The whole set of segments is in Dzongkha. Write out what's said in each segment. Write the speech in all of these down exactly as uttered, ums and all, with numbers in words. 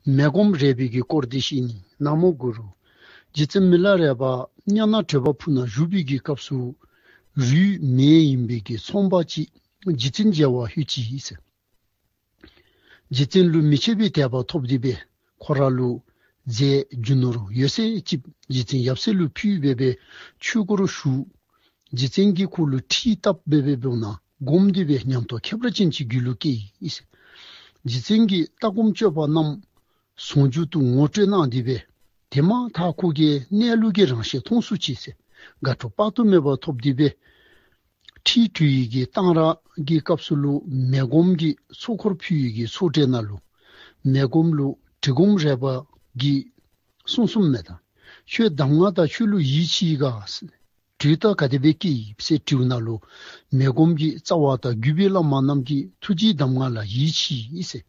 མེ་སྒོམ་རས་པའི་གི་སྐོར་འདི་བཤད་ནི། ན་མོ་གུ་རུ། རྗེ་བཙུན་མི་ལ་རས་པ་གཉའ་ནང་དྲོད་པ་ཕུ་ནང་བཞུགས་པའི་གི་སྐབས་སུ་རུས་མེ་ཡིན་པའི་གི་ཚོང་པ་ཅིག་རྗེ་བཙུན་མཇལ་བར་ལྷོད་ཅི་ཟེར། རྗེ་བཙུན་ལུ་མི་ཕྱེད་པའི་དད་པ་ཐོབ་སྟེ་སྦེ་ཁོ་ར་ལུ་རྫས་རྒྱུ་ནོར་ཡོད་ཚད་ཅིག་རྗེ་བཙུན་ཡབ་སྲས་ལུ་ཕུལ་སྦེ་སྦེ་ཆོས་སྒོར་ཞུགས། རྗེ་བཙུན་གྱིས་ཁོ་ལུ་ཁྲིད་བཏབ་སྦེ་སྦེ་འབདཝ་ད་བསྒོམས་ཏེ་སྦེ་ཉམས་རྟོགས་ཁྱད་པར་ཅན་ཅིག་རྒྱུད་ལུ་སྐྱེས་ཡི་ཟེར། རྗེ་བཙུན་གྱིས་ལྟ་སྒོམ་སྤྱོད་པ་རྣམས་ཟུང་འཇུག་ཏུ་ངོ་སྤྲོད་གནང་སྟེ་སྦེ་དེ་མ་ཐག་ཁོ་གིས་གནས་ལུགས་ཀྱི་རང་ཞལ་མཐོང་ཚུགས་ཅི་ཟེར་དགའ་སྤྲོ་དཔག་ཏུ་མེད་པ་ཐོབ་སྟེ་སྦེ་ཁྲིད་སྤྲོད་ཡི་གི་གཏང་རག་གི་སྐབས་སུ་ལུ་མེ་སྒོམ་གྱི་ཚོགས་འཁོར་ཕུལ་ཡི་གི་ཚོགས་གྲལ་ནང་ལུ་མེ་སྒོམ་ལུ་དྲི་སྒོམ་རས་པ་གིས་གསུངས་གསུངསམ་མས། ད་ཁྱོད་གདམས་ངག་དང་ཆོས་ལུ་ཡིད་ཆེས་ག་ཟེར། དྲོད་རྟགས་ག་དེ་སྦེ་སྐྱེས་ཡི་ཟེར་དྲིཝ་ད་ལུ་མེ་སྒོམ་གྱིས་རྩ་བ་དང་བརྒྱུད་པའི་བླ་མ་རྣམས་ཀྱི་ཐུགས་རྗེའི་གདམས་ངག་ལ་ཡིད་ཆེས་ཡི་ཟེར།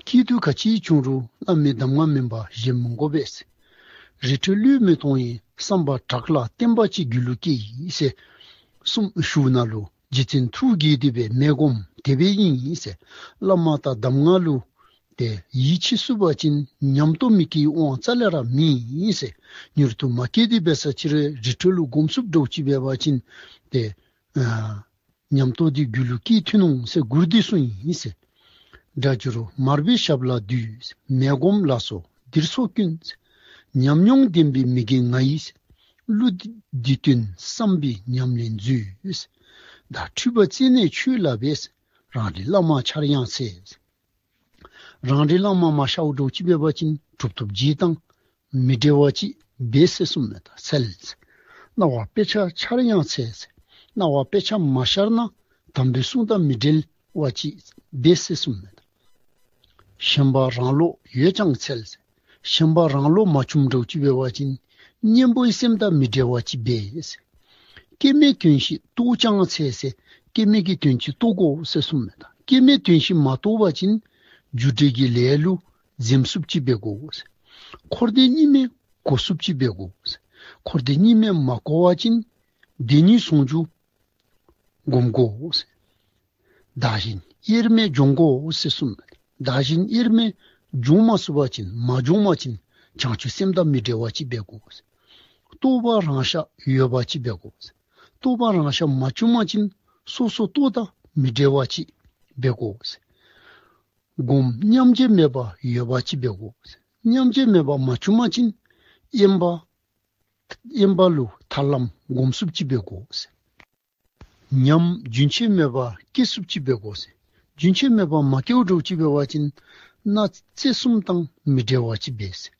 སྐྱིད་སྡུག་ག་ཅི་བྱུང་རུང་བླ་མའི་གདམས་ངག་མེན་པར་གཞན་མི་དགོ་པས་ཟེར། རི་ཁྲོད་བློས་མི་གཏོང་བའི་བསམ་པ་དྲག་ལ་བརྟན་པ་ཅིག་རྒྱུད་ལུ་སྐྱེས་ཡི་ཟེར་གསུངས་ཞུཝ་ད་ལུ་རྗེ་བཙུན་ཐུགས་དགྱེས་ཏེ་སྦེ་མེ་སྒོམ་དེ་སྦེ་ཨིན་ཟེར། བླ་མ་དང་གདམས་ངག་ལུ་ཏེ་ཡིད་ཆེས་ཚུགས་པ་ཅིན་ཉམས་རྟོགས་མི་སྐྱེ་དབང་རྩ་ལས་ར་མེད་ཟེར། མྱུར་དུ་མ་སྐྱེས་ཏེ་འབད་ས་ཅིག་རུང་རི་ཁྲོད་ལུ་སྒོམ་ཚུགསཔ་འདྲཝ་ཅིག་འབད་བ་ཅིན་ཏེ་ཨ་ཉམས་རྟོགས་འདི་རྒྱུད་ལུ་སྐྱེ་ཐུབ་ནུག་ཟེར་མགུར་འདི་གསུངས་ཡི་ཟེར། སྒྲ་བསྒྱུར་མར་པའི་ཞབས་ལ་འདུད། མེ་སྒོམ་ལ་སོགས་འདིར་ཚོགས་ཀུན། ཉམས་མྱོང་ལྡན་པའི་མི་རྒན་ང་ཡིས། གླུ་འདི་བཏོན་བསམ་པའི་ཉམས་ལེན་མཛོད། ད་འཁྲུལ་པ་རྩད་ནས་ཆོད་ལ་འབད། རང་རིག་བླ་མ་འཆར་ཡང་འཚལ། རང་རིག་བླ་མ་མ་ཤརཝ་འདྲཝ་ཅིག་འབད་བ་ཅིན་གྲུབ་ཐོབ་རྗེས་དང་མི་འབྲལ་བ་ཅིག་འབད་ཟེར་གསུངསམ་མས། ད་འཚལ་ཟེར། སྣང་བ་དཔེ་ཆ་འཆར་ཡང་འཚལ་ཟེར། སྣང་བ་དཔེ་ཆ་མ་ཤར་ན་དམ་པའི་གསུང་དང་མི་འབྲལ་བ་ཅིག་འབད་ཟེར་གསུངསམ་མས། ད་ཞེན་པ་རང་ལོག་ཡོད་ཀྱང་འཚལ་ཟེར། ཞེན་པ་རང་ལོག་མ་བྱུངམ་འདྲཝ་ཅིག་འབད་བ་ཅིན་གཉེན་པོའི་སེམས་དང་མི་འབྲལ་བ་ཅིག་འབད་ཟེར། སྐྱེ་མེད་དོན་ཞིག་རྟོགས་ཀྱང་འཚལ་ཟེར། སྐྱེ་མེད་ཀྱི་དོན་ཅིག་རྟོགས་དགོ་ཟེར་གསུངསམ་མས། ད་སྐྱེ་མེད་དོན་ཞིག་མ་རྟོགས་པ་ཅིན་རྒྱུ་འབྲས་ཀྱི་ལས་ལུ་འཛེམ་ཚུགསཔ་ཅིག་འབད་དགོ་ཟེར། འཁོར་འདས་གཉིས་མེད་གོ་ཚུགསཔ་ཅིག་འབད་དགོ་ཟེར། འཁོར་འདས་གཉིས་མེད་མ་གོ་བ་ཅིན་བདེན་གཉིས་ཟུང་འཇུག་སྒོམ་དགོ་ཟེར། བདག་གཞན་དབྱེར་མེད་སྦྱོང་དགོ་ཟེར་གསུངསམ་མས། བདག་གཞན་དབྱེར་མེད་སྦྱོང་མ་ཚུགས་པ་ཅིན་མ་སྦྱོང་པ་ཅིན་བྱང་ཆུབ་སེམས་དང་མི་འབྲལ་བ་ཅིག་འབད་དགོ་ཟེར། རྟོགས་པ་རང་ཤར་ཡོད་པ་ཅིག་འབད་དགོ་ཟེར། རྟོགས་པ་རང་ཤར་མ་བྱུང་པ་ཅིན་སོ་སོ་རྟོགས་དང་མི་འབྲལ་བ་ཅིག་འབད་དགོ་ཟེར། སྒོམ་མཉམ་རྗེས་མེད་པ་ཡོད་པ་ཅིག་འབད་དགོ་ཟེར། མཉམ་རྗེས་མེད་པ་མ་བྱུང་པ་ཅིན་དབེན་པ་དབེན་པ་ལུ་ཐར་ལམ་སྒོམ་ཚུགསཔ་ཅིག་འབད་དགོ་ཟེར། ཉམས་རྒྱུན་ཆད་མེད་པ་སྐྱེ་ཚུགསཔ་ཅིག་འབད་དགོ་ཟེར། རྒྱུན་ཆད་མེད་པ་མ་སྐྱེཝ་འདྲཝ་ཅིག་འབད་བ་ཅིན་སྣ་རྩེ་གསུམ་དང་མི་འབྲལ་བ་ཅིག་འབད་ཟེར།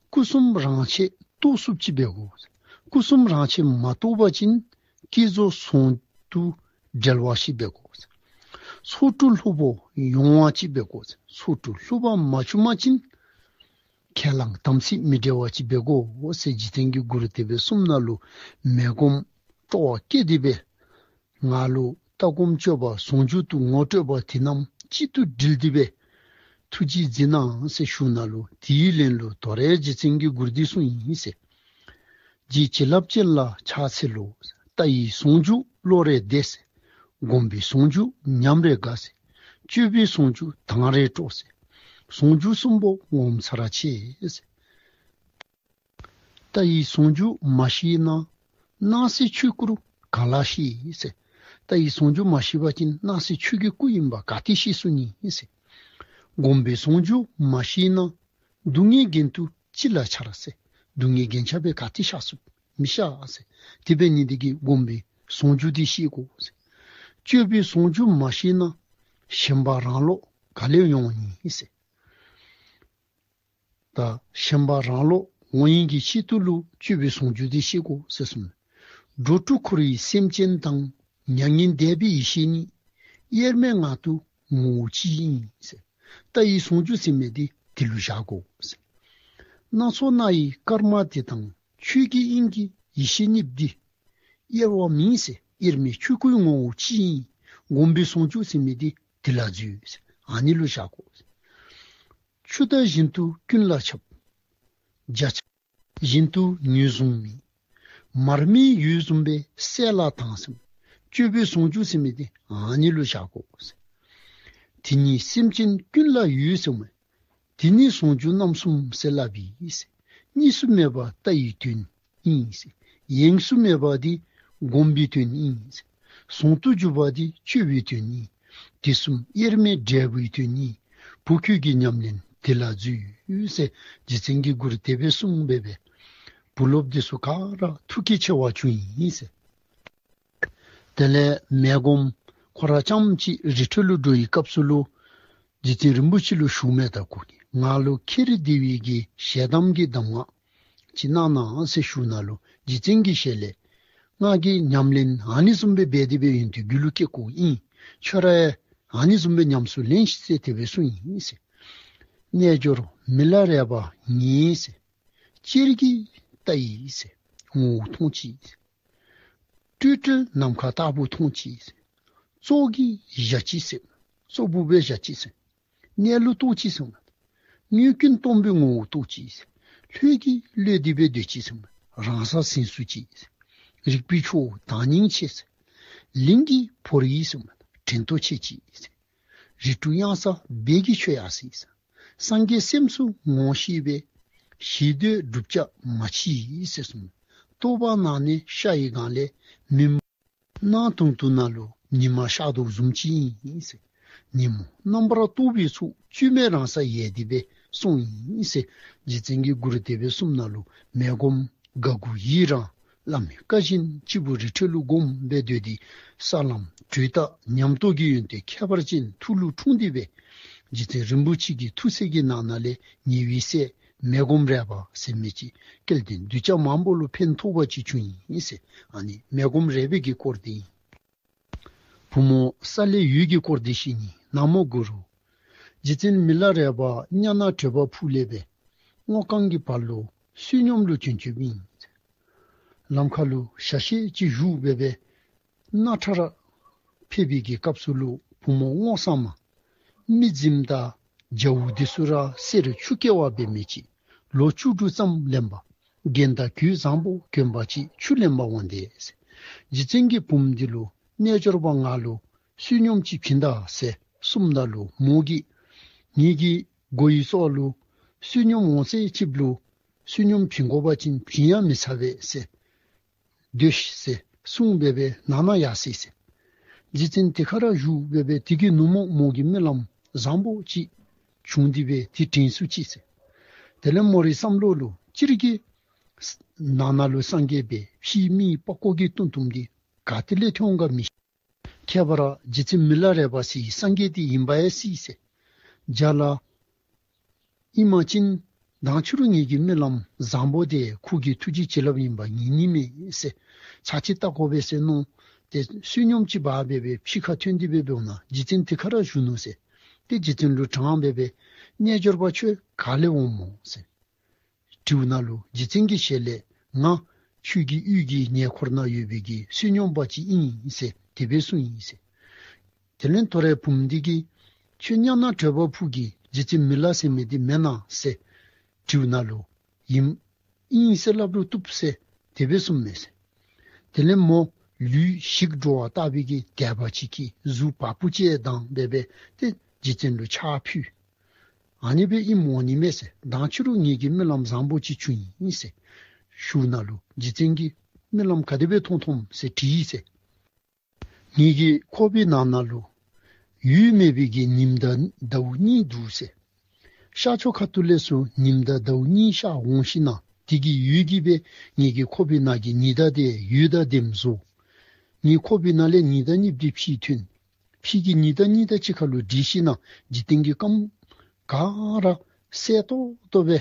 སྐུ་གསུམ་རང་ཆས་རྟོགས་ཚུགསཔ་ཅིག་འབད་དགོ་ཟེར། སྐུ་གསུམ་རང་ཆས་མ་རྟོགས་པ་ཅིན་བསྐྱེད་རྫོགས་ཟུང་དུ་འབྲེལ་བ་ཅིག་འབད་དགོ་ཟེར། ཚོགས་དྲུག་སློབ་པོ་ཡོང་བ་ཅིག་འབད་དགོ་ཟེར། ཚོགས་དྲུག་སློབ་པ་མ་བྱུང་པ་ཅིན་ཁས་བླངས་དམ་ཚིག་མི་འབྲལ་བ་ཅིག་འབད་དགོ་ཟེར་རྗེ་བཙུན་གྱིས་མགུར་དེ་སྦེ་གསུངསམ་ད་ལུ་མེ་སྒོམ་སྤྲོ་བ་སྐྱེས་ཏེ་སྦེ་ང་ལུ་ལྟ་སྒོམ་སྤྱོད་པ་ཟུང་འཇུག་ཏུ་ངོ་སྤྲོད་པ་དེ་རྣམས་གཅིག་ཏུ་དྲིལ་ཏེ་སྦེ་ཐུགས་རྗེས་མཛད་གནང་ཟེར་ཞུཝ་ད་ལུ་དེའི་ལན་ལུ་དོ་རུང་རྗེ་བཙུན་གྱིས་མགུར་འདི་གསུངས་ཡི་ཟེར། རྗེ་བྱིན་རླབས་ཅན་ལ་ཕྱག་འཚལ་ལོ། ལྟ་བའི་ཟུང་འཇུག་བློ་རེ་བདེ་ཟེར། སྒོམ་པའི་ཟུང་འཇུག་ཉམས་རེ་དགའ་ཟེར། སྤྱོད་པའི་ཟུང་འཇུག་དང་རེ་སྤྲོ་ཟེར། ཟུང་འཇུག་གསུམ་པོ་ངོམས་ཚར་ཆེ་ཟེར། ལྟ་བའི་ཟུང་འཇུག་མ་ཤེས་ན། སྣང་སྲིད་ཆོས་སྐུ་ག་ལ་ཤེས་ཟེར། ལྟ་བའི་ཟུང་འཇུག་མ་ཤེས་པ་ཅིན་སྣང་སྲིད་ཆོས་ཀྱི་སྐུ་ཨིནམ་ག་ཏེ་ཤེས་ཚུགས་ནི་ཟེར། སྒོམ་པའི་ཟུང་འཇུག་མ་ཤེས་ན། སྡུག་བསྔལ་གྱེན་དུ་ཅི་ལ་འཆར་ཟེར། སྡུག་བསྔལ་གྱེན་ཆ་སྦེ་ག་ཏེ་ཤར་ཚུགས། མི་ཤར་ཟེར། དེ་འབད་ནི་འདི་གིས་སྒོམ་པའི་ཟུང་འཇུག་འདི་ཤེས་དགོ་ཟེར། སྤྱོད་པའི་ཟུང་འཇུག་མ་ཤེས་ན། ཞེན་པ་རང་ལོག་ག་ལས་ཡོང་ནི་ཟེར། ད་ཞེན་པ་རང་ལོག་ངོ་ཡིན་གྱི་ཆེད་དུ་ལུ་སྤྱོད་པའི་ཟུང་འཇུག་འདི་ཤེས་དགོ་ཟེར་གསུངས། འགྲོ་དྲུག་འཁོར་བའི་སེམས་ཅན་དང་། མྱ་ངན་འདས་པའི་ཡེ་ཤེས་ཉིད། དབྱེར་མེད་ངང་དུ་ངོ་བོ་གཅིག་ཡིན་ཟེར། ལྟ་བའི་ཟུང་འཇུག་ཟེར་མི་འདི་དེ་ལུ་བཞག་དགོ་ཟེར། སྣ་ཚོགས་སྣང་བའི་སྐར་མ་དེ་དང་། ཆོས་ཀྱི་དབྱིངས་ཀྱི་ཡེ་ཤེས་གཉིས་འདི། དབྱེར་བ་མེད་ཟེར། དབྱེར་མེད་ཆོས་སྐུའི་ངོ་བོ་གཅིག་ཡིན། སྒོམ་པའི་ཟུང་འཇུག་ཟེར་མི་འདི་དེ་ལ་འཛུལ་ཟེར། ཨ་ནི་ལུ་བཞག་དགོ་ཟེར། ཆུ་ཟླ་བཞིན་དུ་ཀུན་ལ་ཁྱབ། འཇའ་ཆི་བཞིན་དུ་ངོས་བཟུང་མེད། མར་མེ་ཡོད་བཟུམ་སྦེ་གསལ་ལ་དྭངས་སེམས། སྤྱོད་པའི་ཟུང་འཇུག་ཟེར་མི་འདི་ཨ་ནི་ལུ་བཞག་དགོ་ཟེར། དེ་ཉིད་སེམས་ཅན་ཀུན་ལ་ཡོད་ཟེར་མས། དེ་ནི་ཟུང་འཇུག་རྣམ་གསུམ་ཟེར་སླབ་ཨིན་ཟེར། གཉིས་སུ་མེད་པ་ལྟ་བའི་དོན་ཨིན་ཟེར། ཡེངས་སུ་མེད་པ་འདི་སྒོམ་པའི་དོན་ཨིན་ཟེར། ཟུང་དུ་འཇུག་པ་འདི་སྤྱོད་པའི་དོན་ཨིན། དེ་གསུམ་དབྱེར་མེད་འབྲས་བུའི་དོན་ཨིན། བུ་ཁྱོད་ཀྱིས་ཉམས་ལེན་དེ་ལ་འཛུལ་ཟེར། རྗེ་བཙུན་གྱིས་མགུར་དེ་སྦེ་གསུངས་སྦེ་སྦེ། བུ་སློབ་དེ་ཚུ་ག་ར་ཐུགས་ཁྲལ་ཆེ་བ་བྱུང་ཡི་ཟེར། དེ་ལས་མེ་སྒོམ་ཁོ་ར་རྐྱངམ་གཅིག་རི་ཁྲོད་ལུ་འགྲོ་བའི་སྐབས་སུ་ལུ་རྗེ་བཙུན་རིན་པོ་ཆེ་ལུ་ཞུ་མི་དང་གུ་གིས་ང་ལུ་ཁྱེར་བདེ་བའི་གི་ཞལ་གདམས་ཀྱི་གདམས་ངག་ཅིག་གནང་གནང་ཟེར་ཞུ་ནང་ལུ་རྗེ་བཙུན་གྱི་ཞལ་ལས་ང་གིས་ཉམས་ལེན་ཨ་ནི་བཟུམ་སྦེ་འབད་དེ་སྦེ་ཡོན་ཏན་རྒྱུད་ལུ་སྐྱེ་དགོཔ་ཨིན། ཁྱོད་ར་ཡང་ཨ་ནི་བཟུམ་སྦེ་ཉམས་སུ་ལེན་ཤིག་ཟེར་དེ་སྦེ་གསུངས་ཡི་ཟེར། རྣལ་འབྱོར་མི་ལ་རས་པ་ངེས་ཟེར། ཅེར་གྱིས་ལྟ་ཡིས་ཟེར། ངོ་བོ་མཐོང་ཅི་ཟེར། སྤྲོས་བྲལ་ནམ་མཁའ་ལྟ་བུ་མཐོང་ཅི་ཟེར། བཙོག་གིས་བཞག་ཅི་ཟེར། བཙོག་པུ་སྦེ་བཞག་ཅི་ཟེར། གནས་ལུགས་རྟོགས་ཅི་ཟེར། དངོས་ཀུན་སྟོང་པའི་ངོ་བོ་རྟོགས་ཅི་ཟེར། ལྷོད་ཀྱིས་གློད་དེ་སྦེ་སྡོད་ཅི་ཟེར། རང་ས་ཟིན་སུ་ཅི་ཟེར། རིག་པའི་ཆུ་བོ་དྭངས་སྙིགས་ཕྱེ་ཟེར། ལིང་གིས་བོར་ཡི་ཟེར། དྲན་རྟོག་ཆད་ཅི་ཟེར། རིགས་དྲུག་གཡང་ས་སྦས་ཀྱིས་ཆོད་ཡར་སོ་ཡི་ཟེར། སངས་རྒྱས་སེམས་སུ་ངོ་ཤེས་པས། ཞི་འདོད་བསྒྲུབ་བྱ་མ་མཆིས་ཟེར་གསུངས། རྟོགས་པ་ནང་ནས་ཤར་བའི་སྒང་ལས་མུན་ནག་དུང་དུ་ནང་ལུ་ཉི་མ་ཤར་དོ་བཟུམ་ཅིག་ཨིན་ཟེར། ཉིན་མོ་རྣམ་པར་རྟོག་པའི་ཚོགས་བཅོས་མའི་རང་སར་ཡལ་ཏེ་སྦེ་སོང་ཡི་ཟེར། རྗེ་བཙུན་གྱིས་མགུར་དེ་སྦེ་གསུངམ་ནང་ལུ་མེ་སྒོམ་དགའ་མགུ་ཡི་རངས་བླ་མའི་བཀའ་བཞིན་སྤྱི་བོ་རི་ཁྲོད་ལུ་བསྒོམས་སྦེ་སྡོད་དེ་ས་ལམ་དྲོད་རྟགས་ཉམས་རྟོགས་ཀྱི་ཡོན་ཏན་ཁྱད་པར་ཅན་ཐུགས་ལུ་འཁྲུངས་ཏེ་སྦེ་རྗེ་བཙུན་རིན་པོ་ཆེ་གི་ཐུགས་སྲས་ཀྱི་ནང་ན་ལས་ཉེ་བའི་སྲས་མེ་སྒོམ་རས་པ་ཟེར་མི་ཅིག་སྐལ་ལྡན་གདུལ་བྱ་མང་པོ་ལུ་ཕན་ཐོགས་པ་ཅིག་བྱུང་ཡི་ཟེར། ཨ་ནི་མེ་སྒོམ་རས་པའི་གི་སྐོར་འདི་ཨིན། བུ་མོ་ས་ལེ་འོད་ཀྱི་སྐོར་འདི་བཤད་ནི། ན་མོ་གུ་རུ། རྗེ་བཙུན་མི་ལ་རས་པ་ཛྙཱ་ན་བགྲོད་པ་ཕུག་ལས་སྦེ་སྔོ་རྐང་གི་བར་ལུ་བསོད་སྙོམས་ལུ་བྱོན་བྱོནམ་ཨིན། ལམ་ཁ་ལུ་ཞག་ཤས་ཅིག་བཞུགས་སྦེ་སྦེ་སྣ་ཁྲ་ར་ཕེབས་པའི་གི་སྐབས་སུ་ལུ་བུ་མོ་སྔོ་བསངས་མ་མི་གཟིམ་དང་རྒྱ་བོ་འདི་ཚུ་ར་གསེར་ཆུ་སྐྱེ་བ་འབད་མི་ཅིག་ལོ་བཅུ་དྲུག་ཙམ་ལོན་པ་རྒྱན་དང་གོས་བཟང་པོ་གྱོན་པ་ཅིག་ཆུ་ལེན་པར་འོང་སྟེ་ཟེར། རྗེ་བཙུན་གྱིས་བུམོ་འདི་ལུ་རྣལ་འབྱོར་པ་ང་ལུ་བསོད་སྙོམས་ཅིག་བྱིན་ད་ཟེར་གསུངམ་ད་ལུ་མོ་གིས་ངེ་གི་མགོ་ཡི་སོགས་ལུ་བསོད་སྙོམས་འོང་ཚད་ཅིག་ལུ་བསོད་སྙོམས་བྱིན་དགོ་པ་ཅིན་བྱིན་ཡང་མི་ཚར་བས་ཟེར། སྡོད་ཤིག་ཟེར་གསུངས་སྦེ་སྦེ་ནང་ན་ཡར་སོ་ཡི་ཟེར། རྗེ་བཙུན་དེ་ཁར་བཞུགས་སྦེ་སྦེ་དེ་གི་ནུབ་མོ་མོ་གི་རྨི་ལམ་བཟང་པོ་ཅིག་བྱུང་སྟེ་སྦེ་དེ་དྲན་སུ་ཅི་ཟེར། དེ་ལས་མོ་རའི་བསམ་བློ་ལུ་སྤྱིར་གྱིས་ནང་ན་ལུ་སངས་རྒྱས་སྦེ་ཕྱི་མི་པགས་ཀོ་གི་སྟོང་ཐུང་འདི་ག་ཏེ་ལས་ཐོན་ག་མི་ཤེས། ཁྱད་པར་རྗེ་བཙུན་མི་ལ་རས་པ་ཟེར་སངས་རྒྱས་འདི་ཨིན་པ་ཡང་སྲིད་ཟེར། རྒྱ་ལ་ཨིན་པ་ཅིན་མདང་ཕྱི་རུ་ངེ་གི་རྨི་ལམ་བཟང་པོ་དེ་ཁོ་གི་ཐུགས་རྗེ་བྱིན་རླབས་ཨིན་པ་ངེས་ནི་མས་ཟེར། ཚར་གཅིག་བལྟ་དགོ་པས་ཟེར་མནོ་སྟེ་བསོད་སྙོམས་ཅིག་འབག་སྦེ་སྦེ་ཕྱི་ཁར་ཐོན་ཏེ་སྦེ་འབདཝ་ད་རྗེ་བཙུན་དེ་ཁར་བཞུགས་ནུག་ཟེར། ཏེ་རྗེ་བཙུན་ལུ་དྲངས་སྦེ་སྦེ་རྣལ་འབྱོར་པ་ཁྱོད་ག་ལས་འོངམ་སྨོ་ཟེར་དྲིཝ་ད་ལུ་རྗེ་བཙུན་གྱི་ཞལ་ལས་ང་ཆོས་ཀྱི་དབུས་ཀྱི་ཉེ་འཁོར་ན་ཡོད་པའི་གི་བསོད་སྙོམས་པ་ཅིག་ཨིན་ཟེར་དེ་སྦེ་གསུངས་ཡི་ཟེར། དེ་ལས་ཐོ་རེ་བུམོ་འདི་གིས་ཁྱོད་ཛྙཱ་ན་བགྲོད་པ་ཕུག་གི་རྗེ་བཙུན་མི་ལ་ཟེར་མི་འདི་མེན་ན་ཟེར་དྲིཝ་ད་ལུ་ཨིན་ཨིན་ཟེར་སླབ་རུང་བཏུབ་ཟེར་དེ་སྦེ་གསུངམ་མས་ཟེར། དེ་ལས་མོ་ལུས་ཞིག་འགྲོ་བ་ལྟ་བུའི་གི་དད་པ་ཅིག་གིས་གཟུགས་བ་སྤུ་ཅིག་བཏང་སྦེ་སྦེ་ཏེ་རྗེ་བཙུན་ལུ་ཕྱག་ཕུལ། ཨ་ནི་སྦེ་ཨིནམ་འོང་ནི་མས་ཟེར། མདང་ཕྱི་རུ་ངེ་གི་རྨི་ལམ་བཟང་པོ་ཅིག་བྱུང་ཡི་ཟེར་ཞུཝ་ད་ལུ་རྗེ་བཙུན་གྱིས་རྨི་ལམ་ག་དེ་སྦེ་མཐོང་མཐོངམ་ཟེར་དྲིས་ཡི་ཟེར། ངེ་གི་ཁོག་པའི་ནང་ན་ལུ་འོད་མེད་པའི་གི་ཉིམ་དང་ཟླཝ་གཉིས་འདུག་ཟེར། ཤར་ཕྱོགས་ཁ་ཐུག་ལས་ཚུར་ཉིམ་དང་ཟླཝ་གཉིས་ཤར་འོང་ཞིནམ་ལས་དེ་གི་འོད་ཀྱིས་སྦེ་ངེ་གི་ཁོག་པའི་ནང་གི་ཉི་ཟླ་དེ་འོད་དང་ལྡནམ་བཟོ། ངེ་ཁོག་པའི་ནང་ལས་ཉི་ཟླ་གཉིས་འདི་ཕྱིར་ཐོན། ཕྱི་གི་ཉི་ཟླ་གཉིས་དང་གཅིག་ཁར་ལུ་འདྲིས་ཞིནམ་ལས་འཇིག་རྟེན་གྱི་ཁམས་ག་ར་གསལ་ཏོག་ཏོ་སྦེ་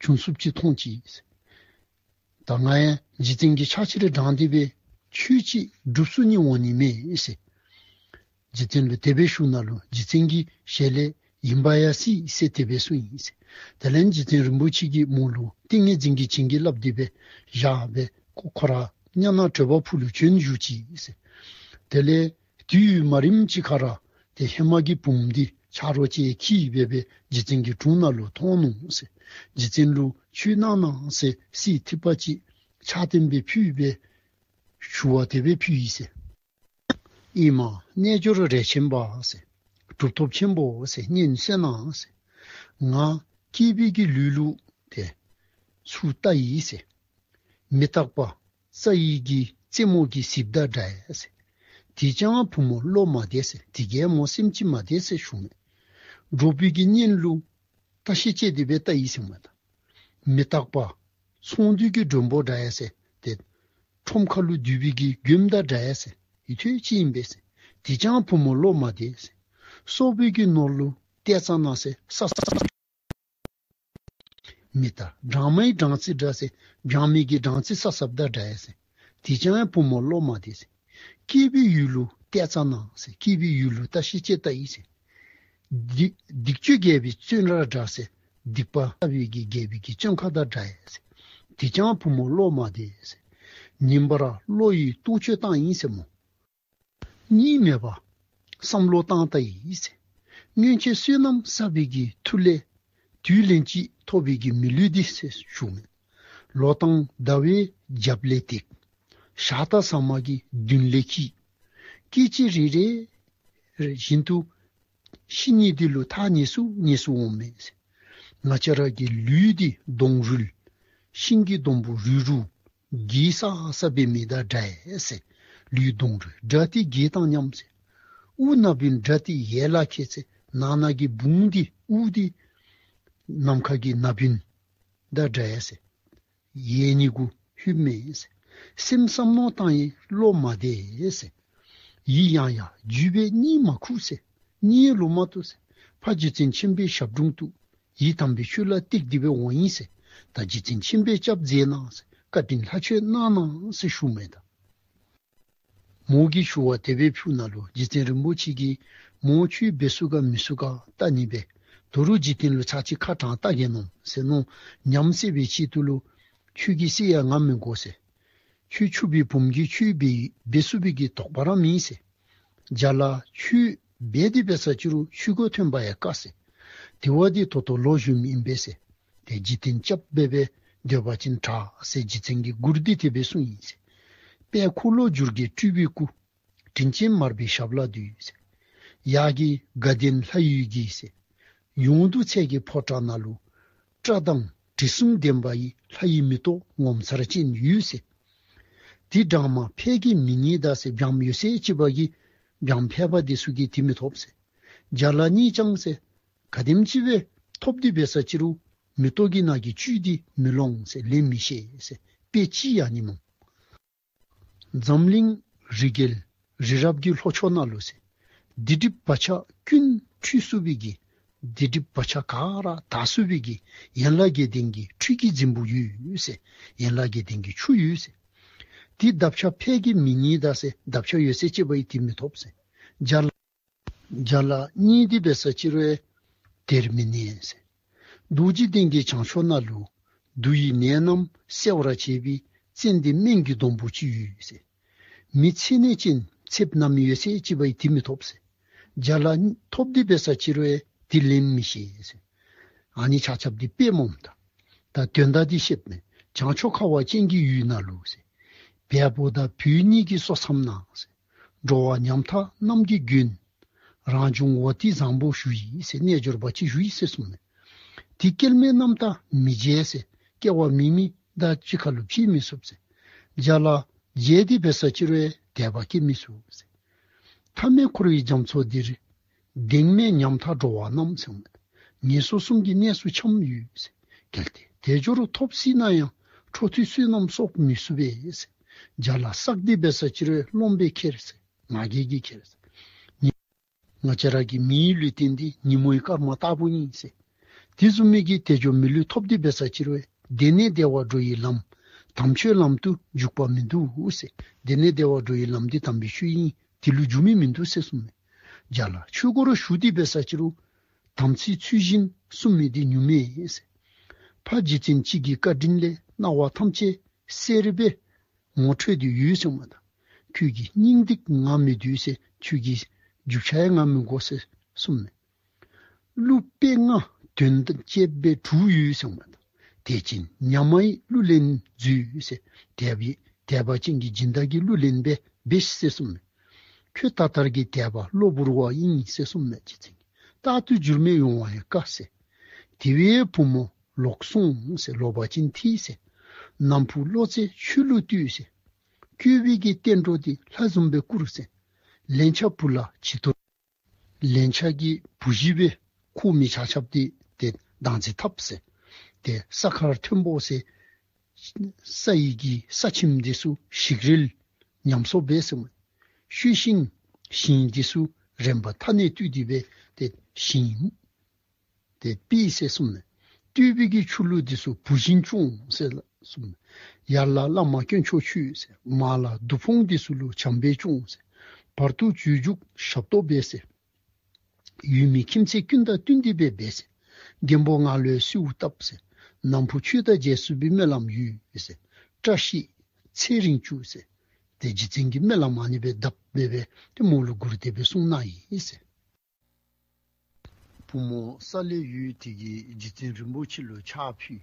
བྱུང་ཚུགསཔ་ཅིག་མཐོང་ཅི། ད་ང་ཡང་རྗེ་བཙུན་གྱི་ཕྱག་ཕྱིར་འབྲངས་ཏེ་སྦེ་ཆོས་ཅིག་སྒྲུབ་ཚུགས་ནི་འོང་ནི་མས་ཟེར། རྗེ་བཙུན་ལུ་དེ་སྦེ་ཞུཝ་ད་ལུ་རྗེ་བཙུན་གྱི་ཞལ་ལས་ཨིན་པ་ཡང་སྲིད་ཟེར་དེ་སྦེ་གསུངས་ཡི་ཟེར། དེ་ལས་རྗེ་བཙུན་རིན་པོ་ཆེ་གིས་མོ་ལུ་ཏིང་ངེ་འཛིན་གྱི་བྱིན་གྱིས་བརླབས་ཏེ་སྦེ་བཞག་སྦེ་ཁོ་ཁོ་ར་ཛྙཱ་ན་བགྲོད་པ་ཕུག་ལུ་བྱོན་བཞུགས་ཅི་ཟེར། དེ་ལས་དུས་མ་རིངམ་ཅིག་ཁར་ཏེ་ཧེ་མ་གི་བུམོ་འདི་ཆ་རོགས་ཅིག་འཁྱིད་སྦེ་སྦེ་རྗེ་བཙུན་གྱི་དྲུང་ནང་ལུ་ཐོན་ནུག་ཟེར། རྗེ་བཙུན་ལུ་ཆོས་གནང་གནང་ཟེར་གསེར་ཐིགས་པ་ཅིག་ཕྱག་བསྟན་སྦེ་ཕུལ་སྦེ་ཞུ་བ་དེ་སྦེ་ཕུལ་ཡི་ཟེར། ཨེ་མ་རྣལ་འབྱོར་རས་ཆེན་པ་ཟེར། གྲུབ་ཐོབ་ཆེན་པོ་ཟེར་སྙན་གསན་གནང་ཟེར། ང་ སྐྱེས་པའི་གི་ལུས་ལུ་ཏེ་ཚུར་བལྟ་ཡི་ཟེར། མི་རྟག་པ་རྩྭ་ཡི་གི་རྩེ་མོ་གི་ཟིལཔ་དང་འདྲ་ཡི་ཟེར། དེ་ཅང་བུ་མོ་བློ་མ་བདེ་ཟེར། དེ་གིས་མོ་སེམས་ཅན་མ་བདེ་ཟེར་ཞུ་མས། འགྲོ་བའི་གི་གཉེན་ལུ་བལྟ་ཤེས་ཅེས་དེ་སྦེ་བལྟ་ཡི་ཟེར་མས་ད། མི་རྟག་པ་ཚོང་འདུས་ཀྱི་མགྲོན་པོ་འདྲ་ཡི་ཟེར། ཏེ་ཁྲོམ་ཁ་ལུ་སྡོད་པའི་གི་མགྱོནམ་དང་འདྲ་ཡི་ཟེར། ཡིད་འཐོར་ཅིག་ཨིན་པས་ཟེར། དེ་ཅང་བུ་མོ་བློ་མ་བདེ་ཟེར། སོ་པའི་གི་ནོར་ལུ་ལྟས་ཙ་ན་ཟེར་ས་ས་མི་རྟག་སྦྲང་མའི་སྦྲང་རྩི་འདྲ་ཟེར། སྦྲང་མའི་གི་སྦྲང་རྩི་ས་སྲབ་དང་འདྲ་ཡི་ཟེར། དེ་ཅང་བུ་མོ་བློ་མ་བདེ་ཟེར། སྐྱེས་པའི་ཡུལ་ལུ་ལྟས་ཙ་ན་ཟེར། སྐྱེས་པའི་ཡུལ་ལུ་བལྟ་ཤེས་ཅེས་བལྟ་ཡི་ཟེར། སྡིག་སྡིག་སྤྱོད་རྒྱལ་པོའི་བཙོན་རར་འདྲ་ཟེར། སྡིག་པ་ལྟ་བའི་གི་རྒྱལ་པོའི་གི་བཙོན་ཁང་དང་འདྲ་ཡི་ཟེར། དེ་ཅང་བུ་མོ་བློ་མ་བདེ་ཟེར། ཉིན་པར་བློ་ཡི་ལྟོ་ཆོས་བཏང་ཡི་ཟེར་མོ། གཉིད་མེད་པར་བསམ་བློ་བཏང་ད་ཡི་ཟེར། སྔོན་ཆད་བསོད་ནམས་བསགས་པའི་གི་མཐུ་ལས་དུས་ལན་གཅིག་ཐོབ་པའི་གི་མི་ལུས་འདི་ཟེར་ཞུ་མས། ལོ་དང་ཟླ་བའི་རྒྱབ་ལས་འདེགས། ཞག་དང་ཟ་མ་གི་མདུན་ལས་འཁྱིད། སྐད་ཅིག་རེ་རེ་བཞིན་དུ་ཤི་ནི་འདི་ལུ་ཐག་ཉེ་སུ་ཉེ་སུ་འོང་མས་ཟེར། ང་བཅས་ར་གི་ལུས་འདི་སྡོང་རུལ། ཤིང་གི་སྡོང་པོ་རུལ་རུལ། གྱི་ས་ས་སྦེ་མི་དང་འདྲ་ཡི་ཟེར། ལུས་སྡོང་རུལ་འདྲ་ཏེ་གྱི་དང་མཉམ་ཟེར། དབུ་ནག་པོ་འདྲ་ཏེ་ཡལ་ལ་ཁད་ཟེར། ནང་ན་གི་བུང་འདི་དབུ་འདི་ནམ་མཁའ་གི་ནག་པོ་དང་འདྲ་ཡི་ཟེར། ཡལ་ནི་གུ་ལྷོདཔ་མས་ཟེར། སེམས་བསམ་མནོ་བཏང་ཡི་བློ་མ་བདེ་ཟེར། ཡིད་ཡང་ཡང་འཇུས་པས་གཉིད་མ་ཁུག་ཟེར། གཉིད་ལོག་མ་བཏུབ་ཟེར། ཕར་རྗེ་བཙུན་མཁྱེན་པའི་ཞབས་དྲུང་དུ་ཡི་དམ་པའི་ཆོས་ལ་གཏད་དེ་སྦེ་འོང་ཡི་ཟེར། ད་རྗེ་བཙུན་མཁྱེན་པའི་སྐྱབས་མཛད་གནང་ཟེར། བཀའ་དྲིན་ལྷ་ཆོས་གནང་གནང་ཟེར་ཞུ་མས་ད། མོ་གིས་ཞུ་བ་དེ་སྦེ་ཕུལཝ་ད་ལུ་རྗེ་བཙུན་རིན་པོ་ཆེ་གིས་མོ་ཆོས་འབད་ཚུགས་ག་མི་ཚུགས་ག་བལྟ་ནི་སྦེ། ད་རུང་འཇིག་རྟེན་ལུ་ཚར་གཅིག་ཁ་དྲངས་བལྟ་གེ་མནོ་ཟེར་མནོ། ཉམས་སད་པའི་ཆེད་དུ་ལུ་ཁྱོད་ཀྱིས་སད་ཡང་ང་མི་དགོ་ཟེར། ཁྱོད་ཕྱུག་པའི་བུམོ་གིས་ཁྱོད་འབད་འབད་ཚུགས་པའི་གི་དོགས་པ་ར་མེད་ཟེར། རྒྱ་ལ་ཁྱོད་འབད་དེ་འབད་ས་ཅི་རུང་ཆོས་གོས་ཐོན་པ་ཡང་དཀའ་ཟེར། དེ་བ་འདི་ད་ལྟོ་ལོ་གཞོནམ་ཨིན་པས་ཟེར། ཏེ་འཇིག་རྟེན་སྐྱབས་འབད་འབད་སྡོད་པ་ཅིན་དྲག་ཟེར་རྗེ་བཙུན་གྱིས་མགུར་འདི་དེ་སྦེ་གསུངས་ཡི་ཟེར། དཔལ་འཁོར་ལོ་སྒྱུར་རྒྱལ་སྤྲུལ་པའི་སྐུ། དྲིན་ཅན་མར་པའི་ཞབས་ལ་འདུད་ཟེར། ཡ་གི་དགའ་ལྡན་ལྷ་ཡུལ་གྱི་ཟེར། ཡོངས་འདུ་ཚལ་གྱི་ཕོ་བྲང་ནང་ལུ། བཀྲག་མདངས་དྲི་བསུང་ལྡན་པ་ཡི། ལྷ་ཡི་མེ་ཏོག་ངོ་མཚར་ཅན་ཡོད་ཟེར། དེ་འདྲ་མ་ཕལ་གྱི་མི་རྙེད་ད་ཟེར། བྱམས་ཡོད་ཚད་ཅིག་པ་གིས་བྱམས་ཕལ་པ་དེ་ཚུ་གིས་དེ་མི་ཐོབ་ཟེར། རྒྱ་ལ་གཉིས་ཀྱང་ཟེར། ག་དེམ་ཅིག་སྦེ་ཐོབ་སྟེ་འབད་ས་ཅི་རུང་མེ་ཏོག་གི་ནང་གི་བཅུད་འདི་མི་ལོང་ཟེར། ལེན་མི་ཤེས་ཟེར། དཔེ་ཅིག་ཡང་ཨ་ནི་སྨོ། འཛམ་གླིང་རི་རྒྱལ་རི་རབ་ཀྱི་ལྷོ་ཕྱོགས་ནང་ལུ་ཟེར། སྡིག་སྒྲིབ་བག་ཆགས་ཀུན་འཁྲུད་ཚུགས་པའི་གི། སྡིག་སྒྲིབ་བག་ཆགས་ག་ར་དག་ཚུགས་པའི་གི་ཡན་ལག་བརྒྱད་ལྡན་གྱི་ཁྲུས་ཀྱི་རྫིང་བུ་ཡོད་ཟེར། ཡན་ལག་བརྒྱད་ལྡན་གྱི་ཆུ་ཡོད་ཟེར། དེ་འདབ་ཆགས་ཕལ་གྱི་མི་རྙེད་ད་ཟེར། འདབ་ཆགས་ཡོད་ཚད་ཅིག་པ་ཡིས་དེ་མི་ཐོབ་ཟེར། རྒྱ་ལ་རྒྱ་ལ་རྙེད་དེ་འབད་ས་ཅི་རུང་དེར་མི་གནས་ཟེར། རྡོ་རྗེ་གདན་གྱི་བྱང་ཕྱོགས་ནང་ལུ་བདུད་ཡི་ནད་རྣམས་སེལ་བར་བྱེད་པའི་ཙན་དན་སྨན་གྱི་སྡོང་པོ་ཅིག་ཡོད་ཟེར། མི་ཚེ་ནད་ཅན་ཚེ་ན་མི་ཡོད་ཚད་ཅིག་པ་ཡིས་དེ་མི་ཐོབ་ཟེར། རྒྱ་ལ་ཐོབ་སྟེ་འབད་ས་ཅི་རུང་དེ་ལེན་མི་ཤེས་ཟེར། ཨ་ནི་ཆ་ཁྱབ་འདི་དཔེ་སྨོ་ད། ད་དོན་དག་འདི་བཤདཔ་མས། བྱང་ཕྱོགས་ཁ་བ་ཅན་གྱི་ཡུལ་ནང་ལུ་ཟེར། བལ་པོ་དང་བོད་གཉིས་ཀྱི་སོ་མཚམས་ན་ཟེར། འགྲོ་བ་ཉམ་ཐག་རྣམས་ཀྱི་མགོན། རང་བྱུང་འོ་ཏི་བཟང་པོ་བཞུགས་ཡི་ཟེར། རྣལ་འབྱོར་པ་ཅིག་བཞུགས་ཡི་ཟེར་གསུངས་མས། དེ་སྐྱེལ་མའི་རྣམ་རྟོག་མི་བརྗེད་ཟེར། སྐྱེ་བ་མེད་མི་དང་གཅིག་ཁར་ལུ་འཕྱད་མི་ཚུགས་ཟེར། རྒྱ་ལ་བརྗེད་དེ་འབད་ས་ཅི་རུང་དད་པ་སྐྱེ་མི་ཚུགས་ཟེར། མཐའ་མེད་འཁོར་བའི་རྒྱ་མཚོ་འདིར། གདེང་མེད་ཉམ་ཐག་འགྲོ་བ་རྣམས་ཟེར་གསུངས་མས། ངན་སོང་གསུམ་གྱི་གནས་སུ་འཁྱམས་ཡོད་ཟེར། གལ་ཏེ་དལ་འབྱོར་ཐོབ་སྲིད་ན་ཡང་། འཕྲོ་མཐུད་བསོད་ནམས་གསོག་མི་ཚུགས་པས་ཟེར། རྒྱ་ལ་བསགས་ཏེ་འབད་ས་ཅི་རུང་རློམ་པས་ཁྱེར་ཟེར། ང་རྒྱལ་གྱིས་ཁྱེར་ཟེར། ང་བཅས་ར་གི་མིའི་ལུས་རྟེན་འདི་ཉིན་མོའི་སྐར་མ་ལྟ་བུ་ཨིན་ཟེར། དེ་བཟུམ་མའི་གི་དལ་འབྱོར་མི་ལུས་ཐོབ་སྟེ་འབད་ས་ཅི་རུང་དེ་ནས་བདེ་བར་འགྲོ་བའི་ལམ། དམ་ཆོས་ལམ་དུ་འཇུག་པ་མིན་འདུག་ཟེར། དེ་ནས་བདེ་བར་འགྲོ་བའི་ལམ་འདི་དམ་པའི་ཆོས་ཨིན། དེ་ལུ་འཇུག་མི་མིན་འདུག་ཟེར་གསུངས་མས། རྒྱ་ལ་ཆོས་སྒོ་རུ་ཞུགས་ཏེ་འབད་ས་ཅི་རུང་དམ་ཚིག་ཚུལ་བཞིན་སྲུང་མི་འདི་ཉུང་མས་ཟེར། ཕར་རྗེ་བཙུན་གཅིག་གི་བཀའ་དྲིན་ལས་སྣང་བ་ཐམས་ཅད་གསལ་སྦེ་ངོ་འཕྲོད་དེ་ཡོད་གསུངས་མས་ད། ཁྱོད་ཀྱི་སྙིང་ཏིག་ང་མི་འདོད་ཟེར། ཁྱོད་ཀྱི་རྒྱུ་ཆ་ཡང་ང་མི་དགོ་ཟེར་གསུངས་མས། གླུ་དཔེ་ལྔ་དོན་བཅས་པའི་དྲུག་ཡོད་གསུངས་མས་ད། དད་ཅིང་ཉམས་མ་ཡིས་གླུ་ལེན་མཛོད་ཟེར། དད་པའི་དད་པ་ཅན་གྱི་སྦྱིན་བདག་གིས་གླུ་ལེན་པས་འབད་ཟེར་གསུངས་མས། ཁྱོད་ད་ལྟར་གྱི་དད་པ་གློ་བུར་བ་ཨིན་ཟེར་གསུངས་མས། རྗེ་བཙུན་གྱིས་རྟག་ཏུ་འགྱུར་མེད་ཡོང་བ་ཡང་དཀའ་ཟེར། དེ་བས་བུ་མོ་ལོག་སོང་ཟེར། ལོག་པ་ཅིན་ཐལ་ཟེར། ནམ་ཕུགས་བློ་རྩེ་ཆོས་ལུ་བཏུད་ཟེར། བཀོད་པའི་གི་བསྟན་འགྲོ་འདི་ལྷ་བཟུམ་སྦེ་བཀུར་ཟེར། ལན་ཆགས་བུ་ལ་བྱི་དོར། ལན་ཆགས་ཀྱི་བུ་གཞི་སྦེ་ཁོ་མི་ཆ་ཁྱབ་འདི་ཏེ་བདག་འཛིན་འཐབ་ཟེར། ཏེ་ས་ཁར་ཐོན་འབོ་ཟེར། ས་ཡི་གི་ས་ཁྱིམ་འདི་ཚུ་ཞིག་རལ་ཉམས་གསོ་འབད་ཟེར་མས། ཤུལ་ཤིང་ཞིང་འདི་ཚུ་རིམ་པ་མཐའ་ནས་བཏུད་དེ་སྦེ་ཏེ་ཞིང་ཏེ་སྤེལ་ཟེར་གསུངས་ནས། བཏུད་པའི་གི་ཆུ་ལུད་འདི་ཚུ་བུ་བཞིན་སྐྱོང་ཟེར་གསུངས་ནས། ཡར་ལ་བླ་མ་དཀོན་མཆོག་མཆོད་ཟེར། མར་ལ་དུ་ཕོང་འདི་ཚུ་ལུ་བྱམས་པས་སྐྱོང་ཟེར། བར་དུ་སྤྱོད་འཇུག་ཞབས་ཏོག་འབད་ཟེར། ཡུལ་མི་ཁྱིམ་མཚེས་ཀུན་དང་བསྟུན་ཏེ་སྦེ་འབད་ཟེར། རྒན་པོ་ང་ལོས་གསོལཝ་བཏབ་ཟེར། ནམ་ཕུགས་ཆོས་དང་རྗེས་སུ་བའི་སྨོན་ལམ་ཡོད་ཟེར། བཀྲ་ཤིས་ཚེ་རིང་བཅུག་ཟེར། ཏེ་རྗེ་བཙུན་གྱི་སྨོན་ལམ་ཨ་ནི་སྦེ་བཏབ་སྦེ་སྦེ་ཏེ་མོ་ལུ་མགུར་དེ་སྦེ་གསུངས་གནང་ཡི་ཟེར། བུ་མོ་ས་ལས་ཡོལ་དེ་གིས་རྗེ་བཙུན་རིན་པོ་ཆེ་ལུ་ཕྱག་ཕུལ།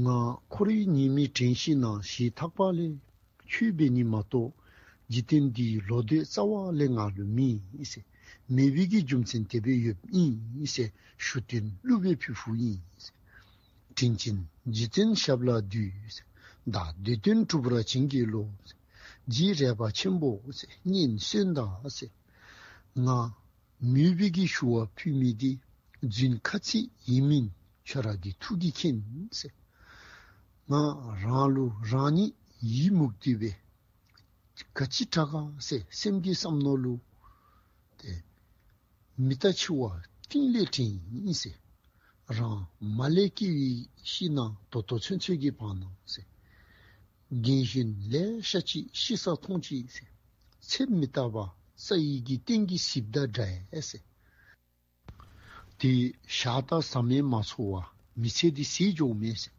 ང་འཁོར་བའི་ཉེས་དམིགས་དྲན་ཞིནམ་ཞི་ཐག་པ་ལས་ཆོས་འབད་ནི་མ་གཏོགས་འཇིག་རྟེན་འདིའི་ལོག་འདོད་རྩ་བ་ལས་ང་ལུ་མེད་ཟེར། མེད་པའི་གི་རྒྱུ་མཚན་དེ་སྦེ་ཡོདཔ་ཨིན་ཟེར་ཞུ་རྟེན་བསླུ་བའི་ཕུལ་ཕུལཝ་ཨིན་ཟེར། དྲིན་ཅན་རྗེ་བཙུན་ཞབས་ལ་འདུད་ཟེར། བདག་འདོད་དོན་གྲུབ་པར་བྱིན་གྱིས་རློབས་ཟེར། རྗེ་རས་པ་ཆེན་པོ་ཟེར་སྙན་གསོན་དང་ཟེར། ང་མོས་པའི་གི་ཞུ་བ་ཕུལ་མི་འདི་རྫུན་ཁ་ཚིག་ཡིན་མིན་ཁྱོད་ར་གི་ཐུགས་ཀྱིས་མཁྱེན་ཟེར། ང་རང་ལུ་རང་ཉིད་ཡི་མུག་སྟེ་སྦེ་ག་ཅི་དྲག་ག་ཟེར་སེམས་ཀྱི་བསམ་མནོ་ལུ་ཏེ་མི་རྟག་འཆི་བ་གཏིང་ལས་དྲན་ཡི་ཟེར། རང་མ་ལས་སྐྱེ་བའི་ཤི་ན་ད་ལྟོ་ཚུན་ཚོད་ཀྱི་བར་ན་ཟེར། རྒན་གཞོན་ལེ་ཤ་ཅིག་ཤི་ས་མཐོང་ཅི་ཟེར། ཚེ་མི་རྟག་པ་ས་ཡི་གི་སྟེང་གི་ཟིལཔ་དང་འདྲ་ཡི་ཟེར། དེ་ཞག་དང་ཟ་མས་མ་འཚོ་བར་མི་ཚེ་འདི་ཟད་འགྱོཝ་མས་ཟེར།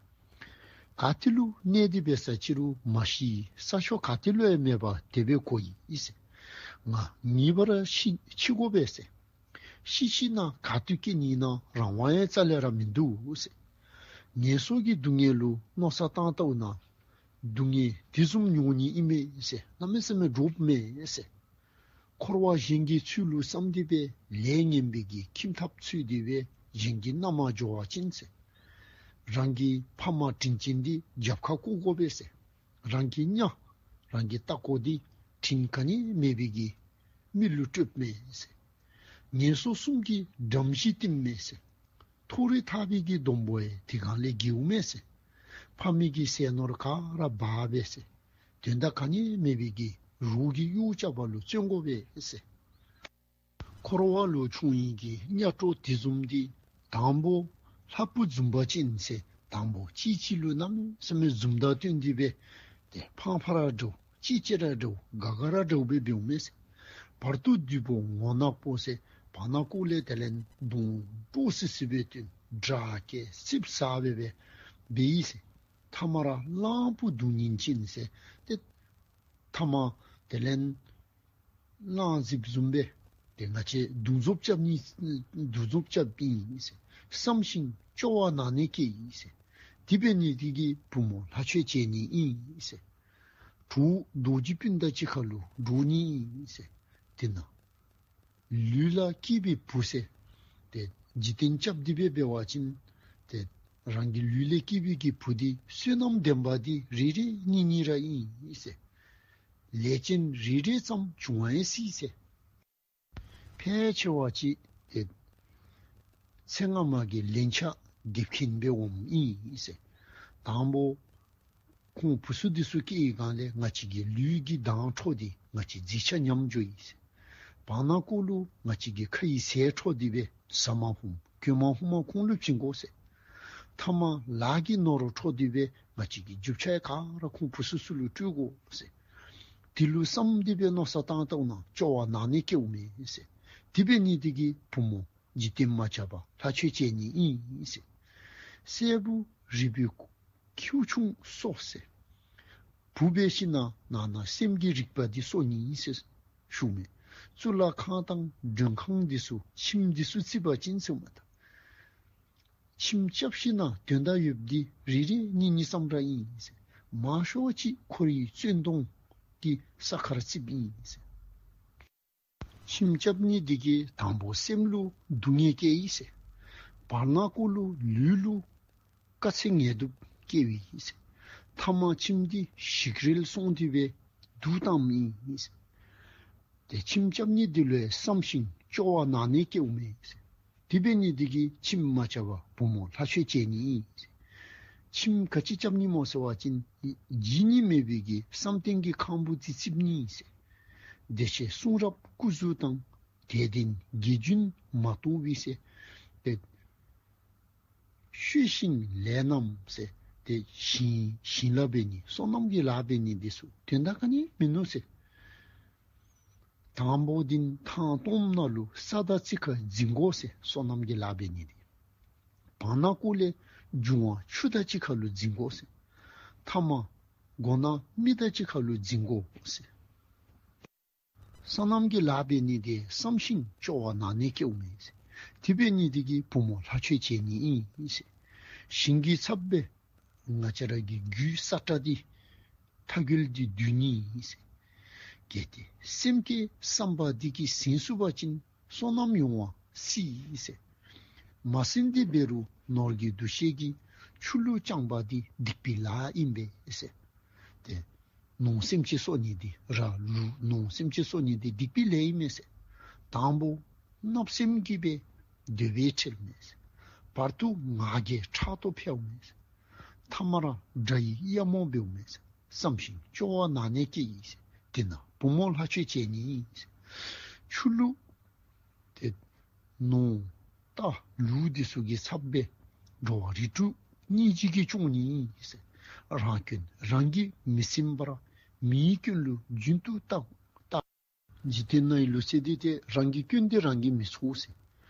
ག་ཏེ་ལུ་གནས་ཏེ་འབད་ས་ཅི་རུང་མ་ཤི་ས་ཕྱོགས་ག་ཏེ་ལུ་ཡང་མེདཔ་དེ་སྦེ་གོ་ཡི་ཟེར། ང་ངེས་པར་ཤི་འཆི་དགོ་པས་ཟེར། ཤི་ཤི་ན་ག་ཏེ་སྐྱེ་ནི་ན་རང་དབང་ཡང་རྩ་ལས་ར་མིན་འདུག་ཟེར། ངན་སོང་གི་སྡུག་བསྔལ་ལུ་མནོ་བསམ་བཏང་བལྟཝ་ན་སྡུག་བསྔལ་དེ་བཟུམ་མྱོང་ནི་ཨིན་མས་ཟེར། གནམ་མེད་ས་མེད་འདྲོགཔ་མས་ཟེར། འཁོར་བ་གཞན་གྱི་ཚུལ་ལུ་བསམ་སྟེ་སྦེ་ལས་ངན་པའི་གི་ཁྱིམ་ཐབ་འཚོལ་ཏེ་སྦེ་གཞན་གྱི་མནའ་མར་འགྱོ་བ་ཅིན་ཟེར། རང་གི་ཕ་མ་དྲིན་ཅན་འདི་རྒྱབ་ཁར་བཀོ་དགོ་པས་ཟེར། རང་གི་གཉའ་རང་གི་ལྟག་ཀོ་འདི་དྲིན་ག་ནི་མེད་པའི་གི་མི་ལུ་སྤྲོདཔ་མས་ཟེར། ངན་སོང་གསུམ་གྱི་འགྲམ་གཞི་བསྟིམ་མས་ཟེར། མཐོ་རིས་ཐར་པའི་གི་སྡོང་པོ་ཡང་དེ་སྒང་ལས་འགྱོཝ་མས་ཟེར། ཕ་མའི་གི་ཟས་ནོར་ག་ར་འབག་པས་ཟེར། དོན་དག་ག་ནི་མེད་པའི་གི་རོགས་ཀྱི་གཡོག་རྐྱབ་པ་ལུ་བརྩོན་དགོ་པས་ཟེར། འཁོར་བ་ལུ་བྱུང་བའི་གི་གཉའ་གྲོགས་དེ་བཟུམ་འདི་དང་པོ་ལྷ་བུ་འཛུམ་པ་ཅན་ཟེར། དང་པོ་གཅིག་གཅིག་ལུ་གནམ་མེད་ས་མེད་འཛུམ་མདངས་སྟོན་ཏེ་སྦེ་ཏེ་ཕངས་ཕངས་ར་འདྲཝ་ཅིག་ཅིག་ར་འདྲཝ་དགའ་དགའ་ར་འདྲཝ་སྦེ་འབདཝ་མས་ཟེར། བར་དུ་བདུད་པོ་ངོ་ནག་པོ་ཟེར་བར་ན་ཀོ་ལས་དེ་ལས་གདོང་སྤྲོ་སི་སི་སྦེ་སྟོན། དྲག་སྐད་སིབ་ས་སྦེ་སྦེ་འབད་ཡི་ཟེར། ཐ་མ་ར་གླང་པོ་གདོང་བརྙན་ཅན་ཟེར། ཏེ་ཐ་མ་དེ་ལས་གླང་གཟིག་བཟུམ་སྦེ་ཏེ་ང་བཅས་བརྡུང་རྫོབ་རྐྱབ་ནི་བརྡུང་རྫོབ་རྐྱབ་ཨིན་ཟེར་བསམ་ཞིན་སྐྱོ་བ་ནང་ནས་སྐྱེས་ཡི་ཟེར། དེ་འབད་ནི་དེ་གིས་བུ་མོ་ལྷ་ཆོས་བྱེད་ནི་ཨིན་ཟེར། གྲོགས་རྡོ་རྗེ་སྤུན་ཟླ་གཅིག་ཁར་ལུ་འགྲོ་ནི་ཨིན་ཟེར། དེ་ན་ལུས་ལ་སྐྱེས་པའི་བུ་ཟེར་ཏེ་འཇིག་རྟེན་རྐྱབ་སྟེ་སྦེ་འབད་བ་ཅིན་ཏེ་རང་གི་ལུས་ལས་སྐྱེས་པའི་གི་བུ་འདི་བསོད་ནམས་ལྡན་པ་འདི་རེ་རེ་གཉིས་གཉིས་ར་ཨིན་ཟེར། ལས་ཅན་རེ་རེ་ཙམ་བྱུང་བ་ཡང་སྲིད་ཟེར། ཕལ་ཆེ་བ་ཅིག་ཏེ་ཚེ་སྔ་མ་གི་ལན་ཆགས་འདེབས་མཁན་སྦེ་འོངམ་ཨིན་ཟེར། དང་པོ་ཁོང་བུ་ཚུ་འདི་ཚུ་སྐྱེ་བའི་སྒང་ལས་ང་བཅས་ཀྱི་ལུས་ཀྱི་མདངས་འཕྲོག་སྟེ་ང་བཅས་མཛེས་ཆ་ཉམས་འགྱོ་ཡི་ཟེར། བར་ན་ཀོ་ལུ་ང་བཅས་ཀྱི་ཁ་ཡི་ཟས་འཕྲོག་སྟེ་སྦེ་ཟ་མ་ཧུམ་གོས་མ་ཧུམ་མ་ཁོང་ལུ་བྱིན་དགོ་ཟེར། ཐ་མ་ལཱ་གི་ནོར་འཕྲོག་སྟེ་སྦེ་ང་བཅས་ཀྱི་རྒྱུ་ཆ་ག་ར་ཁོང་བུ་ཚུ་ཚུ་ལུ་སྤྲོད་དགོ་ཟེར། དེ་ལུ་བསམ་སྟེ་སྦེ་མནོ་བསམ་བཏང་བཏངམ་ན་སྐྱོ་བ་ནང་ནས་སྐྱེཝ་མས་ཟེར། དེ་འབད་ནི་དེ་གིས་བུ་མོ་འཇིག་རྟེན་མ་ཁྱབ་པ་ལྷ་ཆོས་བྱེད་ནི་ཨིན་ཟེར། སྲས་བུ་རིལ་བུའི་ཁྱེའུ་ཆུང་གསོ་ཟེར། བུ་འབད་ཞིན་ན་ནང་ན་སེམས་ཀྱི་རིག་པ་འདི་གསོ་ནི་ཨིན་ཟེར་ཞུཝ་མས། གཙུག་ལག་ཁང་དང་མགྲོན་ཁང་འདི་ཚུ་ཁྱིམ་འདི་ཚུ་བརྩིགས་པ་ཅིན་ཟེརཝ་མས་ད། ཁྱིམ་རྐྱབ་ཞིན་ན་དོན་དག་ཡོདཔ་འདི་རེ་རེ་གཉིས་གཉིས་ཙམ་ར་ཨིན་ཟེར། མང་ཤོས་ཅིག་ཁོ་རའི་བཙོན་དོང་གི་ས་ཁར་བརྩིགསཔ་ཨིན་ཟེར། ཁྱིམ་རྐྱབ་ནི་འདི་གིས་དང་པོ་སེམས་ལུ་སྡུག་བསྔལ་སྐྱེ་ཡི་ཟེར། བར་ན་ཀོ་ལུ་ལུས་ལུ་དཀའ་ཚེགས་ངལ་དུབ་བཀལཝ་ཨིན་ཟེར། ཐ་མ་ཁྱིམ་འདི་ཞིག་རལ་སོང་སྟེ་སྦེ་དུག་བཏངམ་ཨིན་ཟེར། ཏེ་ཁྱིམ་རྐྱབ་ནི་འདི་ལུ་ཡང་བསམ་ཤིང་སྐྱོ་བ་ནང་ནས་སྐྱེཝ་མས་ཟེར། དེ་འབད་ནི་འདི་གིས་ཁྱིམ་མ་རྐྱབ་པར་བུམོ་ལྷ་ཆོས་བྱེད་ནི་ཨིན་ཟེར། ཁྱིམ་ག་ཅི་རྐྱབ་ནི་སྨོ་ཟེར་བ་ཅིན་བརྗེད་ནི་མེད་པའི་གི་བསམ་གཏན་གྱི་ཁང་བུ་འདི་བརྩིག་ནི་ཨིན་ཟེར། བདེ་གཤེགས་གསུང་རབ་སྐུ་གཟུགས་དང་། དད་ལྡན་དགེ་འདུན་མ་གཏོགས་པའི་ཟེར། ཏེ་ཤུལ་ཤིང་ལས་རྣམས་ཟེར། ཏེ་ཞིང་ཞིང་ལཱ་འབད་ནི་སོ་ནམ་གྱི་ལཱ་འབད་ནི་འདི་ཚུ་དོན་དག་ག་ནི་མིན་ནུག་ཟེར། དང་པོ་འདི་ཐང་སྟོངམ་ནང་ལུ་ས་དང་ཅིག་ཁར་འཛིང་དགོ་ཟེར། སོ་ནམ་གྱི་ལཱ་འབད་ནི་འདི། བར་ན་ཀོ་ལས་འབྱུང་བ་ཆུ་དང་ཅིག་ཁར་ལུ་འཛིང་དགོ་ཟེར། ཐ་མ་སྒོ་ནང་མི་དང་ཅིག་ཁར་ལུ་འཛིང་དགོ་ཟེར། སོ་ནམ་གྱི་ལཱ་འབད་ནི་འདི་བསམ་ཤིང་སྐྱོ་བ་ནང་ནས་སྐྱེཝ་མས་ཟེར། དེ་འབད་ནི་འདི་གིས་བུམོ་ལྷ་ཆོས་བྱེད་ནི་ཨིན་ཟེར། ཞིང་གི་ཚབ་སྦེ་ང་བཅས་ར་གི་རྒྱུད་ས་ཁྲ་འདི་ཐ་རྒོལ་འདི་སྡུད་ནི་ཨིན་ཟེར། གལ་ཏེ་སེམས་ཀྱི་བསམ་པ་འདི་གིས་ཟིན་ཚུགས་པ་ཅིན་སོ་ནམ་ཡོང་བ་སྲིད་ཟེར། མ་ཟིན་ཏེ་འབད་རུང་ནོར་གྱི་འདུ་ཤེས་ཀྱིས་ཆུ་ལུད་དཔྱང་པ་འདི་སྡིག་པའི་ལཱ་ཨིན་པས་ཟེར། ཏེ་ནོར་སེམས་ཅན་གསོ་ནི་འདི་ར་ལུ་ནོར་སེམས་ཅན་གསོ་ནི་འདི་སྡིག་པའི་ལཱ་ཨིན་མས་ཟེར། དང་པོ་བརྣབ་སེམས་ཀྱིས་སྦེ་འདོད་པས་ཁྲེལ་མས་ཟེར། བར་དུ་ང་རྒྱལ་ཕྲག་དོག་འཕེལཝ་མས་ཟེར། ཐ་མ་ར་དགྲ་ཡི་གཡབ་མོ་འབདཝ་མས་ཟེར། བསམ་ཤིང་སྐྱོ་བ་ནང་ནས་སྐྱེ་ཡི་ཟེར། དེ་ན་བུམོ་ལྷ་ཆོས་བྱེད་ནི་ཨིན་ཟེར། ཆུ་ལུད་ཏེ་ནོར་རྟ་ལུད་འདི་ཚུ་གི་ཚབ་སྦེ་འགྲོ་བ་རིགས་དྲུག་སྙིང་རྗེ་གིས་སྐྱོང་ནི་ཨིན་ཟེར། རང་སྐྱོན་རང་གིས་མི་ཟིན་པར་མིའི་སྐྱོན་ལུ་རྒྱུན་དུ་བལྟ་བལྟ། འཇིག་རྟེན་ནང་ལུ་ཟེར་དེ་ཏེ་རང་གི་སྐྱོན་འདི་རང་གིས་མི་ཚོར་ཟེར།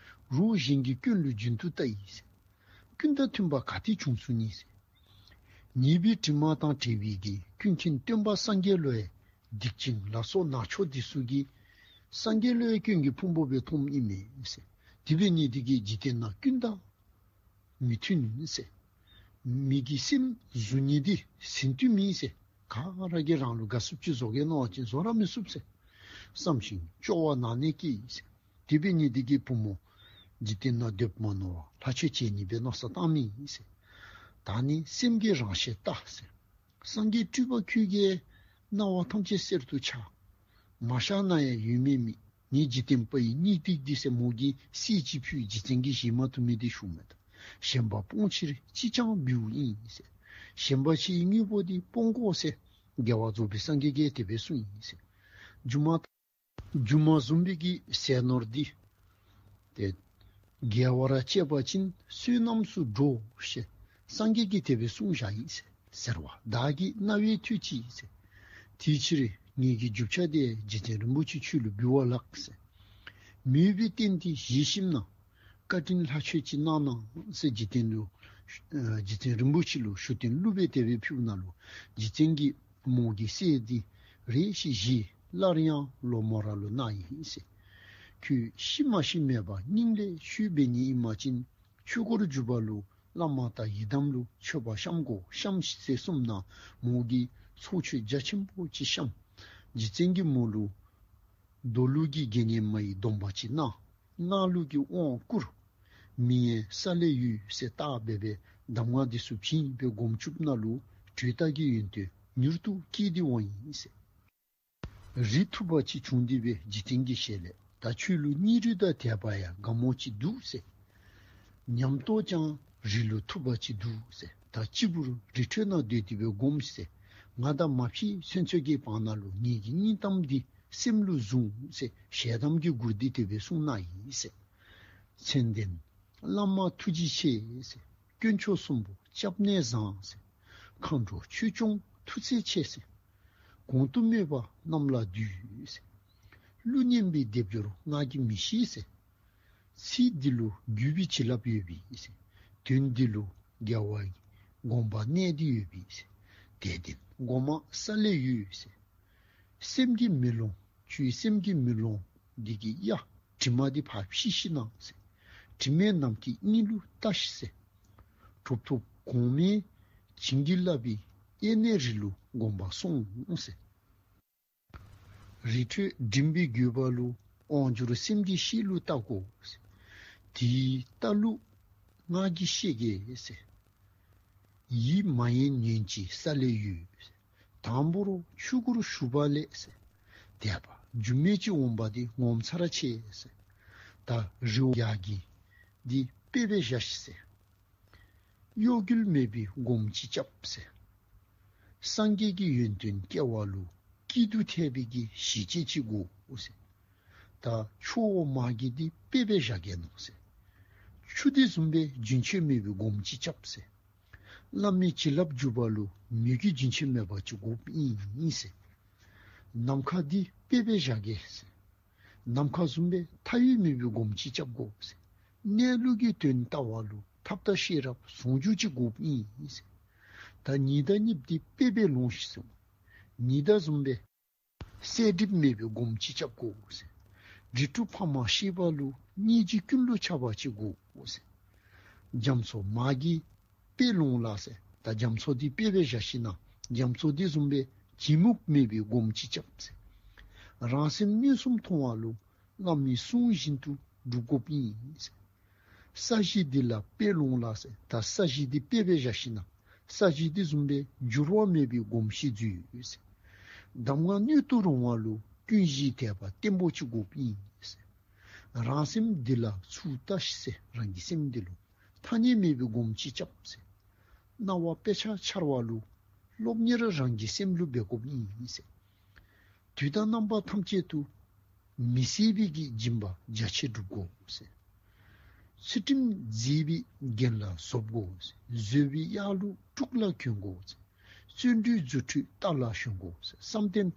རོགས་གཞན་གྱི་སྐྱོན་ལུ་རྒྱུན་དུ་བལྟ་ཡི་ཟེར། ཀུན་དང་མཐུན་པ་ག་དེ་བྱུང་ཚུགས་ནི་ཟེར། ཉེས་པའི་དྲི་མ་དང་བྲལ་བའི་གི་ཀུན་མཁྱེན་སྟོན་པ་སངས་རྒྱས་ལུ་ཡང་སྡིག་ཅན་ལ་སོགས་ནག་ཕྱོགས་འདི་ཚུ་གིས་སངས་རྒྱས་ལུ་ཡང་སྐྱོན་གྱི་ཕུང་པོ་སྦེ་མཐོངམ་ཨིན་མས་ཟེར། དེ་འབད་ནི་འདི་གིས་འཇིག་རྟེན་ནང་ཀུན་དང་མི་མཐུན་ཟེར། མི་གི་སེམས་བཟུང་ནི་འདི་ཟིན་དུས་མེད་ཟེར། ག་ར་གིས་རང་ལུ་དགའ་ཚུགསཔ་ཅིག་བཟོ་གེ་མནོ་བ་ཅིན་བཟོ་ར་མི་ཚུགས་ཟེར། བསམ་ཤིང་སྐྱོ་བ་ནང་ནས་སྐྱེ་ཡི་ཟེར། དེ་འབད་ནི་འདི་གིས་བུམོ་འཇིག་རྟེན་ནང་སྡོདཔ་མ་ནོར་བར་ལྷ་ཆོས་བྱེད་ནི་སྦེ་མནོ་བསམ་བཏང་མི་ཨིན་ཟེར། ད་ནི་སེམས་ཀྱི་རང་ཞལ་བལྟ་ཟེར། སངས་རྒྱས་སྤྲུལ་པ་ཁྱོད་ཀྱིས་སྣང་བ་ཐམས་ཅད་གསེར་དུ་འཆར། མ་ཤར་ན་ཡང་ཡོད་མེད་མིག། ངེད་འཇིག་རྟེན་པ་ཡི་སྙིང་ཏིག་འདི་ཟེར། མོ་གིས་གསེར་ཅིག་ཕུལ། རྗེ་བཙུན་གྱིས་བཞེས་མ་བཏུབ་མི་འདི་ཞུ་མི་ད། ཞེན་པ་སྤོང་ཕྱིར་ཅིས་ཀྱང་འབུལཝ་ཨིན་ཟེར། ཞེན་པ་ཆེ་བའི་དངོས་པོ་འདི་སྤོང་དགོ་ཟེར། རྒྱལ་བ་རྫོགས་པའི་སངས་རྒྱས་ཀྱིས་དེ་སྦེ་གསུངས་ཡི་ཟེར། སྒྱུ་མ་སྒྱུ་མ་བཟུམ་མའི་གི་ཟས་ནོར་འདི་ཏེ་དགེ་བ་ར་སྤྱད་པ་ཅིན་བསོད་ནམས་སུ་འགྲོ་ཞེས་སངས་རྒྱས་ཀྱིས་དེ་སྦེ་གསུངས་བཞག་ཡི་ཟེར་བ་བདག་གིས་རྣ་བས་ཐོས་ཅི་ཟེར། དེའི་ཕྱིར་ངེད་ཀྱི་རྒྱུ་ཆ་འདི་རྗེ་བཙུན་རིན་པོ་ཆེ་ཁྱོད་ལུ་འབུལ་བ་ལགས་ཟེར། མོས་པའི་རྟེན་འདི་བཞེས་ཞིནམ་ན་བཀའ་དྲིན་ལྷ་ཆོས་ཅིག་གནང་གནང་ཟེར་འཇིག་རྟེན་ལུ་ཨ་རྗེ་བཙུན་རིན་པོ་ཆེ་ལུ་ཞུ་རྟེན་བླུགས་སྦེ་དེ་སྦེ་ཕུལཝ་ནང་ལུ་རྗེ་བཙུན་གྱིས་མོ་གི་སྲས་འདི་རེ་ཞིག་བཞེས། སླར་ཡང་སློབ་མ་ར་ལུ་གནང་ཡི་ཟེར། ཁྱོད་ཤི་མ་ཤི་མེད་པར་སྙིང་ལས་ཆོས་འབད་ནི་ཨིན་པ་ཅིན་ཆོས་སྒོར་འཇུག་པ་ལུ་བླ་མ་དང་ཡི་དམ་ལུ་མཆོད་པ་བཤམ་དགོ་བཤམ་ཟེར་གསུངམ་ན་མོ་གིས་ཚོགས་མཆོད་རྒྱ་ཆེན་པོ་ཅིག་བཤམས། རྗེ་བཙུན་གྱིས་མོ་ལུ་མདོ་ལུགས་ཀྱི་དགེ་བསྙེན་མ་ཡི་སྡོམ་པ་ཅིག་གནང་། སྔགས་ལུགས་ཀྱི་དབང་བསྐུར། མི་ཡང་ས་ལས་འོད་ཟེར་བཏགས་སྦེ་སྦེ་གདམས་ངག་འདི་ཚུ་བྱིན་སྦེ་སྒོམ་བཅུགཔ་ནང་ལུ་དྲོད་རྟགས་ཀྱི་ཡོན་ཏན་མྱུར་དུ་སྐྱེས་ཏེ་འོང་ཡི་ཟེར། རིགས་ཐུབ་པ་ཅིག་བྱུང་སྟེ་སྦེ་རྗེ་བཙུན་གྱི་ཞལ་ལས་ད་ཁྱོད་ལུ་སྙིང་རུས་དང་དད་པ་ཡང་དགའ་མོ་ཅིག་འདུག་ཟེར། ཉམས་རྟོགས་ཀྱང་རིགས་ལུ་ཐུབ་པ་ཅིག་འདུག་ཟེར། ད་གཅིག་པུར་རི་ཁྲོད་ནང་སྡོད་དེ་སྦེ་སྒོམ་ཟེར། ང་དང་མ་ཕྱད་ཚུན་ཚོད་ཀྱི་བར་ན་ལུ་ངེད་ཀྱི་སྙིང་གཏམ་འདི་སེམས་ལུ་བཟུང་ཟེར། ཞལ་གདམས་ཀྱི་མགུར་འདི་དེ་སྦེ་གསུངས་གནང་ཡི་ཟེར། མཚན་ལྡན་བླ་མ་ཐུགས་རྗེ་ཆེ་ཟེར། དཀོན་མཆོག་གསུམ་པོ་སྐྱབས་གནས་བཟང་ཟེར། མཁའ་འགྲོ་ཆོས་སྐྱོང་ཐུགས་རྗེ་ཆེ་ཟེར། གོང་དུ་སྨོས་པ་རྣམས་ལ་འདུད་ཟེར། གླུ་སྙན་པའི་སྡེབ་སྦྱོར་ང་གིས་མི་ཤེས་ཟེར། ཚིག་འདི་ལུ་བརྒྱུད་པའི་བྱིན་རླབས་ཡོད་པས་ཟེར། དོན་འདི་ལུ་རྒྱལ་བ་ཡི་དགོངས་པ་གནས་ཏེ་ཡོད་པས་ཟེར། དད་ལྡན་སྒོ་མང་ས་ལས་འོད་ཟེར། སེམས་ཀྱི་མེ་ལོང་ཁྱོད་སེམས་ཀྱི་མེ་ལོང་འདི་གི་གཡའ་དྲི་མ་འདི་ཕར་ཕྱིས་ཤིག་གནང་ཟེར། དྲི་མེད་ནམ་མཁའི་དབྱིངས་ལུ་ལྟ་ཤིག་ཟེར། གྲུབ་ཐོབ་གོང་མས་བྱིན་གྱིས་བརླབས་པའི་དབྱེར་མེད་རིགས་ལུ་དགོངས་པ་སོང་ཟེར། རི་ཁྲོད་འགྲིམ་པའི་དགོས་པ་ལུ་དབང་སྒྱུར་སེམས་ཀྱི་གཤིས་ལུ་བལྟ་དགོ་ཟེར། དེའི་ལྟ་ལུགས་ ང་གིས་ཤེས་གེ་ཟེར། ཡིད་མ་ཡེངས་ཉོན་ཅིག་ས་ལེ་ཡུལ། དང་པོར་ཆོས་སྒོར་ཞུགས་པ་ལས་ཟེར། དད་པ་རྒྱུ་མེད་ཅིག་འོང་པ་འདི་ངོ་མཚར་ཆེ་ཟེར། ད་རི་བོ་རྒྱ་རྒྱལ་འདི་དཔེ་སྦེ་བཞག་ཤིག་ཟེར། གཡོ་འགུལ་མེད་པའི་སྒོམ་ཅིག་རྐྱབ་ཟེར། སངས་རྒྱས་ཀྱི་ཡོན་ཏན་སྐྱེ་བ་ལུ་སྐྱིད་སྡུག་འཐད་པའི་གི་གཞི་བྱེས་ཅིག་དགོ་ཟེར། ད་ཆུ་བོ་མ་གི་འདི་དཔེ་སྦེ་བཞག་གེ་ནོ་ཟེར། ཆུ་འདི་བཟུམ་སྦེ་རྒྱུན་ཆད་མེད་པའི་སྒོམ་ཅིག་རྐྱབ་ཟེར། བླ་མའི་བྱིན་རླབས་འཇུག་པ་ལུ་མོས་གུས་རྒྱུན་ཆད་མེད་པ་ཅིག་དགོཔ་ཨིན་ཟེར། ནམ་མཁའ་འདི་དཔེ་སྦེ་བཞག་གེ་ཟེར། ནམ་མཁའ་བཟུམ་སྦེ་མཐའ་ཡས་མེད་པའི་སྒོམ་ཅིག་རྐྱབ་དགོ་ཟེར། གནས་ལུགས་ཀྱི་དོན་ལྟ་བ་ལུ་ཐབས་དང་ཤེས་རབ་ཟུང་འཇུག་ཅིག་དགོཔ་ཨིན་ཟེར། ད་ཉི་ཟླ་གཉིས་པོ་འདི་དཔེ་སྦེ་ལོང་ཤིག་ཟེར། ཉི་ཟླ་བཟུམ་སྦེ་གསལ་འགྲིབ་མེད་པའི་སྒོམ་ཅིག་རྐྱབ་དགོ་ཟེར། རིགས་དྲུག་ཕ་མ་ཤེས་པ་ལུ་སྙིང་རྗེ་ཀུན་ལུ་ཁྱབ་པ་ཅིག་དགོ་ཟེར། རྒྱ་མཚོ་མ་གི་དཔེ་ལོང་ལ་ཟེར། ད་རྒྱ་མཚོ་འདི་དཔེ་སྦེ་བཞག་ཤིག་ན་རྒྱ་མཚོ་འདི་བཟུམ་སྦེ་གྱི་མུག་མེད་པའི་སྒོམ་ཅིག་རྐྱབ་ཟེར། རང་སེམས་མངོན་སུམ་མཐོང་བ་ལུ་བླ་མའི་གསུང་བཞིན་དུ་སྒྲུབ་དགོཔ་ཨིན་ཟེར། ས་གཞི་འདི་ལ་དཔེ་ལོང་ལ་ཟེར། ད་ས་གཞི་འདི་དཔེ་སྦེ་བཞག་ཤིག་ན་ས་གཞི་འདི་བཟུམ་སྦེ་འགྱུར་བ་མེད་པའི་སྒོམ་ཞིག་འཛུལ་ཟེར། གདམས་ངག་སྣོད་དུ་རུང་བ་ལུ་ཀུན་གཞིའི་དད་པ་བརྟན་པོ་ཅིག་དགོཔ་ཨིན་ཟེར། རང་སེམས་འདི་ལ་ཚུར་ལྟ་ཤིག་ཟེར། རང་གི་སེམས་འདི་ལུ་ཐ་སྙད་མེད་པའི་སྒོམ་ཅིག་རྐྱབ་ཟེར། སྣང་བ་དཔེ་ཆ་འཆར་བ་ལུ་སློབ་གཉེར་རང་གི་སེམས་ལུ་འབད་དགོཔ་ཨིན་ཟེར། དུས་དང་རྣམ་པ་ཐམས་ཅད་དུ་མི་ཟད་པའི་གི་སྦྱིན་པ་རྒྱ་ཆེ་སྒྲུབ་དགོ་ཟེར། ཚུལ་ཁྲིམས་མཛེས་པའི་རྒྱན་ལ་བཟོ་དགོ་ཟེར། བཟོད་པའི་གཡག་ལུག་དྲུག་ལ་གྱོན་དགོ་ཟེར། བརྩོན་འགྲུས་རྫུ་འཕྲུལ་རྟ་ལ་ཞོན་དགོ་ཟེར། བསམ་གཏན་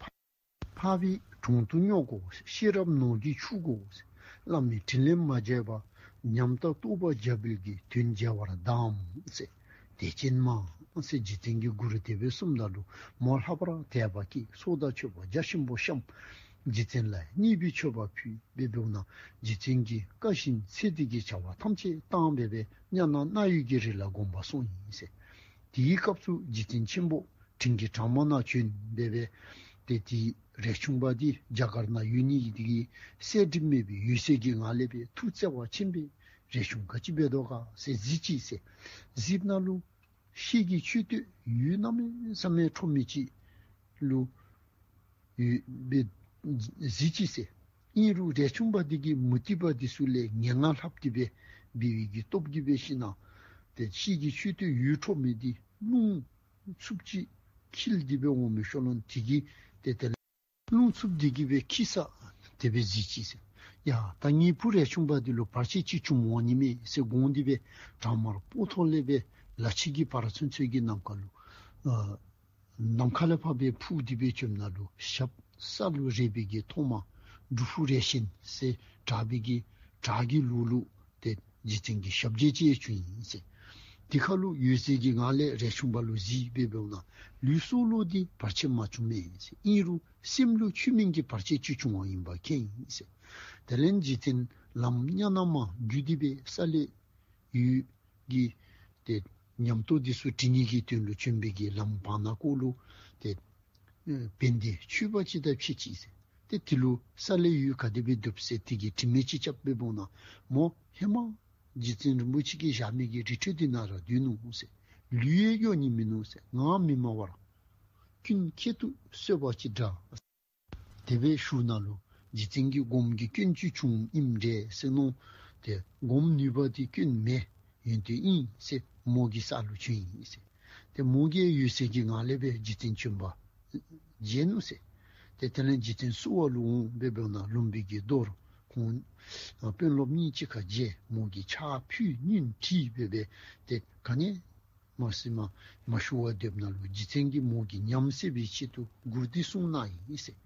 འཕགས་པའི་གྲོང་དུ་སྙོག་དགོ་ཟེར། ཤེས་རབ་ནོར་གྱིས་ཕྱུག་དགོ་ཟེར། བླ་མའི་དྲིན་ལན་མ་འཇལ་བར་ཉམས་དང་རྟོགས་པ་རྒྱ་བིལ་གྱིས་དོན་མཇལ་བར་གདའམ་ཟེར། དད་ཅན་མ་ཟེར་རྗེ་བཙུན་གྱི་མགུར་དེ་སྦེ་གསུངམ་ད་ལུ་མོ་ལྷག་པར་དད་པ་སྐྱེས། ཚོགས་དང་མཆོད་པ་རྒྱ་ཆེན་པོ་བཤམས། རྗེ་བཙུན་ལ་མཉེས་པའི་མཆོད་པ་ཕུལ། འབད་འབདཝ་ད་རྗེ་བཙུན་གྱིས་བཀའ་བཞིན་ཚེ་འདི་གི་བྱ་བ་ཐམས་ཅད་བཏང་སྦེ་སྦེ་ཛྙཱ་ན་རྣ་ཡུལ་གྱི་རི་ལ་སྒོམ་པར་སོང་ཡི་ཟེར། དེའི་སྐབས་སུ་རྗེ་བཙུན་ཆེན་པོ་འབྲིང་གི་གྲངས་མང་ནང་བྱོན་སྦེ་སྦེ་ཏེ་དེའི་རས་ཆུང་པ་འདི་རྒྱ་གར་ནང་ཡོད་ནི་འདི་གིས་གསལ་འགྲིབ་མེད་པའི་འོད་གསལ་གྱི་ངང་ལས་སྦེ་ཐུགས་བརྩེ་བ་ཆེན་པོས་རས་ཆུང་ག་ཅི་འབད་དོ་ག་ཟེར་གཟིགས་ཅི་ཟེར། གཟིགསཔ་ད་ལུ་ཤེལ་གྱི་མཆོད་རྟེན་འོད་གནམ་མེད་ས་མེད་འཕྲོ་མི་ཅིག་ལུ་ཡོད་པའི་གཟིགས་ཅི་ཟེར། ཨིན་རུང་རས་ཆུང་པ་འདི་གིས་མུ་སྟེགས་པ་འདི་ཚུ་ལས་ངན་སྔགས་ལྷབ་སྟེ་སྦེ་འབད་བའི་གི་སྟོབས་ཀྱིས་འབད་ཞིན་ན་ཏེ་ཤེལ་གྱི་མཆོད་རྟེན་འོད་འཕྲོ་མི་འདི་རླུང་འཚུབ་ཅིག་འཁྱིལ་ཏེ་སྦེ་འོང་མི་ཤོ་ལོང་འདི་གིས་ཏེ་དེ་ལས་རླུང་འཚུབ་འདི་གིས་སྦེ་འཁྱིད་ས་དེ་སྦེ་གཟིགས་ཅི་ཟེར། ཡ་ད་ངེའི་བུ་རས་ཆུང་པ་འདི་ལུ་བར་ཆད་ཅིག་བྱུང་འོང་ནི་མས་ཟེར་དགོངས་ཏེ་སྦེ་དྲང་མར་སྤོ་ཐོག་ལས་སྦེ་ལ་ཕྱི་གི་བར་ཚུན་ཚོད་ཀྱི་ནམ་མཁའ་ལུ་ཨ་ནམ་མཁའ་ལས་ཕར་སྦེ་འཕུར་ཏེ་སྦེ་བྱོནམ་ད་ལུ་ཞབས་ས་ལུ་རེག་པའི་གི་ཐོག་མ་སྒྲུབ་ཕུག་རས་ཆེན་ཟེར་གྲགས་པའི་གི་བྲག་གི་ལུགས་ལུ་ཏེ་རྗེ་བཙུན་གྱི་ཞབས་རྗེས་ཅིག་བྱུང་ཡི་ཟེར། དེ་ཁར་ལུ་འོད་གསལ་གྱི་ངང་ལས་རས་ཆུང་པ་ལུ་གཟིགས་སྦེ་འབདཝ་ད་ལུས་སྲོག་ལུ་འདི་བར་ཆད་མ་བྱུང་མས་ཟེར། ཨིན་རུང་སེམས་ལུ་ཆོས་མིན་གྱི་བར་ཆད་ཅིག་བྱུང་བ་ཨིན་པ་མཁྱེན་ཡི་ཟེར། དེ་ལས་རྗེ་བཙུན་ལམ་གཉའ་ནང་མར་བརྒྱུད་དེ་སྦེ་ས་ལེ་ཡུལ་གྱི་ཏེ་ཉམས་རྟོགས་འདི་ཚུ་འབྲི་ནི་གི་དོན་ལུ་བྱོན་པའི་གི་ལམ་བར་ན་ཀོ་ལུ་ཏེ་ཨེ་བན་དེ་ཆོས་པ་ཅིག་དང་ཕྱད་ཅི་ཟེར། ཏེ་དེ་ལུ་ས་ལེ་ཡུལ་ག་དེ་སྦེ་འདུག་ཟེར་དེ་གི་དྲི་མེད་ཅིག་རྐྱབ་སྦེ་འབདཝ་ད་མོ་ཧེ་མ་རྗེ་བཙུན་རིན་པོ་ཆེ་གིས་བཞག་མི་གི་རི་ཁྲོད་འདི་ནང་ར་སྡོད་ནུག་ཟེར། ལུས་ཡང་གཡོ་ནི་མིན་ནུག་ཟེར། ངག་མི་སྨྲ་བར་ཀུན་ཁྱད་དུ་གསོད་པ་ཅིག་འདྲ། དེ་སྦེ་ཞུཝ་ད་ལུ་རྗེ་བཙུན་གྱིས་སྒོམ་གྱི་སྐྱོན་ཅིག་བྱུངམ་ཨིནམ་འདྲས་ཟེར་མནོ། ཏེ་སྒོམ་ནུས་པ་འདི་སྐྱོན་མེད། ཡོན་ཏན་ཨིན་ཟེར་མོ་གི་ས་ལུ་བྱོན་ཡི་ཟེར། ཏེ་མོ་གིས་འོད་གསལ་གྱི་ངང་ལས་སྦེ་རྗེ་བཙུན་བྱོན་པ་མཇལ་ནུག་ཟེར། ཏེ་དེ་ལས་རྗེ་བཙུན་བསུ་བ་ལུ་འོང་སྦེ་འབདཝ་ད་ལུམ་བི་གི་རྡོར་ཁོང་དཔོན་སློབ་གཉིས་གཅིག་ཁར་མཇལ། མོ་གིས་ཕྱག་ཕུལ་སྙུན་དྲིས་སྦེ་སྦེ་ཏེ་ག་ནི་མ་གསུངས་མ་མ་ཞུ་བར་སྡོདཔ་ད་ལུ་རྗེ་བཙུན་གྱིས་མོ་གི་ཉམས་སད་པའི་ཆེད་དུ་མགུར་འདི་གསུངས་གནང་ཡི་ཟེར།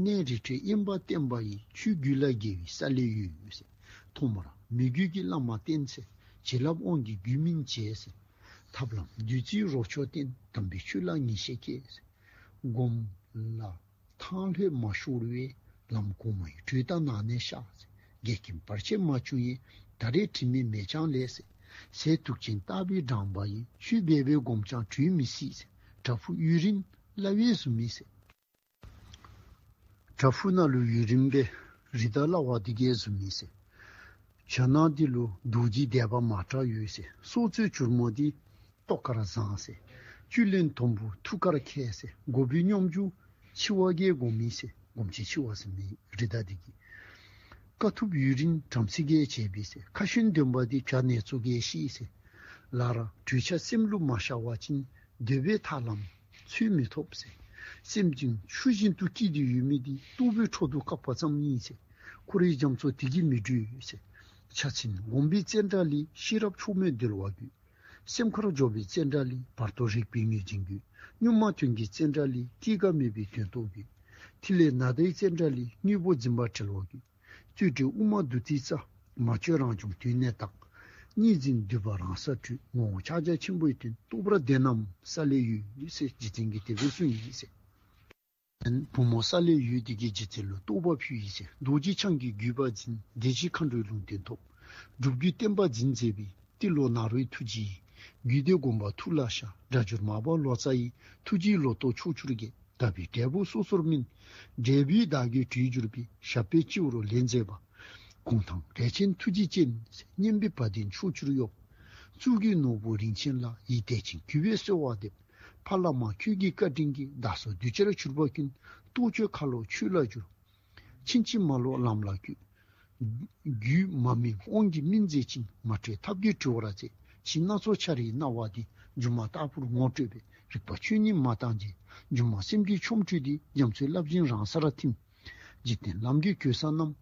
གནས་རི་ཁྲོད་དབེན་པ་བསྟན་པ་ཡི། ཆོས་རྒྱུད་ལ་དགེ་བའི་ས་ལེ་ཡུལ་ཟེར། ཐོག་མར་མོས་གུས་ཀྱི་བླ་མ་བསྟེན་ཟེར། བྱིན་རླབས་དབང་གི་རྒྱུད་སྨིན་བྱས་ཟེར། ཐབས་ལམ་བདུད་རྩིའི་རོ་མཆོག་བསྟེན། དམ་པའི་ཆོས་ལ་ངེས་ཤེས་སྐྱེས་ཟེར། སྒོམ་ལ་ཐང་ལྷོད་མ་ཤོར་བའི། ལམ་གོང་མའི་དྲོད་རྟགས་ནང་ནས་ཤར་ཟེར། འགལ་རྐྱེན་བར་ཆད་མ་བྱུང་ཡིན། ད་རེས་དྲི་མེད་མེ་བྱང་ལས་ཟེར། ཟས་དུག་ཅན་ལྟ་བུའི་འགྲངས་པ་ཡིན། ཆོས་འབད་པའི་སྒོམ་ཀྱང་གྲོལ་མི་སྲིད་ཟེར། བྲག་ཕུག་ཡུན་རིང་གླ་བས་བཟུང་མི་ཟེར། བྲག་ཕུག་ནང་ལུ་ཡུན་རིང་སྦེ་རི་དྭགས་གླ་བ་འདི་གིས་བཟུང་མི་ཟེར། ཞྭ་ནག་འདི་ལུ་རྡོ་རྗེའི་བཟླས་པ་མ་དྲག་ཡོད་ཟེར། སྲོག་རྩོལ་བྱུར་མོ་འདི་ཏོག་དཀར་བཟང་ཟེར། བཅུད་ལེན་དུམ་བུ་ཐུགས་ཀར་མཁས་ཟེར། མགོ་བོའི་སྙོམས་འཇུག་འཆི་བ་གིས་སྒོམ་མི་ཟེར། སྒོམ་ཆེན་འཆི་བ་ཟེར་མི་རི་དྭགས་འདི་གིས། དཀའ་ཐུབ་ཡུན་རིང་བྲམ་ཟེ་གིས་བྱས་པའི་ཟེར། ཁ་ཞོན་འདོན་པ་འདི་བྱ་ནེ་ཙོ་གིས་ཤེས་ཟེར། ལ་ར་གྲོས་ཆ་སེམས་ལུ་མ་ཤར་བ་ཅིན། འདོད་པའི་ཐར་ལམ་འཚོལ་མི་ཐོབ་ཟེར། སེམས་ཅན་ཆུ་བཞིན་དུ་སྐྱིད་དེ་ཡོད་མི་འདི། ལྟོ་ཕོག་འཕྲོ་འདུ་བཀག་པ་ཙམ་ཨིན་ཟེར། འཁོར་བའི་རྒྱ་མཚོ་དེ་གིས་མི་སྒྲོལ་ཟེར། ཕྱག་ཆེན་སྒོམ་པའི་བཙན་དྲག་ལས། ཤེས་རབ་མཆོག་མེད་གདོལ་བ་རྒོད། སེམས་ཁར་འཇོག་པའི་བཙན་དྲག་ལས། བར་དོ་རིག་པའི་ངེས་འབྱིན་རྒོད། གཉུག་མ་དོན་གྱི་བཙན་དྲག་ལས། སྐྱེ་འགག་མེད་པའི་དོན་རྟོགས་རྒོད། ཐིག་ལེ་ནཱ་ད་ཡི་བཙན་དྲག་ལས། དངོས་པོ་འཛིན་པ་བྲལ་བ་རྒོད། རྩོད་བྲལ་དབུ་མ་བདུད་རྩིའི་རྩ། མ་བཅོས་རང་བྱུང་དོན་གནས་དག། གཉིས་འཛིན་འདུས་པ་རང་སར་གྲོལ། ངོ་བོ་ཕྱག་རྒྱ་ཆེན་པོའི་དོན། རྟོགས་པར་འདོད་རྣམས་ས་ལེར་ཡོད་ཟེར། རྗེ་བཙུན་གྱིས་དེ་སྦེ་གསུངས་ཡི་ཟེར། བུ་མོ་ས་ལེར་ཡོད་འདི་གིས་རྗེ་བཙུན་ལུ་རྟོགས་པ་ཕུལ་ཡི་ཟེར། རྡོ་རྗེ་འཆང་གི་བརྒྱུད་པ་འཛིན། བདེ་གཤེགས་མཁའ་འགྲོའི་ལུང་བསྟན་ཐོབ། སྒྲུབ་བརྒྱུད་བསྟན་པ་འཛིན་མཛད་པའི། ཏེ་ལོ་ནཱ་རོའི་ཐུགས་རྗེ་ཡིས། རྒྱུད་སྡེ་དགོངས་པ་ཐུགས་ལ་ཤར། སྒྲ་བསྒྱུར་མར་པ་ལོ་ཙཱ་ཡི། ཐུགས་རྗེའི་ལོ་ཏོག་ཕྱོགས་བཅུར་རྒྱས། དག་པའི་འབྲས་བུ་སོ་སོར་སྨིན། འབྲས་བུའི་བདག་རྒྱུད་གྲོལ་གྱུར་པའི། ཞབས་པད་སྤྱི་བོར་ལེན་མཛད་པ། གུང་ཐང་རས་ཆེན་ཐུགས་རྗེ་ཅན། སྙན་པའི་བ་དན་ཕྱོགས་བཅུར་གཡོ། གཙུག་གི་ནོར་བུ་རིན་ཆེན་ལ། ཡིད་དད་ཅིང་གུས་པས་གསོལ་བ་འདེབས། ཕ་བླ་མ་ཁྱོད་ཀྱི་བཀའ་དྲིན་གྱིས། བདག་སོགས་གདུལ་བྱར་གྱུར་པ་ཀུན། རྟོག་དཔྱོད་ཁ་ལོ་ཆོས་ལ་བསྒྱུར། ཕྱིན་ཅི་མ་ལོག་ལམ་ལ་བཀོད། རྒྱུད་མ་སྨིན་དབང་གིས་སྨིན་མཛད་ཅིང་། མ་གྲོལ་ཐབས་ཀྱིས་གྲོལ་བར་མཛད། ཕྱིས་སྣ་ཚོགས་འཆར་བའི་སྣང་བ་འདི། སྒྱུ་མ་ལྟ་བུར་ངོ་སྤྲོད་པའི། རིག་པ་ཆོས་ཉིད་མ་བཏང་རྗེས། སྒྱུ་མ་སེམས་ཀྱི་ཆོ་འཕྲུལ་འདི། རྒྱ་མཚོའི་རླབས་བཞིན་རང་སར་ཐིམ། འཇིག་རྟེན་ལམ་གྱི་གོལ་ས་རྣམས།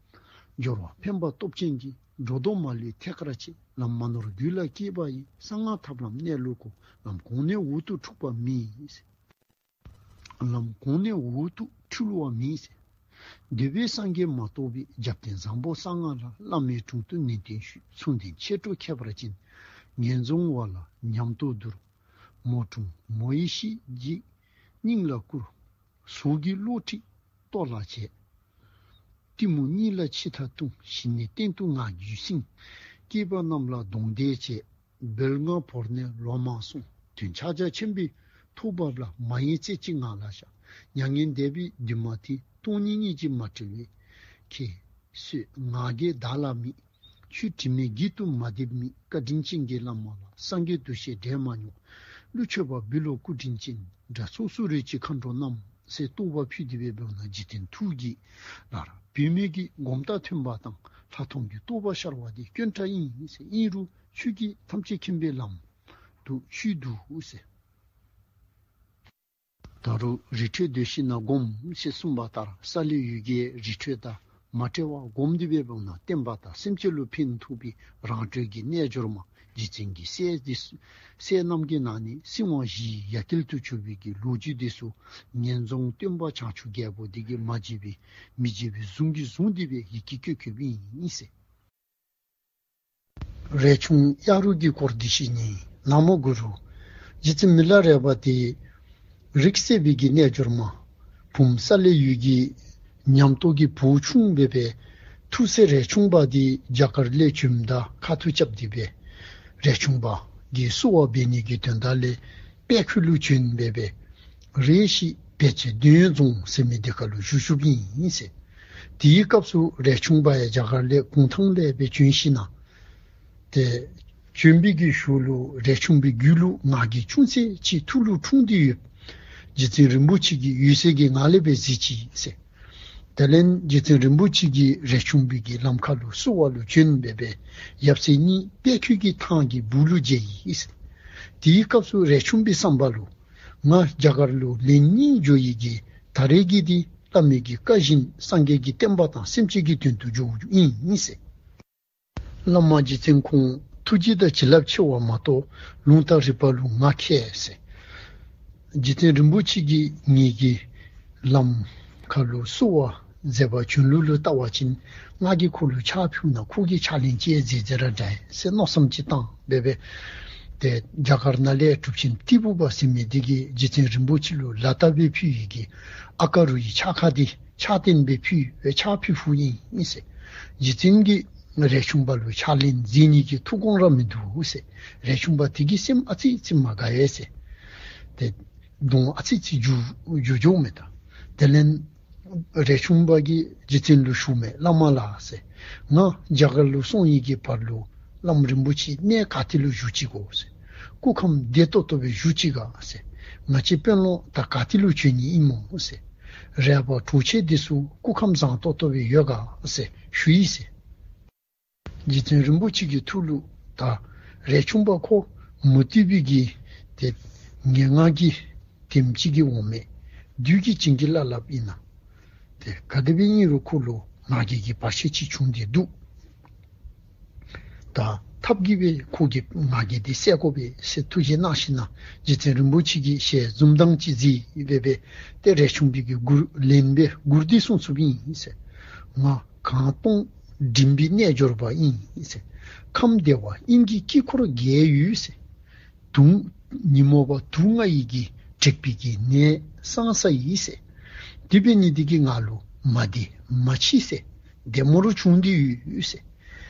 སྦྱོར་བ་འཕེན་པ་སྟོབས་ཅན་གྱིས། སྒྲོ་འདོགས་མ་ལུས་ཐད་ཀར་བཅད། ལམ་མ་ནོར་རྒྱུད་ལ་སྐྱེས་པ་ཡི། གསང་སྔགས་ཐབས་ལམ་གནས་ལུགས་གོ། ལམ་གོང་ནས་འོག་ཏུ་འཁྲུལ་བ་མེད། ལམ་གོང་ནས་འོག་ཏུ་འཁྲུལ་བ་མེད་ཟེར། འདོད་པའི་སངས་རྒྱས་མ་གཏོགས་པའི། རྒྱབ་རྟེན་བཟང་པོ་གསང་སྔགས་ལ། བླ་མའི་དྲུང་དུ་ནན་ཏན་ཞུས། མཚུངས་ལྡན་མཆེད་གྲོགས་ཁྱད་པར་ཅན། ངན་རྫོང་བ་ལ་ཉམས་རྟོགས་བསྡུར། མོ་གྲུང་མོ་ཡི་ཤེས་བརྗེད་སྙིང་ལ་བསྐུར། ཟོག་གི་བློ་ཁྲིད་ལྟོ་ལ་བྱས། གཏི་མུག་གཉིད་ལ་འཆི་མཐའ་ལྟུང་། ཞི་གནས་གཏན་དུ་ང་རྒྱུད་བསྲིང་། སྐྱེས་པ་རྣམས་ལ་གདོང་བརྡལ་བྱས། སྦེལ་ལྔ་བོར་ནས་ལོ་མང་སོང་། དོན་ཕྱག་རྒྱ་ཆེན་པོའི་ཐུགས་བབས་ལ། མ་ཡེངས་རྩེ་གཅིག་ངང་ལ་བཞག། མྱ་ངན་འདས་པའི་འདུན་མ་དེ། སྟོང་ཉིད་སྙིང་རྗེ་མ་བྲལ་བའི། ཁྱད་གསོད་ང་རྒྱལ་བདག་ལ་མེད། ཆོས་དྲི་མེད་གྱེར་དུ་མ་བསྡེབས་མི། བཀའ་དྲིན་ཅན་གྱི་བླ་མ་ལ། སངས་རྒྱས་འདུ་ཤེས་འབྲལ་མ་མྱོང་། ཀླུ་མཆོད་པ་འབུལ་ལོ་སྐུ་དྲིན་ཅན། དགྲ་ཚོགས་སུ་རོལ་ཅིག་མཁའ་འགྲོ་རྣམས། ཟེར་རྟོགས་པ་ཕུལ་ཏེ་སྦེ་འབདཝ་ད་འཇིག་རྟེན་ཐུགས་ཀྱི་ལ་ར་བུད་མེད་ཀྱི་སྒོམ་རྟགས་ཐོན་པ་དང་། ལྷག་མཐོང་གི་རྟོགས་པ་ཤར་བ་དེ་སྐྱོན་བྲལ་ཨིན་ཟེར། ཨིན་རུང་ཆོས་ཀྱིས་ཐམས་ཅད་མཁྱེན་པའི་ལམ་དུ་ཆུད་འདུག་ཟེར། ད་རུང་རི་ཁྲོད་སྡོད་ཞིན་ན་སྒོམ་ཞེས་གསུངས་པ་ལྟར་ས་ལེ་ཡུལ་གྱི་རི་ཁྲོད་དང་མ་བྲལ་བར་སྒོམ་སྟེ་སྦེ་འབདཝ་ད་བསྟན་པ་དང་སེམས་ཅན་ལུ་ཕན་ཐོགས་པའི་རང་གྲོལ་གྱི་རྣལ་འབྱོར་མ་རྗེ་བཙུན་གྱི་སྲས་འདི་སྲས་རྣམས་ཀྱི་ནང་ནས་སྲིད་དབང་བཞིའི་ཡ་གྱལ་དུ་གྱུར་པའི་གི་ལོ་རྒྱུས་འདི་ཚུ་ངན་རྫོང་སྟོན་པ་བྱང་ཆུབ་རྒྱལ་པོ་འདི་གིས་མ་བརྗེད་པའི་མི་བརྗེད་པའི་གཟུངས་ཀྱིས་བཟུང་སྟེ་སྦེ་ཡི་གེ་བཀོད་བཀོདཔ་ཨིན་ཟེར། རས་ཆུང་གཡག་རུ་གི་སྐོར་འདི་ཞུ་ནི། ན་མོ་གུ་རུ། རྗེ་བཙུན་མི་ལ་རས་པ་དེ་རིགས་སད་པའི་གི་རྣལ་འབྱོར་མ། བུམོ་ས་ལེ་ཡུལ་གྱི་ཉམས་རྟོགས་ཀྱི་བུ་ཆུང་སྦེ་སྦེ་ཐུགས་སྲས་རས་ཆུང་པ་དེ་རྒྱ་གར་ལས་བྱོནམ་ད་ཁ་ཐུག་རྐྱབ་སྟེ་སྦེ་རས་ཆུང་པ་གིས་བསུ་བ་འབད་ནི་གི་དོན་དག་ལས་དཔལ་ཁུལ་ལུ་བྱོན་སྦེ་སྦེ་རེ་ཞིག་བལ་ཚལ་འདོད་ཡོན་རྫོང་ཟེར་མི་དེ་ཁ་ལུ་བཞུགས་བཞུགསཔ་ཨིན་ཟེར། དེའི་སྐབས་སུ་རས་ཆུང་པ་ཡང་རྒྱ་གར་ལས་གུང་ཐང་ལས་སྦེ་བྱོན་ཞིན་ན་ཏེ་བྱོན་པའི་གི་ཤུལ་ལུ་རས་ཆུང་པའི་རྒྱུད་ལུ་ང་རྒྱལ་ཅུང་ཟད་ཅིག་ཐུགས་ལུ་འཁྲུངས་ཏེ་ཡོད། རྗེ་བཙུན་རིན་པོ་ཆེ་གིས་འོད་གསལ་གྱི་ངང་ལས་སྦེ་གཟིགས་ཅི་ཟེར། དེ་ལས་རྗེ་བཙུན་རིན་པོ་ཆེ་གིས་རས་ཆུང་པའི་གི་ལམ་ཁ་ལུ་བསུ་བ་ལུ་བྱོན་སྦེ་སྦེ་ཡབ་སྲས་གཉིས་དཔལ་ཁུལ་གྱི་ཐང་གི་སྦུག་ལུ་མཇལ་ཡི་ཟེར། དེའི་སྐབས་སུ་རས་ཆུང་པའི་བསམ་པ་ལུ་ང་རྒྱ་གར་ལུ་ལན་གཉིས་འགྱོ་ཡི་གི་ད་རེས་ཀྱི་འདི་བླ་མའི་གི་བཀའ་བཞིན་སངས་རྒྱས་ཀྱི་བསྟན་པ་དང་སེམས་ཅན་གྱི་དོན་དུ་འགྱོཝ་ཨིན་ཟེར། བླ་མ་རྗེ་བཙུན་ཁོང་ཐུགས་རྗེ་དང་བྱིན་རླབས་ཆེ་བ་མ་གཏོགས་ལུང་དང་རིགས་པ་ལུ་ང་མཁས་ཟེར། རྗེ་བཙུན་རིན་པོ་ཆེ་གིས་ངེ་གི་ལམ་ཁ་ལུ་བསུ་བ་མཛད་པ་བྱོན་ལུགས་ལུ་བལྟ་བ་ཅིན་ང་གིས་ཁོ་ལུ་ཕྱག་ཕུལཝ་ན་ཁོ་གིས་ཕྱག་ལན་ཅིག་མཛད་མཛད་ར་འདྲ་ཟེར་མནོ་བསམ་ཅིག་བཏང་སྦེ་སྦེ་ཏེ་རྒྱ་གར་ནང་ལས་གྲུབ་ཆེན་ཏི་ཕུ་པ་ཟེར་མི་འདི་གིས་རྗེ་བཙུན་རིན་པོ་ཆེ་ལུ་ལ་དྭགས་པའི་ཕུལ་ཡི་གི་ཨ་ཀ་རུ་ཡི་ཕྱག་ཁ་འདི་ཕྱག་རྟེན་སྦེ་ཕུལ་སྦེ་ཕྱག་ཕུལ་ཕུལཝ་ཨིན་ཟེར། རྗེ་བཙུན་གྱིས་རས་ཆུང་པ་ལུ་ཕྱག་ལན་མཛད་ནི་གི་ཐུགས་དགོངས་ར་མིན་འདུག་ཟེར། རས་ཆུང་པ་དེ་གི་སེམས་ཨ་ཙི་ཙི་མ་དགའ་བས་ཟེར། ཏེ་གདོང་ཨ་ཙི་ཙི་འགྱུར་འགྱུར་འགྱུརཝ་མས་ད། དེ་ལས་ རས་ཆུང་པ་གིས་རྗེ་བཙུན་ལུ་ཞུཝ་མས། བླ་མ་ལགས་ཟེར། ང་རྒྱ་གར་ལུ་སོང་ནི་གི་བར་ལུ་བླམ་རིན་པོ་ཆེ་གནས་ག་ཏེ་ལུ་བཞུགས་ཅི་གོ་ཟེར། སྐུ་ཁམས་བདེ་ཏོག་ཏོ་སྦེ་བཞུགས་ཅི་ག་ཟེར། ང་བཅས་དཔོན་སློབ་ད་ག་ཏེ་ལུ་བྱོན་ནི་ཨིན་སྨོ་ཟེར། རས་པ་གྲོགས་མཆེད་འདི་ཚུ་སྐུ་ཁམས་བཟང་ཏོག་ཏོ་སྦེ་ཡོད་ག་ཟེར་ཞུ་ཡི་ཟེར། རྗེ་བཙུན་རིན་པོ་ཆེ་གི་ཐུགས་ལུ་ད་རས་ཆུང་པ་ཁོ་མུ་སྟེགས་པའི་གི་ཏེ་ངན་སྔགས་ཀྱི་དེམ་ཅིག་གིས་འོང་མས། བདུད་ཀྱི་བྱིན་གྱིས་བརླབས་བརླབསཔ་ཨིན་ན། ཏེ་ག་དེ་སྦེ་ཨིན་རུང་ཁོ་ལུ་ང་རྒྱལ་གྱི་བར་ཆད་ཅིག་བྱུང་སྟེ་འདུག། ད་ཐབས་ཀྱིས་སྦེ་ཁོ་གི་ང་རྒྱལ་འདི་བསལ་དགོ་པས་ཟེར་ཐུགས་བཞེད་གནང་ཞིནམ་ལས་རྗེ་བཙུན་རིན་པོ་ཆེ་གིས་ཞལ་འཛུམ་མདངས་ཅིག་གཟིགས་སྦེ་སྦེ་ཏེ་རས་ཆུང་པའི་གི་མགུར་ལན་སྦེ་མགུར་འདི་གསུང་ཚུགསཔ་ཨིན་ཟེར། ང་གངས་སྟོང་འགྲིམ་པའི་རྣལ་འབྱོར་པ་ཨིན་ཟེར། ཁམས་བདེ་བ་དབྱིངས་ཀྱི་དཀྱིལ་འཁོར་རྒྱས་ཡོད་ཟེར། དུག་ཉོན་མོངས་པ་དུག་ལྔ་ཡི་གི་དྲེགས་པའི་གི་ནད་སངས་ས་ཡི་ཟེར། དེ་འབད་ནི་འདི་གིས་ང་ལུ་མ་བདེ་མ་ཅི་ཟེར། བདེ་མོ་རུ་བྱུང་སྟེ་ཡོད་ཟེར།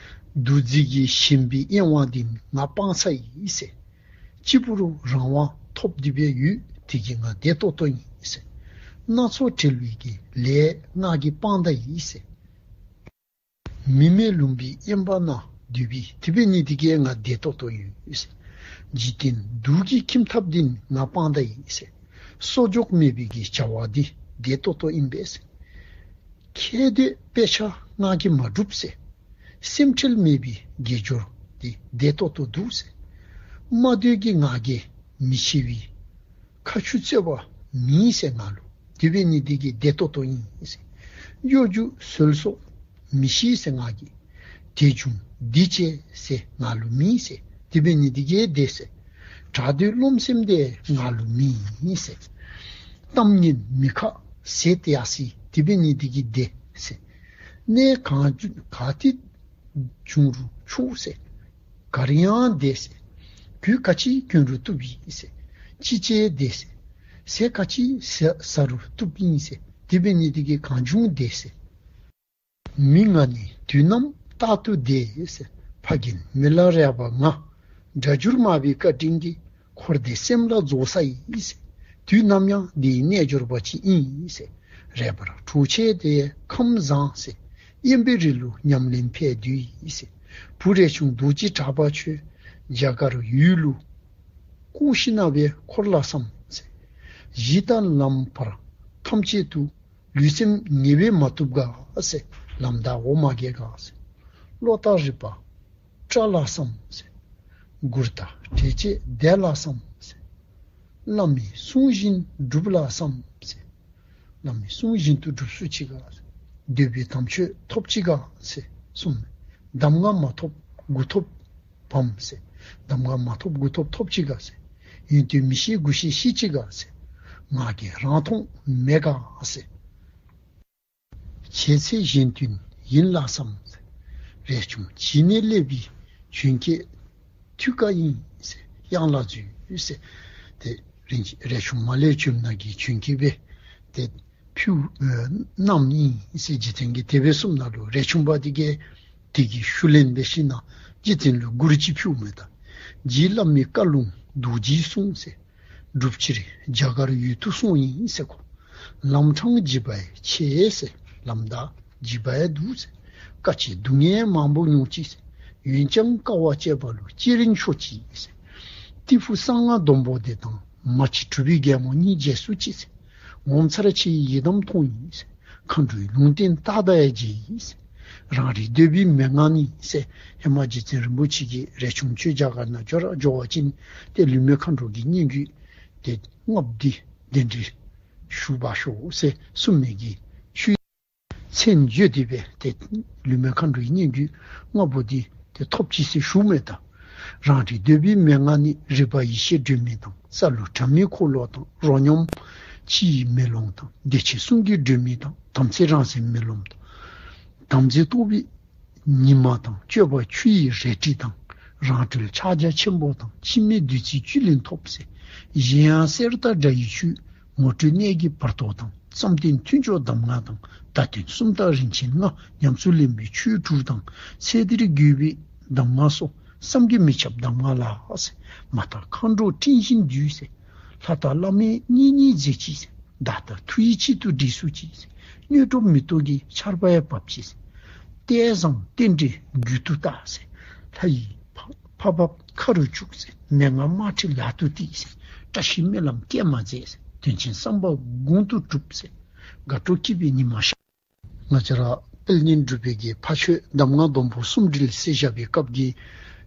འདུ་འཛི་གིས་ཞེན་པའི་གཡེང་བ་འདི་ང་སྤངས་ས་ཡི་ཟེར། གཅིག་པུ་རུ་རང་དབང་ཐོབ་སྟེ་སྦེ་ཡོད། དེ་གིས་ང་བདེ་ཏོག་ཏོ་ཨིན་ཟེར། སྣ་ཚོགས་བྲལ་བའི་གི་ལས་ང་གིས་སྤངས་ད་ཡི་ཟེར། མི་མེད་ལུང་པའི་དབེན་པ་ན་སྡོད་པའི་དེ་འབད་ནི་འདི་གིས་ང་བདེ་ཏོག་ཏོ་ཨིན་ཟེར། འཇིག་རྟེན་དུག་གི་ཁྱིམ་ཐབ་འདི་ང་སྤངས་ད་ཡི་ཟེར། གསོག་འཇོག་མེད་པའི་གི་བྱ་བ་འདི་བདེ་ཏོག་ཏོ་ཨིན་པས་ཟེར། ཁྱད་འདོད་དཔེ་ཆ་ང་གིས་མ་སྒྲུབ་ཟེར། སེམས་ཁྲལ་མེད་པའི་དགེ་སྦྱོར་འདི་བདེ་ཏོག་ཏོ་འདུག་ཟེར། རྨ་འདོད་ཀྱི་ང་རྒྱལ་མི་ཤེས་པའི་ཁ་ཆུ་རྩོད་པ་མེད་ཟེར་ང་ལུ། དེ་འབད་ནི་འདི་གིས་བདེ་ཏོག་ཏོ་ཨིན་ཟེར། གཡོ་སྒྱུ་ཟོལ་ཟོག་མི་ཤེས་ཟེར་ང་གིས། དེ་བྱུང་འདི་བྱས་ཟེར་ང་ལུ་མེད་ཟེར། དེ་འབད་ནི་འདི་གིས་བདེ་ཟེར། གྲགས་འདོད་རློམ་སེམས་དེ་ང་ལུ་མེད་ཟེར། གཏམ་ངན་མི་ཁ་ཟེར་དེ་ཡང་ཟེར། དེ་འབད་ནི་འདི་གིས་བདེ་ཟེར། གནས་གང་ག་ཏེ་བྱུང་རུང་ཆོག་ཟེར། ག་རེ་ཡང་བདེ་ཟེར། གོས་ག་ཅི་གྱོན་རུང་བཏུབ་ཨིན་ཟེར། ཅི་བྱས་བདེ་ཟེར། ཟས་ག་ཅི་ཟ་ཟ་རུང་བཏུབ་ཨིན་ཟེར། དེ་འབད་ནི་འདི་གིས་གང་བྱུང་བདེ་ཟེར། མི་ང་ནི་དུས་ནམ་རྟག་ཏུ་བདེ་ཟེར། ཕ་རྒན་མི་ལ་རས་པ་ང་། སྒྲ་སྒྱུར་མ་པའི་བཀའ་དྲིན་གྱིས། འཁོར་འདས་སེམས་ལ་རྫོགས་ས་ཡིན་ཟེར། དུས་ནམ་ཡང་འདི་ཡི་རྣལ་འབྱོར་པ་ཅིག་ཡིན་ཟེར། རས་པ་ར་གྲོགས་མཆེད་དེ་ཁམས་བཟང་ཟེར། དབེན་པའི་རི་ལུ་ཉམས་ལེན་ཕེབས་དུས་ཟེར། བུ་རས་ཆུང་རྡོ་རྗེ་གྲགས་པ་ཁྱོད། རྒྱ་གར་ཡུལ་ལུ་བཀོ་ཞིནམ་ལས་འཁོར་ལ་བསམ་ཟེར། གཞི་དང་ལམ་བར་ཐམས་ཅད་དུ། ལུས་སེམས་ཉེ་བས་མ་བཏུབ་ག་ཟེར། ལམ་བདའ་འོ་མ་རྒྱས་ག་ཟེར། བློ་དང་རིག་པ་བཀྲ་ལ་བསམ་ཟེར། མགུར་དང་འགྲེལ་བྱེད་བདེ་ལ་བསམ་ཟེར། བླ་མའི་གསུང་བཞིན་སྒྲུབ་ལ་བསམ་ཟེར། བླ་མའི་གསུང་བཞིན་དུ་སྒྲུབ་ཚུགས་ཅི་ག་ཟེར། འདོད་པའི་དམ་ཆོས་ཐོབ་ཅི་ག་ཟེར་གསུངས། གདམས་ངག་མ་ཐོབ་དགུ་ཐོབ་བམ་ཟེར། གདམས་ངག་མ་ཐོབ་དགུ་ཐོབ་ཐོབ་ཅི་ག་ཟེར། ཡོན་ཏན་མི་ཤེས་དགུ་ཤེས་ཤེས་ཅི་ག་ཟེར། ང་རྒྱལ་རང་མཐོང་མེད་ག་ཟེར། བྱས་ཚད་གཞན་དོན་ཡིན་ལ་བསམ་ཟེར། རས་ཆུང་བྱིན་ནས་སླེབས་པའི་བྱོན་སྐད་ཐུགས་ཀ་ཡིན་ཟེར། གཡང་ལ་འཛུལ་ཟེར། ཏེ་རིན་ཆེན་རས་ཆུང་མ་ལས་བྱོནམ་ནང་གི་བྱོན་སྐད་སྦེ་ཏེ་ཕུལ་ཨེ་གནངམ་ཨིན་ཟེར། རྗེ་བཙུན་གྱིས་དེ་སྦེ་གསུངམ་ད་ལུ་རས་ཆུང་པ་དེ་གིས་དེ་གི་ཞུ་ལན་འབད་ཞིནམ་ལས་རྗེ་བཙུན་ལུ་མགུར་ཅིག་ཕུལཝ་མས། ད་རྗེ་བླ་མའི་བཀའ་ལུང་རྡོ་རྗེའི་གསུང་ཟེར། སྒྲུབ་ཕྱིར་རྒྱ་གར་ཡུལ་དུ་སོང་ཡི་ཟེར་གོ། ལམ་འཕྲང་བརྗིད་པ་ཡང་ཆེ་ཟེར། ལམ་བདའ་བརྗིད་པ་ཡང་འདུག་ཟེར། དཀའ་སྤྱད་སྡུག་བསྔལ་མང་པོ་མྱོང་ཅི་ཟེར། འོན་ཀྱང་དཀའ་བ་སྤྱད་པ་ལུ་སྤྱན་རས་མཆོག་གཅིག་ཟེར། ཏི་ཕུ་གསང་སྔགས་སྡོང་པོ་དེ་དང་། མ་གཅིག་གྲུབ་པའི་རྒྱལ་མོ་གཉིས་མཇལ་ཚུགས་ཅི་ཟེར། ངོ་མཚར་ཆེ་བའི་ཡི་དམ་མཐོང་ཡི་ཟེར། མཁའ་འགྲོའི་ལུང་བསྟན་རྟགས་དང་ཡང་མཇལ་ཡི་ཟེར། རང་རིག་འདོད་པའི་མན་ངག་ནི་ཟེར། ཧེ་མ་རྗེ་བཙུན་རིན་པོ་ཆེ་གིས་རས་ཆུང་ཁྱོད་རྒྱ་གར་ནང་འགྱོ་ར་འགྱོ་བ་ཅིན་ཏེ་ལུས་མེད་མཁའ་འགྲོ་གི་སྙན་བརྒྱུད་ཏེ་ལྔ་པོ་འདི་གདན་འདྲེན་ཞུ་འབག་ཤོག་ཟེར་གསུངས་མི་གི་ཤུལ་མཚན་བརྗོད་དེ་སྦེ་ཏེ་ལུས་མེད་མཁའ་འགྲོའི་སྙན་བརྒྱུད་ལྔ་པོ་འདི་ཏེ་ཐོབ་ཅི་ཟེར་ཞུཝ་མས། ད་རང་རིག་འདོད་པའི་མན་ངག་ནི། རིག་པ་ཡེ་ཤེས་སྒྲོན་མེ་དང་། སཱ་ལུ་དྲ་མིག་འཁོར་ལོ་དང་། རོ་སྙོམས་ཕྱི་ཡི་མེ་ལོང་དང་། བདེ་ཆེན་གསུང་གི་སྒྲོན་མེ་དང་། དམ་ཚིག་རང་སེམས་མེ་ལོང་དང་། དམ་ཚིག་རྟོགས་པའི་ཉི་མ་དང་། སྤྱོད་པ་ཆུ་ཡི་རལ་གྲི་དང་། རང་གྲོལ་ཕྱག་རྒྱ་ཆེན་པོ་དང་། འཆི་མེད་བདུད་རྩིའི་བཅུད་ལེན་ཐོབ་ཟེར། གཞན་ཡང་གསེར་དང་འདྲ་བའི་ཆོས། ངོ་སྤྲོད་གནད་ཀྱི་བར་དོ་དང་། བསམ་གཏན་མཐུན་ཕྱོགས་གདམས་ངག་དང་། བརྡ་དོན་གསུམ་དང་རིན་ཆེན་ལྔ། ཉམས་སུ་ལེན་པའི་ཆོས་དྲུག་དང་། ཚེ་འདིར་དགོས་པའི་གདམས་ངག་སོགས། བསམ་གྱིས་མི་ཁྱབ་གདམས་ངག་ལགས་ཟེར། མ་དག་མཁའ་འགྲོ་སྤྲིན་བཞིན་འདུས་ཟེར། ལྷ་དང་བླ་མས་གཉིས་གཉིས་མཛད་ཅི་ཟེར། བདག་དང་མཐུ་ཡིས་གཅིག་ཏུ་སྒྲིལ་ཚུགས་ཅི་ཟེར། དངོས་གྲུབ་མེ་ཏོག་གི་ཆར་པ་ཡང་བབས་ཅི་ཟེར། ལྟས་བཟང་རྟེན་འབྲེལ་རྒྱུད་དུ་བཏགས་ཟེར། ལྷ་ཡི་ཕ་ཕ་བབས་ཁ་རུ་བཅུག་ཟེར། མན་ངག་དམར་ཁྲིད་ལག་ཏུ་གཏད་ཟེར། བཀྲ་ཤིས་སྨོན་ལམ་སྐྱེལ་མ་མཛད་ཟེར། དོན་ཆེན་བསམ་པ་དགུང་དུ་འགྲུབ་ཟེར། དགའ་སྤྲོ་སྐྱིད་པའི་ཉི་མ་ཤར། ང་བཅས་ར་དཔལ་ལྡན་འབྲུག་པའི་གི་ཕ་ཆོས་གདམས་ངག་སྡོང་པོ་གསུམ་སྒྲིལ་ཟེར་བཞག་པའི་སྐབས་ཀྱི་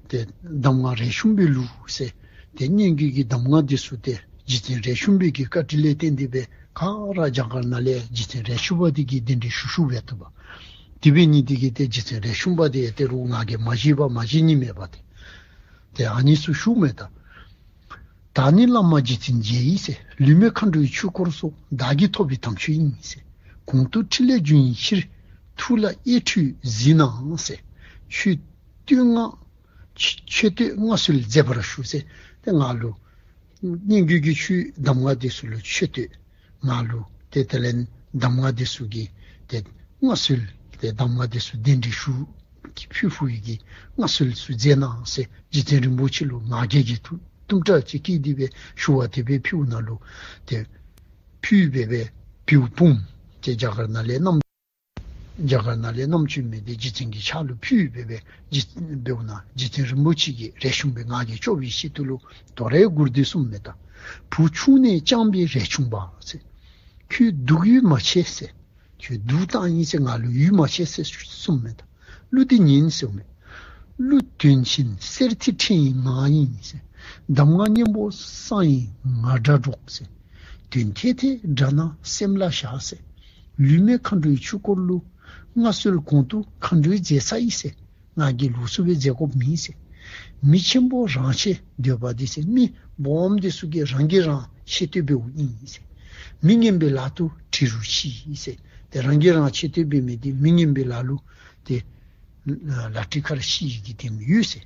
ཏེ་གདམས་ངག་རས་ཆུང་པའི་ལུགས་ཟེར། ཏེ་སྙན་བརྒྱུད་ཀྱི་གདམས་ངག་འདི་ཚུ་ཏེ་རྗེ་བཙུན་རས་ཆུང་པའི་གི་བཀའ་དྲིན་ལས་བརྟེན་ཏེ་སྦེ་ག་ར་རྒྱ་གར་ནང་ལས་རྗེ་བཙུན་རས་ཆུང་པ་འདི་གིས་གདན་འདྲེན་ཞུ་ཞུཝ་འབད་དོ་བ། དེ་འབད་ནི་འདི་གིས་ཏེ་རྗེ་བཙུན་རས་ཆུང་པ་འདི་ཡང་ཏེ་རུང་ང་གིས་མ་བཞེས་པ་མ་བཞེས་ནི་མེད་པ་ཏེ། ཏེ་ཨ་ནི་ཚུ་ཞུཝ་མས་ད། བདག་ནི་བླ་མ་རྗེ་བཙུན་མཇལ་ཡི་ཟེར། ལུས་མེད་མཁའ་འགྲོའི་ཆོས་སྐོར་སོགས། བདག་གིས་ཐོབ་པའི་དམ་ཆོས་ཡིན་ཟེར། གོང་དུ་ཕྲིན་ལས་རྒྱུན་ཡི་ཕྱིར། ཐུགས་ལ་གཡེར་ཁྲུས་གཟིགས་གནང་ཟེར། ཆོས་བསྟོད་བསྔགས་ཆོས་བསྟོད་བསྔགས་གསོལ་མཛད་པར་ཞུ་ཟེར། ཏེ་ང་ལུ་སྙན་བརྒྱུད་ཀྱི་ཆོས་གདམས་ངག་འདི་ཚུ་ལུ་ཆོས་བསྟོད། ང་ལུ་ཏེ་དེ་ལས་གདམས་ངག་འདི་ཚུ་གི་ཏེ་བསྔགས་གསོལ། ཏེ་གདམས་ངག་འདི་ཚུ་གདན་འདྲེན་ཞུ་ཕུལ་ཕུལ་བའི་གི་བསྔགས་གསོལ་ཚུ་མཛད་གནང་ཟེར། རྗེ་བཙུན་རིན་པོ་ཆེ་ལུ་ང་རྒྱལ་གྱིས་ཐུགས་གཏུམ་དྲག་ཅིག་སྐྱེས་ཏེ་སྦེ་ཞུ་བ་དེ་སྦེ་ཕུལཝ་ནང་ལུ་ཏེ་ཕུལ་སྦེ་སྦེ་བེའུ་བུམོ་ཏེ་རྒྱ་གར་ནང་ལས་བསྣམས་རྒྱ་གར་ནང་ལས་བསྣམས་བྱོན་མི་འདི་རྗེ་བཙུན་གྱི་ཕྱག་ལུ་ཕུལ་སྦེ་སྦེ་རྗེ་བེའུ་ནང་རྗེ་བཙུན་རིན་པོ་ཆེ་གིས་རས་ཆུང་པའི་ང་རྒྱལ་སྐྱོབ་པའི་ཆེད་དུ་ལུ་དོ་རུང་མགུར་འདི་གསུངམ་མས་ད། བུ་ཆུང་ནས་བསྐྱངས་པའི་རས་ཆུང་པ་ཟེར། ཁྱོད་སྡུག་ཡུས་མ་བྱེད་ཟེར། ཁྱོད་སྡུག་བཏང་ཡི་ཟེར། ང་ལུ་ཡུས་མ་བྱེད་ཟེར་གསུངམ་མས་ད། གླུ་འདི་ཉན་ཟེརཝ་མས། གླུ་དོན་ཆེན་གསེར་ཐིག་ཕྲེང་ཡི་ངག་ཡིན་ཟེར། གདམས་ངག་སྙིང་པོ་གསང་ཡི་ངར་སྒྲ་སྒྲོགས་ཟེར། དོན་ཐད་ཐད་སྒྲ་རྣམས་སེམས་ལ་བཞག་ཟེར། ལུས་མེད་མཁའ་འགྲོའི་ཆོས་སྐོར་ལུ། མངའ་གསོལ་གོང་དུ་མཁའ་འགྲོའི་མཛད་ས་ཡིན་ཟེར། ང་གིས་ལོགས་སུ་སྦེ་མཛད་དགོཔ་མེད་ཟེར། མི་ཆེན་པོ་རང་ཆེ་འདོད་པ་འདི་ཟེར། མི་སྦོམ་འདི་ཚུ་གིས་རང་གིས་རང་ཆེ་བསྟོད་འབདཝ་ཨིན་ཟེར། མི་ངན་པའི་ལག་ཏུ་གྲི་རུ་ཤི་ཡི་ཟེར། ཏེ་རང་གིས་རང་ཆེ་བསྟོད་འབད་མི་འདི་མི་ངན་པའི་ལག་ལུ་ཏེ་ལག་གྲི་ཁར་ཤི་ཡི་གི་དེམ་ཡོད་ཟེར།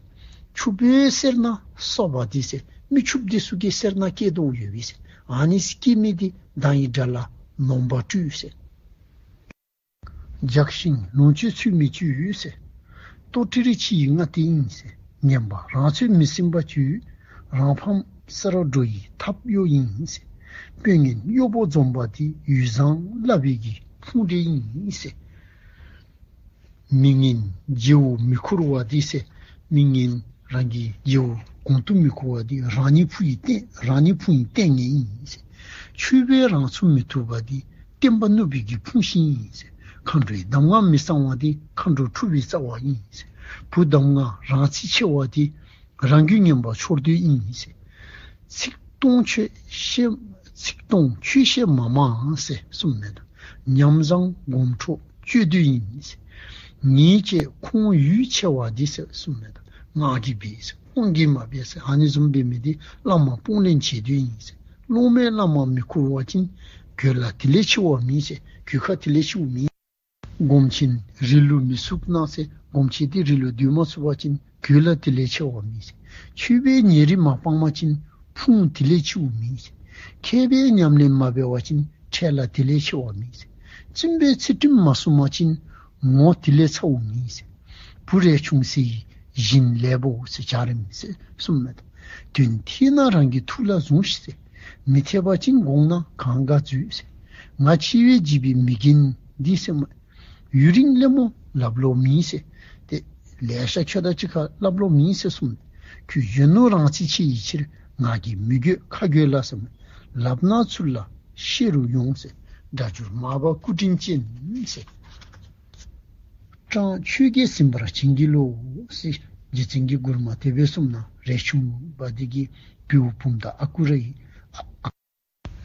ཕྱུག་པོའི་སེར་སྣ་གསོ་བ་འདི་ཟེར། མི་ཕྱུགཔོ་འདི་ཚུ་གི་སེར་སྣ་སྐྱེ་དོ་ཡོད་པས་ཟེར། ཨ་ནི་སྐྱེ་མི་འདི་མདངས་ཡི་སྒྲ་ལ་ནོམ་པ་སྤྲོད་ཟེར། འཇགས་ཤིང་ལོངས་སྤྱོད་ཚུལ་མི་ཆུད་ཟེར། ལྟོ་ཊི་རི་ཕྱི་ཡི་ལྔ་སྟེ་ཡིན་ཟེར། ངན་པ་རང་ཚོད་མི་ཟིན་པ་ཅིག། རང་ཕམ་ས་ར་འགྲོ་ཡི་ཐབས་གཡོག་ཡིན་ཟེར། དཔོན་ངན་གཡོག་པོ་འཛོམས་པ་འདི། ཡུལ་བཟང་བླ་བའི་གི་ཕུང་འདྲེ་ཡིན་ཟེར། མི་ངན་རྗེ་བོ་མི་ཁུར་བ་འདི་ཟེར། མི་ངན་རང་གི་རྗེ་བོ་གོང་དུ་མི་ཁུར་བ་འདི་རང་ཉིད་ཕུང་ཡི་རྟེན་རང་ཉིད་ཕུང་ཡི་ལྟས་ངན་ཡིན་ཟེར། ཆོས་པས་རང་ཚུགས་མི་ཐུབ་པ་འདི་བསྟན་པ་བསྣུབས་པའི་གི་ཕུང་ཤིང་ཡིན་ཟེར། མཁའ་འགྲོའི་གདམས་ངག་མི་གསང་བ་འདི་མཁའ་འགྲོ་འཁྲུགས་པའི་རྩ་བ་ཡིན་ཟེར། བུ་གདམས་ངག་རང་ཚིག་ཆེ་བ་འདི་རང་རྒྱུད་ངན་པ་འཆོར་དུས་ཡིན་ཟེར། ཚིག་སྟོང་ཆོས་བཤད་ཚིག་སྟོང་ཆོས་བཤད་མ་མང་ཟེར་གསུངམ་མས་ད། ཉམས་བཟང་སྒོམ་འཕྲོ་སྤྱོད་དུས་ཡིན་ཟེར། ཉེས་བྱས་ཁོང་ཡུལ་ཆེ་བ་འདི་ཟེར་གསུངམ་མས་ད། ངག་གིས་འབད་ཟེར་ཁོང་གིས་མ་འབད་ཟེར། ཨ་ནི་བཟུམ་འབད་མི་འདི་བླ་མ་དཔུང་ལེན་བྱེད་དུས་ཡིན་ཟེར། སློབ་མས་བླ་མ་མི་ཁུར་བ་ཅིན། གོས་ལ་དེ་ལས་ཆེ་བ་མེད་ཟེར། གོས་ཁ་དེ་ལས་ཆེ་བ་མེད། སྒོམ་ཆེན་རི་ལུ་མི་ཚུགས་ན་ཟེར། སྒོམ་ཆེན་འདི་རི་ལུ་སྡོད་མ་ཚུགས་པ་ཅིན་གོས་ལ་དེ་ལས་ཆེ་བ་མེད་ཟེར། ཆོས་པས་ཉེ་རིང་མ་སྤངས་པ་ཅིན་ཕུང་དེ་ལས་ཆེ་བ་མེད་ཟེར། མཁས་པས་ཉམས་ལེན་མ་འབད་བ་ཅིན་འཕྲལ་ལ་དེ་ལས་ཆེ་བ་མེད་ཟེར། བཙུན་པས་ཚུལ་ཁྲིམས་མ་བསྲུངས་པ་ཅིན་ངོ་དེ་ལས་ཚ་བ་མེད་ཟེར། བུ་རས་ཆུང་སེ་ཡི་བཞིན་ལེགས་པོ་ཟེར་བྱ་རིམ་ཟེར་གསུངམ་མས་ད། དོན་འཐད་ན་རང་གི་ཐུགས་ལ་བཟུང་ཤིག་ཟེར། མི་འཐད་པ་ཅིན་དགོངས་ན་གང་དགའ་འཛོལ་ཟེར། ང་འཆི་བས་འཇིགས་པའི་མི་རྒན་འདི་ཟེར་མ། ཡུན་རིང་གླེན་མོ་ལབ་ལོང་མེད་ཟེར། ཏེ་ལེ་ཤ་ཁྱོད་དང་གཅིག་ཁར་ལབ་ལོང་མེད་ཟེར་གསུངམ་མས། ཁྱོད་གཞོན་ནུ་རང་ཚིག་ཆེ་ཡི་ཕྱིར། ང་གིས་མི་འགྱོད་ཁ་འགྱོད་ལ་ཟེར་མ། ལབ་ན་ཚུར་ལ་བཤད་རུང་ཡོང་ཟེར། སྒྲ་སྒྱུར་མར་པ་སྐུ་དྲིན་ཅན་ཟེར། སྤྲང་ཆོས་བརྒྱད་ཟིན་པར་བྱིན་གྱིས་རློབས་ཟེར། རྗེ་བཙུན་གྱིས་མགུར་མ་དེ་སྦེ་གསུངམ་ན་རས་ཆུང་པ་འདི་གི་བེའུ་བུམོ་དང་ཨ་ཀ་རུ་ཡི་ཨ་ཨ་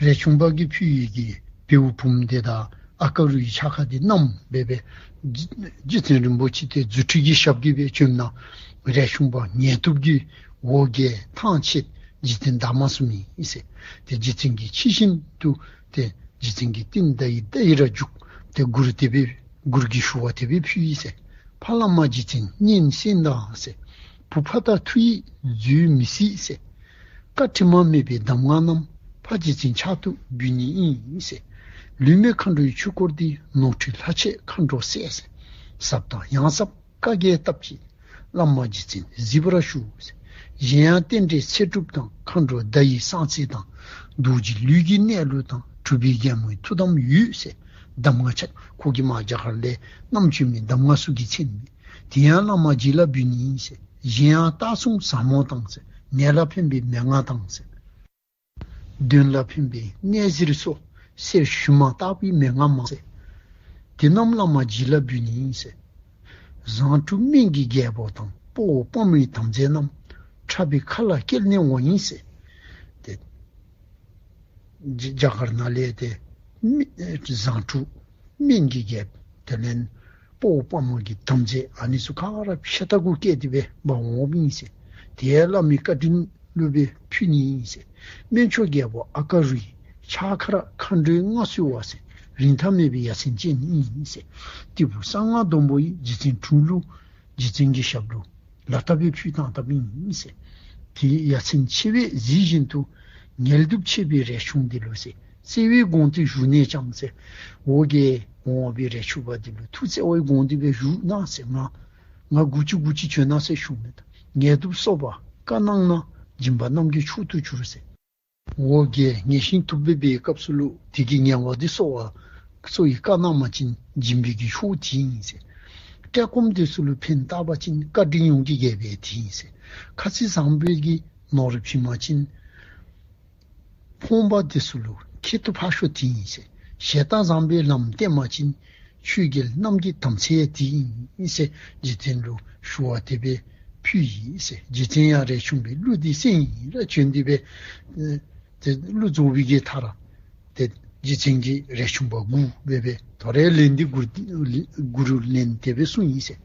རས་ཆུང་པ་གིས་ཕུལ་ཡི་གི་བེའུ་བུམོ་འདི་དང་ཨ་ཀ་རུ་ཡི་ཕྱག་ཁར་འདི་བསྣམས་སྦེ་སྦེ་རྗེ་རྗེ་བཙུན་རིན་པོ་ཆེ་འདི་རྫུ་འཕྲུལ་གྱི་ཞབས་ཀྱིས་སྦེ་བྱོནམ་ན་རས་ཆུང་པ་ཉལ་སྟོབས་ཀྱིས་འོ་བརྒྱལ་ཐང་ཆད་རྗེ་བཙུན་བདའ་མ་ཚུགས་མི་ཨིན་ཟེར། ཏེ་རྗེ་བཙུན་གྱིས་ཕྱི་བཞིན་དུ་ཏེ་རྗེ་བཙུན་གྱི་རྟིང་བདའ་ཡི་བདའ་ཡི་ར་རྒྱུག། ཏེ་མགུར་དེ་སྦེ་མགུར་གྱི་ཞུ་བ་དེ་སྦེ་ཕུལ་ཡི་ཟེར། ཕ་བླ་མ་རྗེ་བཙུན་སྙན་གསན་དང་ཟེར། བུ་ཕ་དང་ཐུགས་ཡིད་འཛོལ་མི་སྲིད་ཟེར། བཀའ་དྲི་མ་མེད་པའི་གདམས་ངག་རྣམས། ཕ་རྗེ་བཙུན་ཕྱག་ཏུ་འབུལ་ནི་ཨིན་ཟེར། ལུས་མེད་མཁའ་འགྲོའི་ཆོས་སྐོར་འདི། ནོར་འཁྲུལ་ལྷག་ཆད་མཁའ་འགྲོ་བསལ་ཟེར། ཟབ་དང་ཡང་ཟབ་བཀའ་བརྒྱད་བཏབ་ཅིང་། བླ་མ་རྗེ་བཙུན་གཟིགས་པར་ཞུ་ཟེར། གཞན་ཡང་རྟེན་འབྲེལ་ཚེ་སྒྲུབ་དང་། མཁའ་འགྲོ་བརྡ་ཡི་གསང་ཚིག་དང་། རྡོ་རྗེ་ལུས་ཀྱི་གནས་ལུགས་དང་། གྲུབ་པའི་རྒྱལ་མོའི་ཐུགས་དམ་ཡོད་ཟེར། གདམས་ངག་ཆ་ཁོ་གིས་མར་རྒྱ་གར་ལས་བསྣམས་བྱོན་མི་གདམས་ངག་ཚུ་གི་མཚན་ཨིན། དེ་ཡང་བླ་མ་རྗེ་ལ་འབུལ་ནི་ཨིན་ཟེར། གཞན་ཡང་རྟགས་མཚུངས་ཟབ་མོ་དང་ཟེར། ནད་ལ་ཕན་པའི་མན་ངག་དང་ཟེར། གདོན་ལ་ཕན་པའི་གནས་གཟིར་སོགས། གསེར་ཞུན་མ་ལྟ་བུའི་མན་ངག་མང་ཟེར། དེ་རྣམས་བླ་མ་རྗེ་ལ་འབུལ་ནི་ཨིན་ཟེར། བཟང་དྲུག་སྨན་གྱི་རྒྱལ་པོ་དང་། དཔའ་བོ་དཔའ་མོའི་དམ་རྫས་རྣམས། འཁྲབ་པའི་ཁ་ལ་བསྐྱལ་ནས་འོང་ཡིན་ཟེར། ཏེ་རྒྱ་རྒྱ་གར་ནང་ལས་ཏེ་མི་བཟང་དྲུག་སྨན་གྱི་རྒྱལཔོ་དེ་ལས་དཔའ་བོ་དཔའ་མོ་གི་དམ་རྫས་ཨ་ནི་ཚུ་ག་ར་ཕྱེ་ད་གུ་བསྐྱལ་ཏེ་སྦེ་འབག་འོངམ་ཨིན་ཟེར། དེ་ཡང་བླ་མའི་བཀའ་དྲིན་ལུ་སྦེ་ཕུལ་ནི་ཨིན་ཟེར། སྨན་མཆོག་རྒྱལ་པོ་ཨ་ཀ་རུའི། ཕྱག་འཁར་མཁའ་འགྲོའི་རྔ་གསོལ་བ་ཟེར། རིན་ཐང་མེད་པའི་ཡ་མཚན་ཅན་ཨིན་ཟེར། ཏི་ཕུ་གསང་སྔགས་སྡོང་པོ་ཡིས། རྗེ་བཙུན་དྲུང་ལུ་རྗེ་བཙུན་གྱི་ཞབས་ལུ་ལག་བརྡ་སྦེ་ཕུལ་བཏང་བཏངམ་ཨིན་ཟེར། དེ་ཡ་མཚན་ཆེ་བས་གཟིགས་བཞིན་དུ། ངལ་དུབ་ཆེ་བའི་རས་ཆུང་འདི་ལུ་ཟེར། བརྩེ་བའི་དགོངས་འདི་ཞུ་ནས་ཀྱང་ཟེར། འོ་རྒྱལ་འོང་བའི་རས་ཆུང་པ་འདི་ལུ་ཐུགས་བརྩེ་བའི་དགོངས་འདི་སྦེ་ཞུ་གནང་ཟེར། ང་ང་སྒུག་ཅི་སྒུག་ཅི་བྱོན་གནང་ཟེར་ཞུཝ་མས། ངལ་དུབ་གསོ་བར་བཀའ་གནང་ན། སྦྱིན་པ་རྣམས་ཀྱི་མཆོག་ཏུ་གྱུར་ཟེར། འོ་རྒྱལ་ངལ་ཞིང་དུབ་པའི་སྐབས་སུ་ལུ་དེ་གི་ངལ་བ་འདི་གསོ་བར་གསོ་བའི་བཀའ་གནང་པ་ཅིན་སྦྱིན་པའི་གི་མཆོག་དེ་ཨིན་ཟེར། བཀྲེས་སྐོམ་དེ་ཚུ་ལུ་ཕན་བཏགས་པ་ཅིན། བཀའ་དྲིན་ཡོངས་ཀྱི་རྒྱལ་པོ་དེ་ཨིན་ཟེར། ཁ་ཚིག་བཟང་པོའི་གི་ནོར་བུ་བྱིན་པ་ཅིན་ཕོངས་པ་དེ་ཚུ་ལུ་ཁྱད་དུ་འཕགས་ཤོས་དེ་ཨིན་ཟེར། ཞལ་ལྟ་བཟང་པོའི་ལམ་བསྟན་པ་ཅིན། ཆོས་རྒྱལ་རྣམས་ཀྱི་དམ་ཚིག་དེ་ཨིན་ཟེར། རྗེ་བཙུན་ལུ་ཞུ་བ་དེ་སྦེ་ཕུལ་ཡི་ཟེར། རྗེ་བཙུན་ཡང་རས་ཆུང་པའི་གླུ་འདི་གསན་ཡི་ར་བྱོན་ཏེ་སྦེ་ཨེ་ཏེ་གླུ་རྫོགས་པའི་གི་མཐར་ཏེ་རྗེ་བཙུན་གྱིས་རས་ཆུང་པ་མགུ་སྦེ་སྦེ་དོ་རུང་ལན་འདི་མགུ་མགུ་རུ་ལན་དེ་སྦེ་གསུངས་ཡི་ཟེར།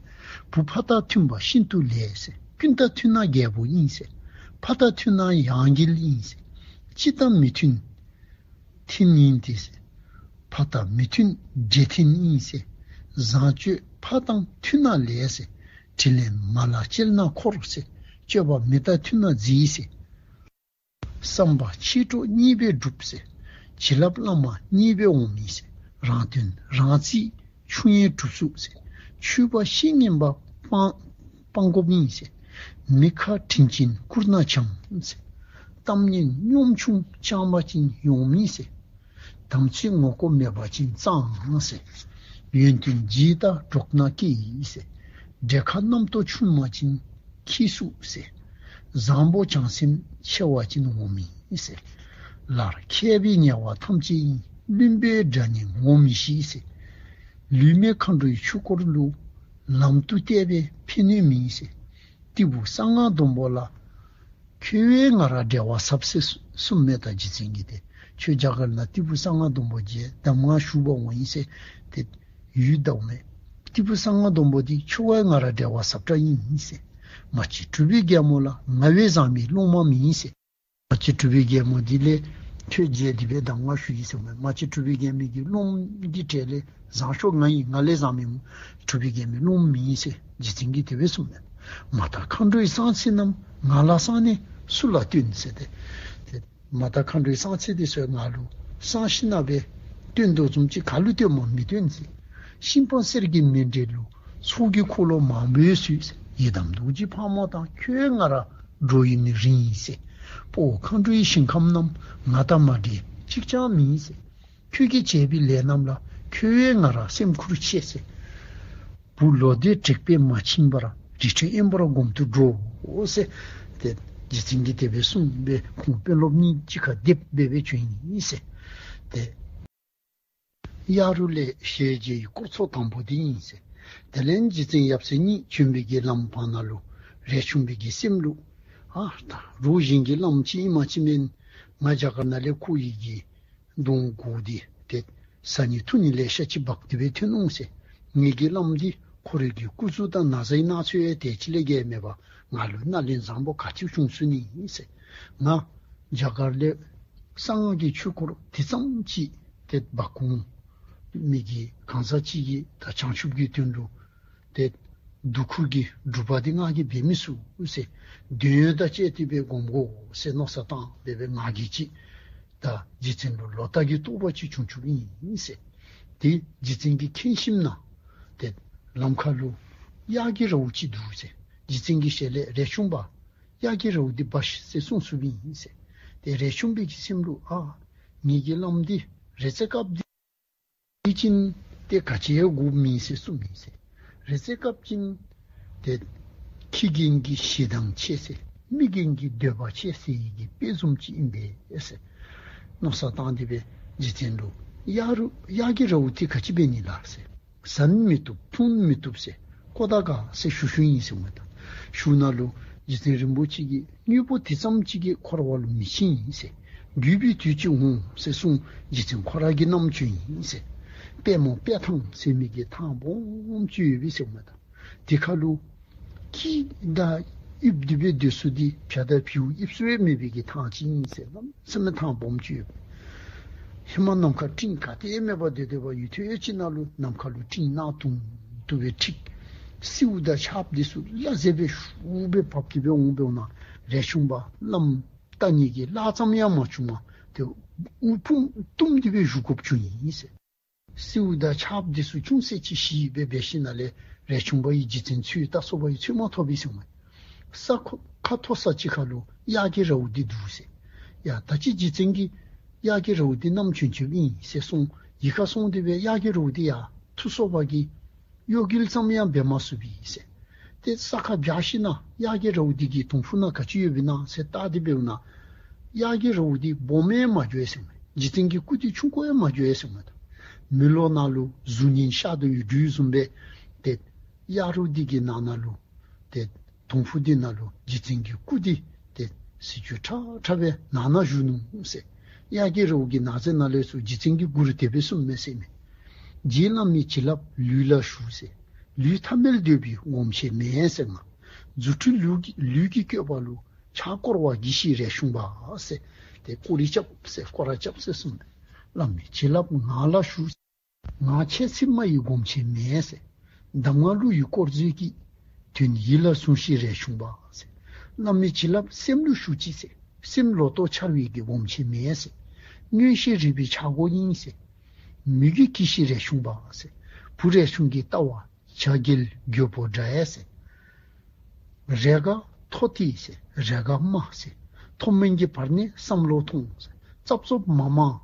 བུ་ཕ་དང་མཐུན་པ་ཤིན་ཏུ་ལེགས་ཟེར། ཀུན་དང་མཐུན་ན་རྒྱལ་པོ་ཨིན་ཟེར། ཕ་དང་མཐུན་ན་ཡང་རྒྱལ་ཨིན་ཟེར། ཅི་དང་མི་མཐུན་མཐུན་ཡིན་ཏེ་ཟེར། ཕ་དང་མི་མཐུན་འདྲེ་མཐུན་ཡིན་ཟེར། བཟང་སྤྱོད་ཕ་དང་མཐུན་ན་ལེགས་ཟེར། དྲིན་ལན་མ་ལ་སྤྱད་ན་འཁོར་ཟེར། སྤྱོད་པ་མི་དང་མཐུན་ན་རྫི་ཟེར། བསམ་པ་མཆེད་གྲོགས་གཉིས་པས་འགྲུབ་ཟེར། བྱིན་རླབས་བླ་མ་གཉིས་པས་འོང་མི་ཟེར། རང་དོན་རང་རྩིས་ཆུང་ཡིས་གྲུབ་ཚུགས་ཟེར། ཆོས་པ་བཤེས་གཉེན་པ་སྤང་སྤང་དགོཔ་ཨིན་ཟེར། མི་ཁ་དྲིན་ཅན་བཀུར་ན་བྱམས་ཟེར། གཏམ་སྙན་སྙོམས་ཆུང་བཅངས་པ་ཅིན་ཡོང་མི་ཟེར། དམ་ཚིག་ངོ་ལྐོག་མེད་པ་ཅིན་གཙང་ཟེར། ཡོན་ཏན་ཇི་ལྟར་འགྲོགས་ན་སྐྱེ་ཡི་ཟེར། འདྲེ་ཁ་རྣམ་རྟོག་ཆུང་མ་ཅིན་འཁྱིད་ཚུགས་ཟེར། བཟང་པོ་བྱང་སེམས་ཆེ་བ་ཅིན་འོང་མི་ཟེར། ལར་མཁས་པའི་ཉེ་བ་ཐམས་ཅད་ཡིན། བླུན་པོའི་དགྲ་ནི་ངོ་མི་ཤེས་ཟེར། ལུས་མེད་མཁའ་འགྲོའི་ཆོས་སྐོར་ལུ། ལམ་དུ་བལྟས་པས་ཕན་ནུས་མེད་ཟེར། ཏི་ཕུ་གསང་སྔགས་སྡོང་པོ་ལ། ཁྱོད་བས་ང་ར་འབྲེལ་བ་ཟབ་ཟེར་གསུངམ་མས། ད་རྗེ་བཙུན་གྱིས་ཏེ་ཁྱོད་རྒྱ་གར་ནང་ཏི་ཕུ་གསང་སྔགས་སྡོང་པོ་རྗེ་གདམས་ངག་ཞུ་བར་འོང་ཡི་ཟེར་ཏེ་ཡུལ་བདའཝ་མས། ཏི་ཕུ་གསང་སྔགས་སྡོང་པོ་འདི་ཁྱོད་བས་ང་ར་འབྲེལ་བ་ཟབ་དྲགས་ཨིན་ཟེར། མ་གཅིག་གྲུབ་པའི་རྒྱལ་མོ་ལ། ང་བས་བཟང་མི་སློབ་མ་མེད་ཟེར། མ་གཅིག་གྲུབ་པའི་རྒྱལ་མོ་འདི་ལས་ཁྱོད་རྗེ་འདི་སྦེ་གདམས་ངག་ཞུ་ཡི་ཟེར་མས། མ་གཅིག་གྲུབ་པའི་རྒྱལ་མོ་གི་སློབ་མ་གི་གྲས་ལས་བཟང་ཤོས་ང་ཨིན། ང་ལས་བཟང་མི་གྲུབ་པའི་རྒྱལ་མོའི་སློབ་མ་མེད་ཟེར་རྗེ་བཙུན་གྱིས་དེ་སྦེ་གསུངམ་མས། མ་དག་མཁའ་འགྲོའི་གསང་ཚིག་རྣམས། ང་ལ་གསང་ནས་སུ་ལ་སྟོན་ཟེར་ཏེ། ཏེ་མ་དག་མཁའ་འགྲོའི་གསང་ཚིག་འདི་ཚུ་ང་ལུ་གསང་ཞིནམ་ལས་སྟོན་དོ་བཟུམ་ཅིག་ག་ལུ་སྟོནམ་མི་སྟོན་ཟེར། ཤིང་སྤང་གསེར་གྱི་མཎྜལ་ལུ། ཚོགས་ཀྱི་འཁོར་ལོ་མང་པོས་བསུས་ཟེར། ཡི་དམ་རྡོ་རྗེ་ཕག་མོ་དང་། ཁྱོད་ང་ར་འགྲོགས་ཡུན་ནི་རིང་ཡིན་ཟེར། དཔའ་བོ་མཁའ་འགྲོའི་ཞིང་ཁམས་རྣམས། ང་དང་མ་འདྲེས་གཅིག་ཀྱང་མིན་ཟེར། ཁྱོད་ཀྱིས་བྱས་པའི་ལས་རྣམས་ལ། ཁྱོད་བས་ང་ར་སེམས་ཁུར་ཆེ་ཟེར། བུ་ལོ་ཟླའི་དྲེགས་པས་མ་ཕྱིན་པར། རི་ཁྲོད་དབེན་པར་སྒོམ་དུ་འགྲོའོ་ཟེར། ཏེ་རྗེ་བཙུན་གྱིས་དེ་སྦེ་གསུངས་པས་ཁོང་དཔོན་སློབ་གཉིས་གཅིག་ཁར་སྡེབ་སྦེ་སྦེ་བྱོན་ཡི་ཟེར། ཏེ་གཡག་རུ་ལས་ཞལ་མཇལ་བའི་སྐོར་ཚོགས་དང་པོ་འདི་ཨིན་ཟེར། དེ་ལས་རྗེ་བཙུན་ཡབ་སྲས་གཉིས་བྱོན་པའི་གི་ལམ་བར་ན་ལུ་རས་ཆུང་པའི་གི་སེམས་ལུ་ཨ་ད་རོགས་གཞན་གྱི་བླམ་ཅིག་ཨིན་མ་ཅིག་མེན། ང་རྒྱ་གར་ནང་ལས་ཁོ་ཡི་གི་གདོང་གོ་སྟེ་ཏེ་བཟའ་ནི་འཐུང་ནི་ལེ་ཤ་ཅིག་འབག་སྟེ་སྦེ་ཐོན་འོང་ཟེར། ངེ་གི་བླམ་འདི་ཁོ་རའི་གི་སྐུ་གཟུགས་དང་ན་བཟའི་ནང་ཚོད་ཡང་དེ་ཅིག་ལས་བརྒལ་མེད་པར་ང་ལུ་སྣེ་ལེན་བཟང་པོ་ག་ཅི་བྱུང་ཚུགས་ནི་ཨིན་ཟེར། ང་རྒྱ་གར་ལས་གསང་སྔགས་ཀྱི་ཆོས་སྐོར་དེ་ཙམ་ཅིག་ཏེ་འབག་འོང་མི་གི་གང་ཟག་ཅིག་གིས་ད་བྱང་ཆུབ་ཀྱི་དོན་ལུ་ཏེ་སྡུག་ཁུར་གྱི་སྒྲུབ་པ་འདི་ང་གིས་འབད་མི་ཚུགས་ཟེར། འདོད་ཡོན་དང་བཅས་ཏེ་སྦེ་སྒོམ་དགོ་ཟེར་མནོ་བསམ་བཏང་སྦེ་སྦེ་ང་གིས་ཅིག་ད་རྗེ་བཙུན་ལུ་ལོག་ལྟ་གི་རྟོག་པ་ཅིག་བྱུང་བྱུངམ་ཨིན་ཟེར། ཏེ་རྗེ་བཙུན་གྱིས་མཁྱེན་ཞིནམ་ལས་ཏེ་ལམ་ཁ་ལུ་གཡག་གི་ར་བོ་ཅིག་འདུག་ཟེར། རྗེ་བཙུན་གྱི་ཞལ་ལས་རས་ཆུང་པ་གཡག་གི་ར་བོ་འདི་འབག་ཤིག་ཟེར་གསུངས་གསུངསམ་ཨིན་ཟེར། ཏེ་རས་ཆུང་པའི་གི་སེམས་ལུ་ཨ་ངེ་གི་བླམ་འདི་རེ་ཚེ་སྐབས་འདི་འདི་ ཅིན་ཏེ་ག་ཅི་ཡང་དགོཔ་མེད་ཟེར་གསུངམ་ཨིན་ཟེར། རེ་ཚེ་སྐབས་ཅིན་ཏེ་ཁྱི་རྒན་གྱི་ཞེ་སྡང་ཆེ་ཟེར། མི་རྒན་གྱི་འདོད་པ་ཆེ་ཟེར་བའི་གི་དཔེ་བཟུམ་ཅིག་ཨིན་པས་ཟེར། མནོ་བསམ་བཏང་སྟེ་སྦེ་རྗེ་བཙུན་ལུ་གཡག་རུ་གཡག་གི་རཝ་འདི་ག་ཅི་འབད་ནི་ལགས་ཟེར། ཟ་ནི་མི་བཏུབ་འཐུང་ནི་མི་བཏུབ་ཟེར། ཀོ་ད་ག་ཟེར་ཞུ་ཞུཝ་ཨིན་ཟེར་མས་ད། ཞུཝ་ད་ལུ་རྗེ་བཙུན་རིན་པོ་ཆེ་གིས་དངོས་པོ་དེ་ཙམ་ཅིག་གིས་འཁོར་བ་ལུ་མི་ཕྱིན་ཟེར། རྒུད་པའི་དུས་ཅིག་འོང་ཟེར་གསུངས། རྗེ་བཙུན་ཁོ་ར་གིས་རྣམ་བྱོན་ཡི་ཟེར། དཔལ་མོ་དཔལ་ཐང་ཟེར་མི་གི་ཐང་སྦོམ་ཅིག་ཡོད་པས་ཟེར་མས་ད། དེ་ཁར་ལུ་སྐྱིད་དང་ཡིབ་སྟེ་སྦེ་སྡོད་ས་འདི་བྱ་དང་བྱིའུ་ཡིབ་ས་ཡང་མེད་པའི་གི་ཐང་ཅིག་ཨིན་ཟེར། གནམ་མེད་ས་མེད་ཐང་སྦོམ་ཅིག་ཡོད། ཧེ་མ་ནམ་མཁའ་སྤྲིན་ག་ཏེ་མེད་པར་སྡོད་སྡོད་པ་ཡུན་ཐུང་ཅིག་ནང་ལུ་ནམ་མཁའ་ལུ་སྤྲིན་གནག་དུང་དུ་སྦེ་འཁྲིགས། སེརཝ་དང་ཆརཔ་འདི་ཚུ་ལ་ཟེར་སྦེ་ཤུགས་སྦེ་འབབ་སྟེ་སྦེ་འོང་སྦེ་འོང་ན་རས་ཆུང་པ་བླམ་བལྟ་ནི་གི་གླགས་ཙམ་ཡང་མ་བྱུང་བར་ཏེ་དབུ་འཕུམ་བཏུམ་སྟེ་སྦེ་བཞུགས་དགོཔ་བྱུང་ཡི་ཟེར། སེརཝ་དང་ཆརཔ་འདི་ཚུ་ཅུང་ཟད་ཅིག་ཞི་སྦེ་འབད་ཞིནམ་ལས་རས་ཆུང་པ་ཡིས་རྗེ་བཙུན་འཚོལ་ད་སོ་པ་ཡིས་འཚོལ་མ་ཐོབ་པས་ཟེར་མས། ས་ཁོ་ཁ་མཐོ་ས་ཅིག་ཁར་ལུ་གཡག་གི་རཝ་འདི་འདུག་ཟེར། ཡ་ད་ཅི་རྗེ་བཙུན་གྱིས་གཡག་གི་རཝ་འདི་རྣམ་བྱོན་བྱོནམ་ཨིན་ཟེར་གསུངས། གཡུས་ཁར་སོང་སྟེ་སྦེ་གཡག་གི་རཝ་འདི་ཡ་ཐུ་སོ་པ་གིས་གཡོ་འགུལ་ཙམ་ཡང་འབད་མ་ཚུགས་པས་ཟེར། ཏེ་ས་ཁར་བཞག་ཞིནམ་གཡག་གི་རཝ་འདི་གི་དོང་ཕུ་ནང་ག་ཅི་ཡོདཔ་ཨིན་ན་ཟེར་བལྟ་སྟེ་འབདཝ་ད་གཡག་གི་རཝ་འདི་སྦོམ་ཡང་མ་འགྱོ་ཡི་ཟེར་མས། རྗེ་བཙུན་གྱི་སྐུ་འདི་ཆུང་ཀུ་ཡང་མ་འགྱོ་ཡི་ཟེར་མས་ད། མེ་ལོང་ནང་ལུ་གཟུགས་བརྙན་ཤར་དོ་ཡོད་དོ་བཟུམ་སྦེ་ཏེ་གཡག་རཝ་འདི་གི་ནང་ན་ལུ་ཏེ་དོང་ཕུ་འདི་ནང་ལུ་རྗེ་བཙུན་གྱི་སྐུ་འདི་ཏེ་གཟི་བརྗིད་ཁྲ་ཁྲ་སྦེ་ནང་ན་བཞུགས་ནུག་ཟེར། གཡག་གི་རཝ་གི་ནང་གསེས་ནང་ལས་ཚུར་རྗེ་བཙུན་གྱིས་མགུར་དེ་སྦེ་གསུངམ་མས་ཟེར་མས། རྗེ་བླ་མའི་བྱིན་རླབས་ལུས་ལ་ཞུགས་ཟེར། ལུས་ཐ་མལ་འདོད་པའི་སྒོམ་ཆེན་མེད་ཟེར་ང་། རྫུ་འཕྲུལ་ལུས་ཀྱི་ལུས་ཀྱི་བཀོད་པ་ལུ། ཕྱག་བསྐོར་བ་གྱིས་ཤིག་རས་ཆུང་པ་ཟེར། ཏེ་བསྐོར་རེ་རྐྱབ་ཟེར་བསྐོར་ར་རྐྱབ་ཟེར་གསུངས་པས། བླ་མའི་བྱིན་རླབས་ངང་ལ་ཞུགས། ངག་འཆད་ཚུལ་སྨྲ་བའི་སྒོམ་ཆེན་མེད་ཟེར། གདམས་ངག་གླུ་ཡི་དཀོར་མཛོད་ཀྱི། དོན་ཡིད་ལ་ཟུངས་ཤིག་རས་ཆུང་པ་ཟེར། བླ་མའི་བྱིན་རླབས་སེམས་ལུ་ཞུགས་ཅིག་ཟེར། སེམས་ལོ་ཏོག་འཆར་བའི་གི་སྒོམ་ཆེན་མེད་ཟེར། མངོན་ཤེས་རིག་པའི་ཆག་སྒོ་ཡིན་ཟེར། མོས་གུས་གྱིས་ཤིག་རས་ཆུང་པ་ཟེར། བུ་རས་ཆུང་གི་ལྟ་བ་བྱ་རྒྱལ་རྒོད་པོ་འདྲ་ཡ་ཟེར། རེས་འགའ་མཐོ་སྟེ་ཟེར། རེས་འགའ་དམའ་ཟེར། མཐོ་དམན་གྱི་བར་ནས་བསམ་བློ་ཐོངས་ཟེར། རྩབ་རྩོབ་མ་མང་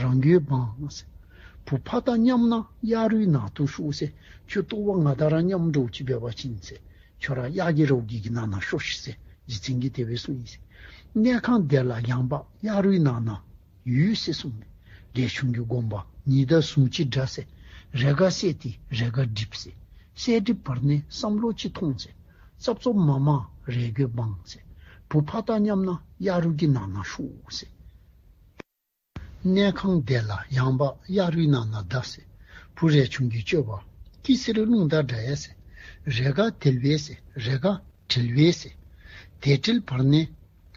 རང་རྒོད་བང་ཟེར། བུ་ཕ་དང་མཉམ་ན་གཡག་རུའི་ནང་དུ་ཤོག་ཟེར། ཁྱོད་ལྟོ་བ་ང་དང་ར་མཉམ་འདྲཝ་ཅིག་འབད་བ་ཅིན་ཟེར། ཁྱོད་ར་གཡག་གི་རཝ་གི་གི་ནང་ན་ཤོག་ཤིག་ཟེར། རྗེ་བཙུན་གྱིས་དེ་སྦེ་གསུངས་ཡི་ཟེར། གནས་ཁང་དེ་ལ་ཡངས་པ་གཡག་རུའི་ནང་ན་ཡོད་ཟེར་གསུངས་ནས། རས་ཆུང་གི་དགོངས་པ་ཉིད་དང་ཟུང་ཅིག་འདྲ་ཟེར། རེས་འགའ་གསལ་ཏེ་རེས་འགའ་འགྲིབ་ཟེར། གསལ་འགྲིབ་བར་ནས་བསམ་བློ་ཅིག་ཐོངས་ཟེར། རྩབ་རྩོབ་མ་མང་རེས་རྒོད་བང་ཟེར། བུ་ཕ་དང་མཉམ་ན་གཡག་རུ་གི་ནང་ན་ཤོག་ཟེར། གནས་ཁང་དེ་ལ་ཡངས་པ་གཡག་རུའི་ནང་ན་གདའ་ཟེར། བུ་རས་ཆུང་གི་སྤྱོད་པ་སྐྱི་བསེར་རླུང་དང་འདྲ་ཡ་ཟེར། རེས་འགའ་དལ་བས་ཟེར། རེས་འགའ་བྲེལ་བས་ཟེར། དལ་བྲེལ་བར་ནས་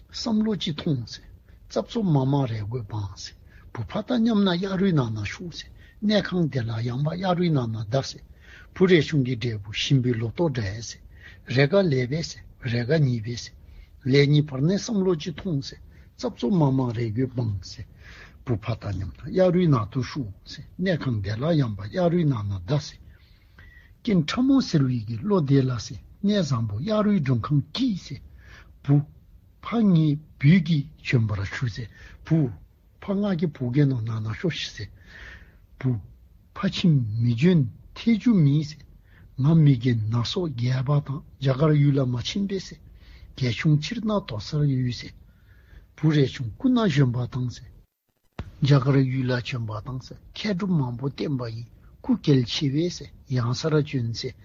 བསམ་བློ་ཅིག་ཐོངས་ཟེར། རྩབ་རྩོབ་མ་མང་རེས་རྒོད་བང་ཟེར། བུ་ཕ་དང་མཉམ་ན་གཡག་རུའི་ནང་ན་ཤོག་ཟེར། གནས་ཁང་དེ་ལ་ཡངས་པ་གཡག་རུའི་ནང་ན་གདའ་ཟེར། བུ་རས་ཆུང་གི་འབྲས་བུ་ཞིམ་པའི་ལོ་ཏོག་འདྲ་ཡ་ཟེར། རེས་འགའ་ལེགས་པས་ཟེར། རེས་འགའ་ཉེས་པས་ཟེར། ལེགས་ཉེས་བར་ནས་བསམ་བློ་ཅིག་ཐོངས་ཟེར། རྩབ་རྩོབ་མ་མང་རེས་རྒོད་བང་ཟེར། བུ་ཕ་དང་མཉམ་ན་གཡག་རུའི་ནང་དུ་ཤོག་ཟེར། གནས་ཁང་དེ་ལ་ཡངས་པ་གཡག་རུའི་ནང་ན་གདའ་ཟེར། རྐྱེན་ཕྲ་མོ་སེལ་བའི་གི་བློ་དེ་ལ་ཟེར། གནས་བཟང་པོ་གཡག་རུའི་མགྲོན་ཁང་གི་ཟེར། བུ་ཕ་ངེའི་བུ་གིས་བྱོན་པར་ཞུ་ཟེར། བུ་ཕ་ང་གིས་བུ་རྒྱལ་ནང་ན་ཤོག་ཤིག་ཟེར། བུ་ཕ་ཁྱིམ་མི་འབྱོན་ཐལ་འགྱུར་མེད་ཟེར། ང་མི་རྒན་ནང་སོ་རྒས་པ་དང་རྒྱ་གར་ཡུལ་ལ་མ་ཕྱིན་པས་ཟེར། རྒས་ཆུང་ཕྱིར་ན་དོགས་སེལ་ཡོད་ཟེར། བུ་རས་ཆུང་སྐུ་ན་གཞོན་པ་དང་ཟེར། རྒྱ་གར་ཡུལ་ལ་བྱོན་པ་དང་ཟེར། མཁས་གྲུབ་མང་པོ་བསྟེན་པ་ཡིས། སྐུ་གལ་ཆེ་བས་ཟེར། ཡང་སར་བྱོན་ཟེར།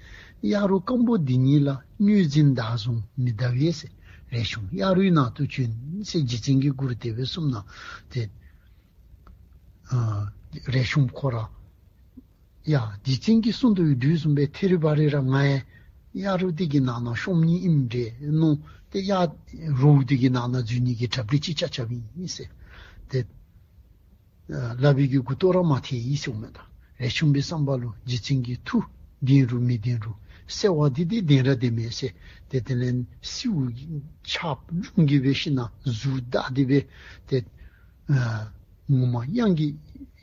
གཡག་རུ་སྐམ་པོ་འདི་ཉིད་ལ། གཉོས་འཛིན་བདག་བཟུང་མི་གདའ་བས་ཟེར། རས་ཆུང་གཡག་རུའི་ནང་དུ་བྱོན་ཟེར། རྗེ་བཙུན་གྱིས་མགུར་དེ་སྦེ་གསུངམ་ད་ཏེ་ཨ་རས་ཆུང་ཁོ་ར་ཡ་རྗེ་བཙུན་གྱིས་གསུངས་དོ་ཡོད་དོ་བཟུམ་སྦེ་ཐད་རི་བ་རི་ར་ང་ཡང་གཡག་རུ་འདི་གི་ནང་ན་ཤོང་ནི་ཨིནམ་འདྲས་མནོ་སྟེ་གཡག་རུ་འདི་གི་ནང་ན་འཛུལ་ནི་གི་གྲ་སྒྲིག་ཅིག་རྐྱབ་རྐྱབ་ཨིན་ཟེར། ཏེ་ཨ་ལག་པའི་གི་མགུ་ཏོ་ར་མ་ཐལ་ཡི་ཟེརཝ་མས་ད། རས་ཆུང་པའི་བསམ་པ་ལུ་རྗེ་བཙུན་གྱི་མཐུ་བདེན་རུང་མི་བདེན་རུང་གསོལ་བ་འདི་འདི་བདེན་ར་བདེན་མས་ཟེར། ཏེ་དེ་ལས་སེརཝ་ཆརཔ་རླུང་གིས་འབད་ཞིནམ་གཟུགས་འདར་ཏེ་སྦེ་ཏེ་ཨ་ངོ་མ་གཡང་གི་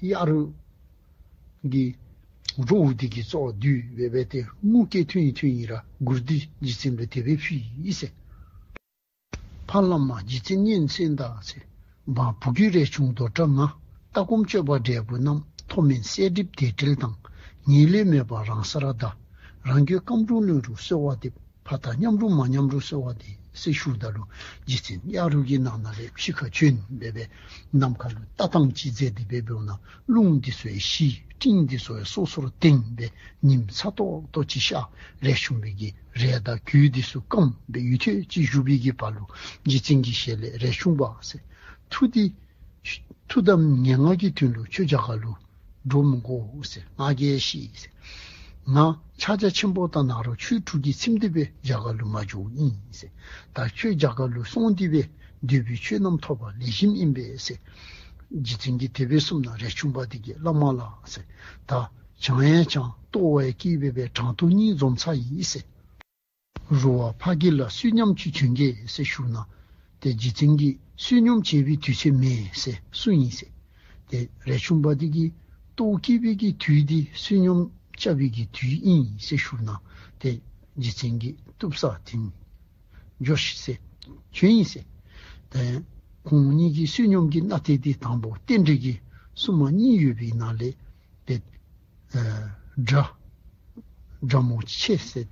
གཡག་རུ་གི་རཝ་འདི་གི་ཙོགས་འདུག་སྦེ་སྦེ་ཏེ་ངུ་སྐད་ཐོན་ཡི་ཐོན་ཡི་ར་མགུར་འདི་རྗེ་བཙུན་ལུ་དེ་སྦེ་ཕུལ་ཡི་ཟེར། ཕ་བླ་མ་རྗེ་བཙུན་སྙན་གསན་དང་ཟེར། འབངས་བུ་རྒྱུད་རས་ཆུང་མདོ་གྲགས་ང་། ལྟ་སྒོམ་སྤྱོད་པ་འབྲས་བུ་རྣམས། མཐོ་དམན་གསལ་འགྲིབ་དེ་འབྲེལ་དང་། ཉེ་ལས་མེད་པར་རང་སར་གདའ། རང་རྒྱུད་སྐམ་རུང་ལོན་རུང་གསོལ་བ་འདེབས། ཕ་མཐའ་མཉམ་རུང་མ་མཉམ་རུང་གསོལ་བ་འདེབས། ཟེར་ཞུཝ་ད་ལུ་རྗེ་བཙུན་གཡག་རུ་གི་ནང་ན་ལས་ཕྱི་ཁར་བྱོན་སྦེ་སྦེ་ནམ་མཁའ་ལུ་ལྟ་སྟངས་ཅིག་མཛད་དེ་སྦེ་འབདཝ་ད་རླུང་འདི་ཚུ་ཡང་ཞི། སྤྲིན་འདི་ཚུ་ཡང་སོ་སོར་དེངས་སྦེ་ཉིམ་ཚ་ཏོག་ཏོ་ཅིག་ཤར། རས་ཆུང་པའི་གི་རས་དང་གོས་འདི་ཚུ་སྐམ་སྦེ་ཡུད་ཐེངས་ཅིག་བཞུགས་པའི་གི་བར་ལུ་རྗེ་བཙུན་གྱི་ཞལ་ལས་རས་ཆུང་པ་ཟེར། ཐུགས་འདི་ཐུགས་དམ་ངན་སྔགས་ཀྱི་དོན་ལུ་ཁྱོད་རྒྱ་གར་ལུ་འགྲོ་མི་དགོ་ཟེར། ང་རྒྱལ་ཞི་ཟེར། ང་ཕྱག་རྒྱ་ཆེན་པོ་དང་ནཱ་རོ་ཆོས་དྲུག་གིས་ཚིམས་ཏེ་སྦེ་རྒྱ་གར་ལུ་མ་འགྱོཝ་ཨིན་ཟེར། ད་ཁྱོད་རྒྱ་གར་ལུ་སོང་སྟེ་སྦེ་འདོད་པའི་ཆོས་རྣམས་ཐོབ་པ་ལེགས་ཤོམ་ཨིན་པས་ཟེར། རྗེ་བཙུན་གྱིས་དེ་སྦེ་གསུངམ་ད་རས་ཆུང་པ་འདི་གིས་བླ་མ་ལགས་ཟེར། ད་བྱང་ཡང་བྱང་ལྟོ་བ་ཡང་སྐྱེས་སྦེ་སྦེ་གྲང་ཐུང་གཉིས་འཛོམས་ཚར་ཡི་ཟེར། རུ་བ་ཕ་གི་ལ་བསོད་སྙོམས་ཅིག་བྱོན་གེ་ཟེར་ཞུཝ་ད་ཏེ་རྗེ་བཙུན་གྱིས་བསོད་སྙོམས་བྱེད་པའི་དུས་ཚོད་མེད་ཟེར་གསུངས་ཡི་ཟེར། ཏེ་རས་ཆུང་པ་འདི་གིས་ལྟོཝ་བཀྱེས་པའི་གི་དུས་འདི་བསོད་སྙོམས་རྐྱབ་པའི་གི་དུས་ཨིན་ཟེར་ཞུཝ་ད་ཏེ་རྗེ་བཙུན་གྱིས་བཏུབ་ས་ཏེ་འགྱོ་ཤིག་ཟེར་བྱོན་ཡི་ཟེར། ཏེ་ཁོང་གཉིས་ཀྱི་བསོད་སྙོམས་ཀྱི་སྣ་ཐེངས་འདི་དང་པོ་རྟེན་འབྲེལ་གྱི་སྲུང་མ་གཉིས་ཡོད་པའི་ནང་ལས་ཏེ་ཨ་དགྲ་དགྲ་མོ་ཆེ་ཟེར་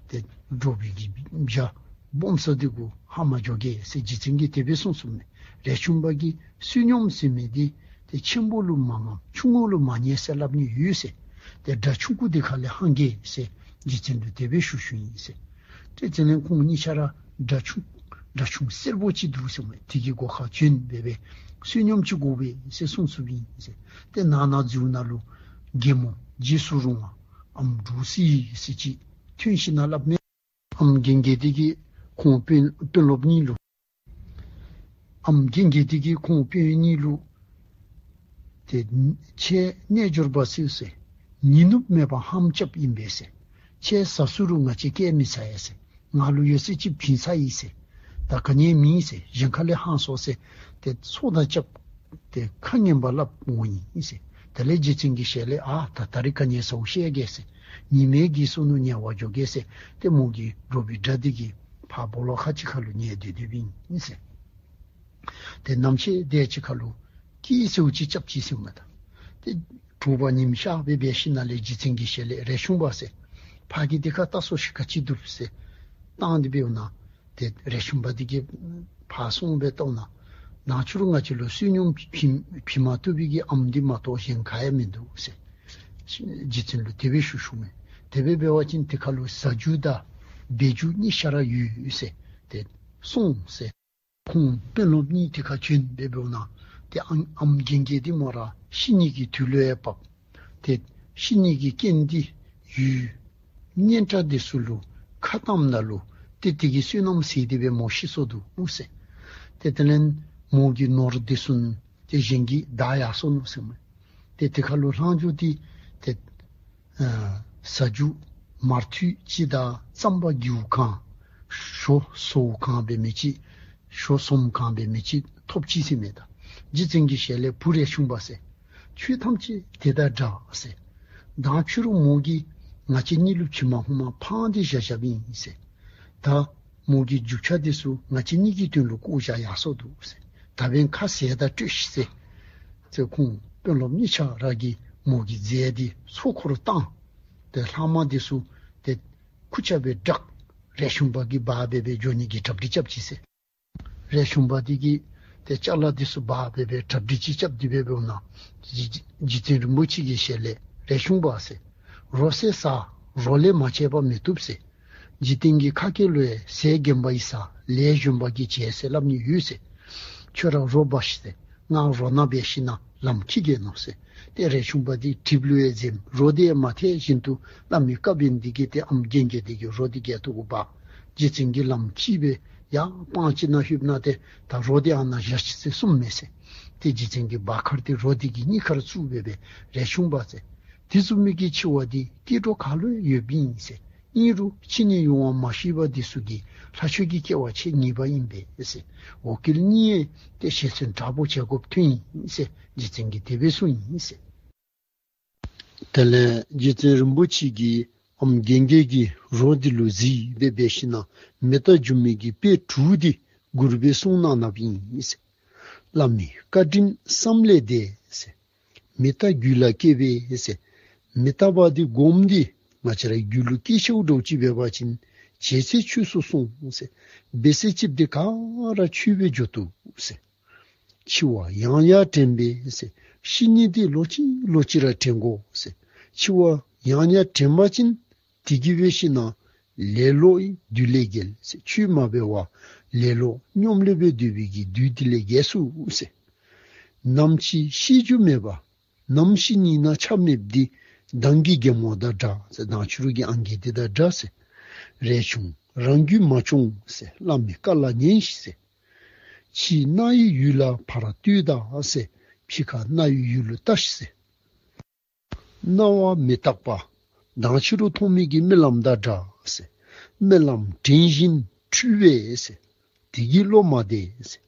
ཏེ་འགྲོ་བའི་གི་བྱ་སྦོམ་ས་འདི་གུ་ཧ་མ་འགྱོ་གེ་ཟེར་རྗེ་བཙུན་གྱིས་དེ་སྦེ་གསུངས་གསུངསམ་མས། རས་ཆུང་པ་གིས་བསོད་སྙོམས་ཟེར་མི་འདི་ཏེ་ཆེན་པོ་ལུ་མ་མངམ་ཆུང་ཀུ་ལུ་མ་ཉན་ཟེར་སླབ་ནི་ཡོད་ཟེར། ཏེ་དགྲ་ཆུང་ཀུ་འདི་ཁ་ལས་ཧང་གེ་ཟེར་རྗེ་བཙུན་ལུ་དེ་སྦེ་ཞུ་ཞུཝ་ཨིན་ཟེར། ཏེ་དེ་ལས་ཁོང་གཉིས་ཆ་ར་དགྲ་ཆུང་དགྲ་ཆུང་སེར་པོ་ཅིག་འདུག་ཟེར་མས། དེ་གི་སྒོ་ཁར་བྱོན་སྦེ་སྦེ་བསོད་སྙོམས་ཅིག་དགོ་པས་ཟེར་གསུངས་གསུངསམ་ཨིན་ཟེར། ཏེ་ནང་ན་འཛུལཝ་ད་ལུ་རྒན་མོ་རྗེས་སུ་རུང་བ་ཨམ་འབྲུག་སི་ཟེར་ཅིག་ཐོན་ཞིནམ་ལས་སླབ་མས། ཨམ་རྒན་རྒས་འདི་གིས་ཁོང་དཔོན་དཔོན་སློབ་གཉིས་ལུ་ཨམ་རྒན་རྒས་འདི་གིས་ཁོང་དཔོན་གཉིས་ལུ་ཏེ་ཁྱེད་རྣལ་འབྱོར་པ་ཚུ་ཟེར་ཉིན་ནུབ་མེད་པར་ཧམ་རྐྱབ་ཨིན་པས་ཟེར། ཁྱེད་ཟ་ཟུག་རུང་ང་བཅས་སྐད་མི་ཚ་ཡ་ཟེར། ང་ལུ་ཡོད་ཚད་ཅིག་བྱིན་ཚར་ཡི་ཟེར། ད་ག་ནི་མེད་ཟེར། གཞན་ཁ་ལས་ཧང་སོང་ཟེར། ཏེ་སོ་ད་རྐྱབ་སྟེ་ཁ་ངན་པ་སླབ་འོང་ཡི་ཟེར། དེ་ལས་རྗེ་བཙུན་གྱི་ཞལ་ལས་ཨ་ད་ད་རིས་ག་ནི་ཟཝ་ཤེས་གེ་ཟེར། ཉི་མའི་གི་སོ་ནུ་ཉལ་བར་འགྱོ་གེ་ཟེར། ཏེ་མོ་གིས་འགྲོ་བའི་དགྲ་འདི་གི་ཕར་སྦོ་ལོགས་ཁ་ཅིག་ཁ་ལུ་ཉལ་སྡོད་སྡོདཔ་ཨིན་ཟེར། ཏེ་ནམ་ཕྱེད་དེ་ཅིག་ཁ་ལུ་སྐྱིད་ཟེརཝ་ཅིག་རྐྱབ་ཅི་ཟེརཝ་མས་ད། ཏེ་དྲོ་པ་ཉིམ་ཤར་སྦེ་འབད་ཞིནམ་ལས་རྗེ་བཙུན་གྱི་ཞལ་ལས་རས་ཆུང་པ་ཟེར། ཕ་གི་འདི་ཁར་བལྟ་སོང་ཤིག་ག་ཅི་འདུག་ཟེར་བཏང་སྟེ་འབདཝ་ད་ཏེ་རས་ཆུང་པ་འདི་གིས་ཕར་སོང་སྦེ་བལྟཝ་ད་ནང་ཆུ་རུང་ང་བཅས་ལུ་བསོད་སྙོམས་བྱིན་བྱིན་མ་བཏུབ་པའི་གི་ཨམ་འདི་མ་གཏོགས་གཞན་ག་ཡང་མིན་འདུག་ཟེར་རྗེ་བཙུན་ལུ་དེ་སྦེ་ཞུ་ཞུཝ་མས། དེ་སྦེ་འབད་བ་ཅིན་དེ་ཁ་ལུ་ཟ་རྒྱུ་དང་འབད་རྒྱུ་གཉིས་ཆ་ར་ཡོད་ཟེར། ཏེ་སོང་ཟེར། ཁོང་དཔོན་སློབ་གཉིས་དེ་ཁར་བྱོན་སྦེ་འབདཝ་ད་ཏེ་ཨམ་ཨམ་རྒན་རྒས་འདི་མོ་ར་ཤི་ནི་གི་དུས་ལུ་ཡང་བབ། ཏེ་ཤི་ནི་གི་རྐྱེན་འདི་ཡུལ་གཉན་ཁྲོད་འདི་ཚུ་ལུ་ཁ་བཏངམ་ད་ལུ་ཏེ་དེ་གི་བསོད་ནམས་ཟད་དེ་སྦེ་མོ་ཤི་སོང་འདུག་ཟེར། ཏེ་དེ་ལས་མོ་གི་ནོར་འདི་ཚུ་ཏེ་གཞན་གྱིས་བདའ་ཡར་སོང་ནུག་ཟེརཝ་མས། ཏེ་དེ་ཁ་ལུ་ལྷག་རྒྱུ་འདི་ཏེ་ཨ་ཟ་རྒྱུ་མར་ཐུད་ཅིག་དང་རྩམ་པ་སྒྱིའུ་གང་ཞོ་སོའུ་གང་འབད་མི་ཅིག་ཞོ་ཟོམ་གང་འབད་མི་ཅིག་ཐོབ་ཅི་ཟེརཝ་མས་ད། རྗེ་བཙུན་གྱི་ཞལ་ལས་བུ་རས་ཆུང་པ་ཟེར། ཆོས་ཐམས་ཅད་དེ་དང་འདྲ་ཟེར། མདང་ཕྱི་རུ་མོ་གིས་ང་བཅས་གཉིས་ལུ་བྱིན་མ་ཕུལ་བར་འཕངས་ཏེ་བཞག་བཞགཔ་ཨིན་ཟེར། ད་མོ་གི་རྒྱུ་ཆ་འདི་ཚུ་ང་བཅས་གཉིས་ཀྱི་དོན་ལུ་བཀོ་བཞག་ཡར་སོང་འདུག་ཟེར། ད་འབདན་ཁ་ཟས་དང་སྤྲོད་ཤིག་ཟེར། ཟེར་ཁོང་དཔོན་སློབ་གཉིས་ཆ་ར་གིས་མོ་གི་རྫས་འདི་ཚུ་འཁོར་བཏང་། ཏེ་ལྷག་མ་འདི་ཚུ་ཏེ་ཁུར་ཆ་སྦེ་བསྒྲགས། རས་ཆུང་པ་གིས་འབག་སྦེ་སྦེ་འགྱོ་ནི་གི་གྲ་སྒྲིག་རྐྱབ་ཅི་ཟེར། རས་ཆུང་པ་འདི་གིས་ཏེ་ཅ་ལ་འདི་ཚུ་འབག་སྦེ་སྦེ་གྲ་སྒྲིག་ཅིག་རྐྱབ་སྟེ་སྦེ་འབདཝ་ད་རྗེ་རྗེ་བཙུན་རིན་པོ་ཆེ་གི་ཞལ་ལས་རས་ཆུང་པ་ཟེར། རོ་ཟས་ཟ། རོ་ལས་མ་བྱས་པ་མི་བཏུབ་ཟེར། འཇིག་རྟེན་གྱི་ཁ་སྐད་ལུ་ཡང་ཟས་རྒན་པ་ཡིས་ཟ། ལས་གཞོན་པ་གིས་བྱས་ཟེར་སླབ་ནི་ཡོད་ཟེར། ཁྱོད་ར་རོ་འབག་ཤིག་ཟེར། ང་རོ་ནང་འབད་ཞིན་ན་ལམ་འཁྱིད་གེ་མནོ་ཟེར། ཏེ་རས་ཆུང་པ་འདི་གྲིབ་ལུ་ཡང་འཛེམ། རོ་འདི་ཡང་མ་ཐེག་བཞིན་དུ་སླབ་མི་དཀའ་བས་འདི་གིས་ཏེ་ཨམ་རྒན་རྒས་འདི་གིས་རོ་འདི་སྒལ་ཏོ་གུ་འབག། རྗེ་བཙུན་གྱིས་ལམ་འཁྱིད་སྦེ་ཡར་སྤང་ཅིག་ནང་ལྷོདཔ་ད་ཏེ་ད་རོ་འདི་ཨ་ནཱ་བཞག་ཤིག་ཟེར་གསུངམ་མས་ཟེར། ཏེ་རྗེ་བཙུན་གྱིས་བར་ཁར་ཏེ་རོ་འདི་གི་སྙིང་ཁར་བཙུགས་སྦེ་སྦེ་རས་ཆུང་པ་ཟེར། དེ་བཟུམ་མའི་གི་འཆི་བ་འདི་སྐྱེ་འགྲོ་ག་ལུ་ཡང་ཡོདཔ་ཨིན་ཟེར། ཨིན་རུང་འཆི་ནི་ཡོང་བ་མ་ཤེས་པ་འདི་ཚུ་གིས་ལྷ་ཆོས་ཀྱི་སྐྱེ་བ་ཆེ་ངེས་པ་ཨིན་པས་ཟེར། འོ་སྐོལ་གཉིས་ཡང་ཏེ་ཞལ་མཚོན་དྲག་པོ་བྱེད་དགོཔ་ཐོན་ཡི་ཟེར་རྗེ་བཙུན་གྱིས་དེ་སྦེ་གསུངས་ཡི་ཟེར། དེ་ལས་རྗེ་བཙུན་རིན་པོ་ཆེ་གིས་ཨམ་རྒན་རྒས་ཀྱི་རོ་འདི་ལུ་གཟིགས་སྦེ་འབད་ཞིན་ན་མེ་སྟག་སྒྱུ་མའི་གི་དཔེ་དྲུག་འདི་མགུར་སྦེ་གསུངས་གནང་གནངམ་ཨིན་ཟེར། བླ་མའི་བཀའ་དྲིན་བསམ་ལས་འདས་ཟེར། མི་རྟག་རྒྱུད་ལ་སྐྱེས་པས་ཟེར། མི་རྟག་པ་འདི་སྒོམ་སྟེ་ང་བཅས་ར་རྒྱུད་ལུ་སྐྱེས་ཤིཝ་འདྲཝ་ཅིག་འབད་བ་ཅིན་བྱས་ཚད་ཆོས་སུ་སོང་ཟེར། འབད་ཚད་ཅིག་འདི་ག་ར་ཆོས་སྦེ་འགྱོ་བཏུབ་ཟེར། འཆི་བ་ཡང་ཡང་དྲན་པས་ཟེར། ཤི་ནི་འདི་ལོག་ཅི་ལོག་ཅི་ར་དྲན་དགོ་ཟེར། འཆི་བ་ཡང་ཡང་དྲན་པ་ཅིན་དེ་གིས་འབད་ཞིནམ་ལེ་ལོའི་བདུད་ལས་རྒྱལ་ཟེར། ཆོས་མ་འབད་བར་ལེ་ལོ་སྙོམ་ལས་སྦེ་སྡོད་པའི་གི་བདུད་འདི་ལས་རྒྱལ་ཚུགས་ཟེར། ནམ་འཆི་ཤེས་རྒྱུ་མེད་པ། ནམ་ཤི་ནི་ན་ཆ་མེད་པ་འདི་སྡང་གི་རྒན་མོ་དང་འདྲ་ཟེར། སྡང་ཕྱི་རུ་གི་ཨང་རྒས་འདི་དང་འདྲ་ཟེར། རས་ཆུང་རང་རྒྱུད་མ་སྐྱོང་ཟེར། བླ་མའི་བཀའ་ལ་ཉན་ཤིག་ཟེར། ཕྱི་རྣ་ཡི་ཡུལ་ལ་ཕར་ལྟོས་དང་ཟེར། ཕྱི་ཁ་རྣ་ཡི་ཡུལ་ལུ་ལྟ་ཤིག་ཟེར། རྣ་བ་མི་རྟག་པ། སྡང་ཕྱི་རུ་མཐོང་མི་གི་རྨི་ལམ་དང་འདྲ་ཟེར། རྨི་ལམ་དྲན་བཞིན་འཁྲུལ་པས་ཟེར། དེ་གིས་བློ་མ་བདེ་ཟེར།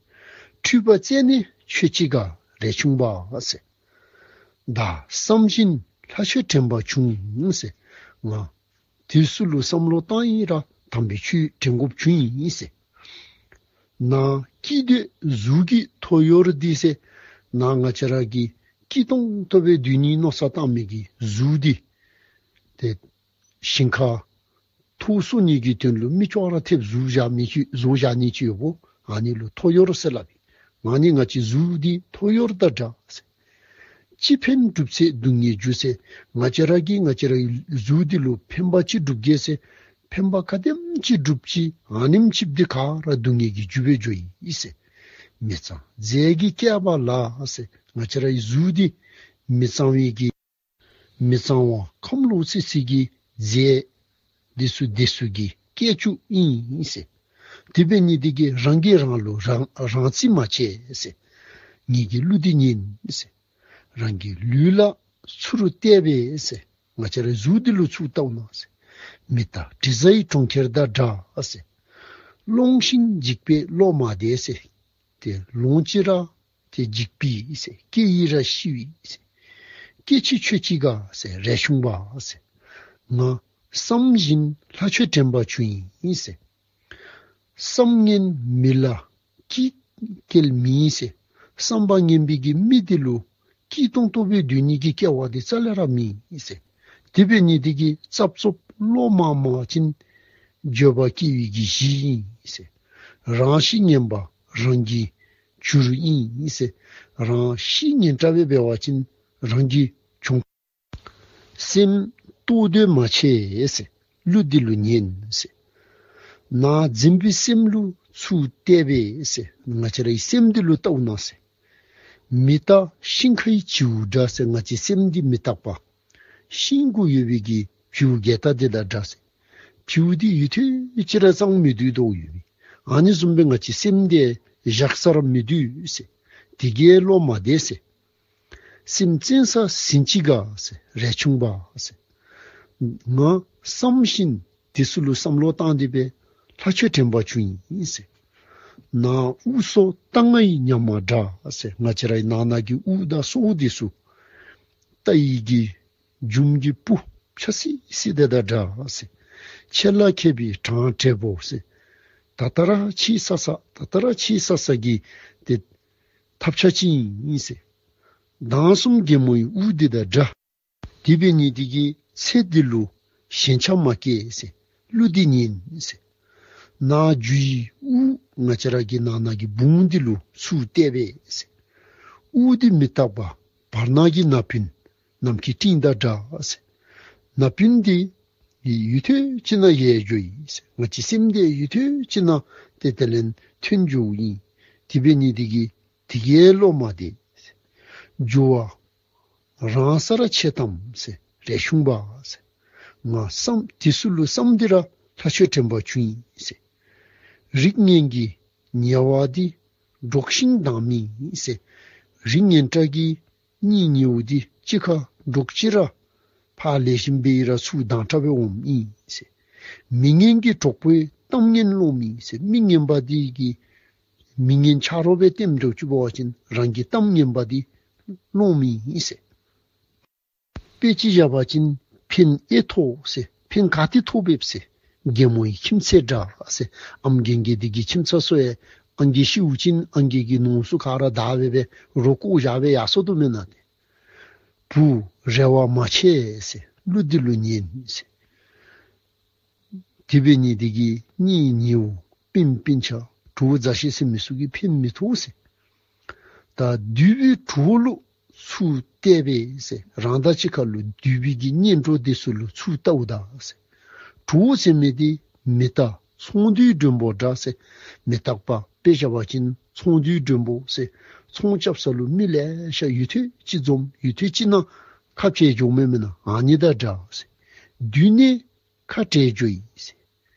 འཁྲུལ་པ་རྩད་ནས་ཆོད་ཅིག་ག་རས་ཆུང་པ་ཟེར། བདག་བསམ་བཞིན་ལྷ་ཆོས་དྲན་པ་བྱུང་ཟེར། ང་དེ་ཚུ་ལུ་བསམ་བློ་བཏང་ཡི་ར་དམ་པའི་ཆོས་དྲན་དགོཔ་བྱུང་ཡི་ཟེར། ནང་སྐྱིད་འདོད་གཟུགས་ཀྱི་ཐོ་ཡོར་འདི་ཟེར། ནང་ང་བཅས་ར་གིས་སྐྱིད་ཏོང་ཏོ་སྦེ་སྡོད་ནི་མནོ་བསམ་བཏང་མི་གི་གཟུགས་འདི་ཏེ་ཞིང་ཁ་ཐོག་སོ་ནི་གི་དོན་ལུ་མི་ཅོག་ར་ཐེབས་བཟོ་བཞག་མི་ཅིག་བཟོ་བཞག་ནི་ཅིག་ཡོདཔ་ཨ་ནི་ལུ་ཐོ་ཡོར་ཟེར་སླབ་ཨིན། ཨ་ནི་ང་བཅས་གཟུགས་འདི་ཐོ་ཡོར་དང་འདྲ་ཟེར། ཅི་ཕན་སྒྲུབ་ཚེ་སྡུག་བསྔལ་རྒྱུ་ཟེར། ང་བཅས་ར་གིས་ང་བཅས་རའི་གཟུགས་འདི་ལུ་ཕན་པ་ཅིག་སྒྲུབ་གེ་ཟེར། ཕན་པ་ག་དེམ་ཅིག་སྒྲུབ་ཅི་ཨ་ནེམ་ཅིག་འདི་ག་ར་སྡུག་བསྔལ་གྱི་རྒྱུ་སྦེ་འགྱོ་ཡི་ཟེར། མི་གཙང་རྫས་ཀྱི་བསྐལ་པ་ལ་ཟེར། ང་བཅས་རའི་གཟུགས་འདི་མི་གཙང་བའི་གི་མི་གཙང་བ་ཁམས་ལོག་ཚི་ཚི་གི་རྫས་འདི་ཚུ་འདི་ཚུ་གི་སྐྱེ་བཅུག་ཨིན་ཟེར། དེ་འབད་ནི་འདི་གིས་རང་གིས་རང་ལུ་རང་རང་རྩིས་མ་ཆེ་ཟེར། ངེ་གི་གླུ་འདི་ཉན་ཟེར། རང་གི་ལུས་ལ་ཚུར་བལྟས་པས་ཟེར། ང་བཅས་རའི་གཟུགས་འདི་ལུ་ཚུར་བལྟཝ་ན་ཟེར། མི་རྟག་དྲི་ཟའི་གྲོང་ཁྱེར་དང་འདྲ་ཟེར། ལོང་ཞིང་འཇིགས་པས་བློ་མ་བདེ་ཟེར། ཏེ་ལོང་ཅི་ར་ཏེ་འཇིགས་པས་ཟེར། སྐྱེ་ཡི་ར་ཤི་བས་ཟེར། སྐྱེ་འཆི་ཆོད་ཅིག་ག་ཟེར་རས་ཆུང་པ་ཟེར། ང་བསམ་བཞིན་ལྷ་ཆོས་དྲན་པ་བྱུང་ཡི་ཟེར། བསམ་ངན་མི་ལ་སྐྱིད་སྐྱེལ་མི་ཟེར། བསམ་པ་ངན་པའི་གི་མི་འདི་ལུ་སྐྱིད་ཏོང་ཏོ་སྦེ་སྡོད་ནི་གི་སྐལ་བ་འདི་རྩ་ལས་ར་མེད་ཟེར། དེ་འབད་ནི་འདི་གིས་ཙབ་ཙོབ་བློ་མ་མང་བ་ཅིན་འགྱོད་པ་སྐྱེ་བའི་གི་གཞི་ཨིན་ཟེར། རང་ཤི་ངན་པ་རང་གིས་བྱུར་ཨིན་ཟེར། རང་ཤི་ངན་དྲགས་སྦེ་འབད་བ་ཅིན་རང་གིས་བྱུང་། སེམས་རྟོགས་འདོད་མ་ཆེ་ཟེར། གླུ་འདི་ལུ་ཉན་ཟེར། ནང་འཛིན་པའི་སེམས་ལུ་ཚུར་བལྟས་པས་ཟེར། ང་བཅས་རའི་སེམས་འདི་ལུ་བལྟཝ་ན་ཟེར། མི་རྟག་ཤིང་ཁའི་བྱིའུ་འདྲ་ཟེར། ང་བཅས་སེམས་འདི་མི་རྟག་པ་ཤིང་གུ་ཡོད་པའི་གི་བྱིའུ་རྒྱལ་དར་འདི་དང་འདྲ་ཟེར། བྱིའུ་འདི་ཡུད་ཐེངས་ཅིག་ར་གཙང་མི་སྡོད་དོ་ཡོད་པས། ཨ་ནི་བཟུམ་སྦེ་ང་བཅས་སེམས་འདི་བཞག་ས་ར་མི་སྡོད་ཟེར། དེ་གིས་བློ་མ་བདེ་ཟེར། སེམས་བཙན་ས་ཟིན་ཅིག་ག་ཟེར་རས་ཆུང་པ་ཟེར། ང་བསམ་བཞིན་དེ་ཚུ་ལུ་བསམ་བློ་བཏང་སྟེ་སྦེ་ལྷ་ཆོས་དྲན་པ་བྱུང་ཡི་ཟེར། ནང་དབུགས་སོ་རྟ་རྔ་ཡི་ཉག་མ་འདྲ་ཟེར། ང་བཅས་རའི་ནང་ན་གི་དབུགས་དང་སོ་འདི་ཚུ་རྟ་ཡི་གི་མཇུག་གི་སྤུ་ཕྱ་སི་སི་དེ་དང་འདྲ་ཟེར། ཆེ་ལ་མཁས་པའི་བྲང་བྲེ་པོ་ཟེར། ད་ལྟ་ར་ཕྱི་ས་ས་ད་ལྟ་ར་ཕྱི་ས་ས་གི་ཏེ་ཐབས་ཆག་ཅིག་ཨིན་ཟེར། མདང་གསུམ་རྒན་མོའི་དབུགས་འདི་དང་འདྲ། དེ་འབད་ནི་འདི་གིས་ཚེ་འདི་ལུ་ཞེན་ཆགས་མ་སྐྱེ་ཟེར། གླུ་འདི་ཉན་ཟེར། ནང་རྒྱུ་ཡི་དབུགས་ང་བཅས་ར་གི་ནང་ན་གི་བུང་འདི་ལུ་ཚུར་བལྟས་པས་ཟེར། དབུགས་འདི་མི་རྟག་པ་བར་སྣང་གི་ན་བུན་ནམ་མཁའི་སྤྲིན་དང་འདྲ་ཟེར། ན་བུན་འདི་ཡུད་ཐེངས་ཅིག་ནང་ཡལ་འགྱོ་ཡི་ཟེར། ང་བཅས་སེམས་འདི་ཡུད་ཐེངས་ཅིག་ནང་ཏེ་དེ་ལས་ཐོན་འགྱོཝ་ཨིན། དེ་འབད་ནི་འདི་གིས་དེ་གིས་བློ་མ་བདེ་ཟེར། འགྱུར་བ་རང་སར་ཆད་དམ་ཟེར་རས་ཆུང་པ་ཟེར། ང་བསམ་དེ་ཚུ་ལུ་བསམ་སྟེ་ར་ལྷ་ཆོས་དྲན་པ་བྱུང་ཡི་ཟེར། རིགས་ངན་གྱི་ཉེ་བ་འདི་འགྲོགས་ཤིང་སྡང་མི་ཟེར། རིགས་ངན་དྲགས་ཀྱི་གཉེན་ཉེཝ་འདི་གཅིག་ཁར་འགྲོགས་ཅི་ར་ཕར་ལེགས་ཤོམ་འབད་ཡི་ར་ཚུར་སྡང་དྲགས་སྦེ་འོངམ་ཨིན་ཟེར། མི་ངན་གྱི་གྲོགས་པོའི་གཏམ་ངན་སློང་མི་ཟེར། མི་ངན་པ་འདི་གིས་མི་ངན་ཆ་རོགས་སྦེ་བསྟེན་འགྱོ་ཅི་འབད་བ་ཅིན་རང་གི་གཏམ་ངན་པ་འདི་སློང་མི་ཨིན་ཟེར། དཔེ་ཅིག་བཞག་པ་ཅིན་ཕན་ཨེ་ཐོགས་ཟེར། ཕན་ག་ཏེ་ཐོགས་པས་ཟེར། རྒན་མོ་ཡི་ཁྱིམ་ཚད་འདྲ་ཟེར། ཨམ་རྒན་གྱི་འདི་གི་ཁྱིམ་ཚད་ཚུ་ཡང་ཨང་རྒས་ཤིཝ་ཅིན་ཨང་རྒས་ཀྱི་ནོར་ཚུ་ག་ར་བདའ་སྦེ་སྦེ་རོ་བཀོག་བཞག་སྦེ་ཡར་སོ་དོ་མེན་ན། ཏེ་ བུ་རེ་བ་མ་ཆེ་ཟེར། གླུ་འདི་ལུ་ཉན་ཟེར། དེ་འབད་ནི་འདི་གིས་གཉེན་ཉེཝ་སྤུན་སྤུན་ཆ་གྲོགས་མཛའ་བཤེས་ཟེར་མི་ཚུ་གིས་ཕན་མི་ཐོགས་ཟེར། ད་འདུས་པའི་གྲོགས་ལུ་ཚུར་བལྟ་བས་ཟེར། རང་དང་གཅིག་ཁར་ལུ་འདུས་པའི་གི་གཉེན་གྲོགས་འདི་ཚུ་ལུ་ཚུར་བལྟཝ་ད་ཟེར། གྲོགས་ཟེར་མི་འདི་མི་རྟག་ཚོང་འདུས་མགྲོན་པོ་འདྲ་ཟེར། མི་རྟག་པ་དཔེ་བཞག་པ་ཅིན་ཚོང་འདུས་མགྲོན་པོ་ཟེར། ཚོང་རྐྱབ་ས་ལུ་མི་ལེ་ཤ་ཡུད་ཐེངས་ཅིག་འཛོམས། ཡུད་ཐེངས་ཅིག་ནང་ཁ་འཕྱལ་འགྱོཝ་མེན་ན། ཨ་ནི་དང་འདྲ་ཟེར། འདུས་ནས་ཁ་བྲལ་འགྱོ་ཡི་ཟེར།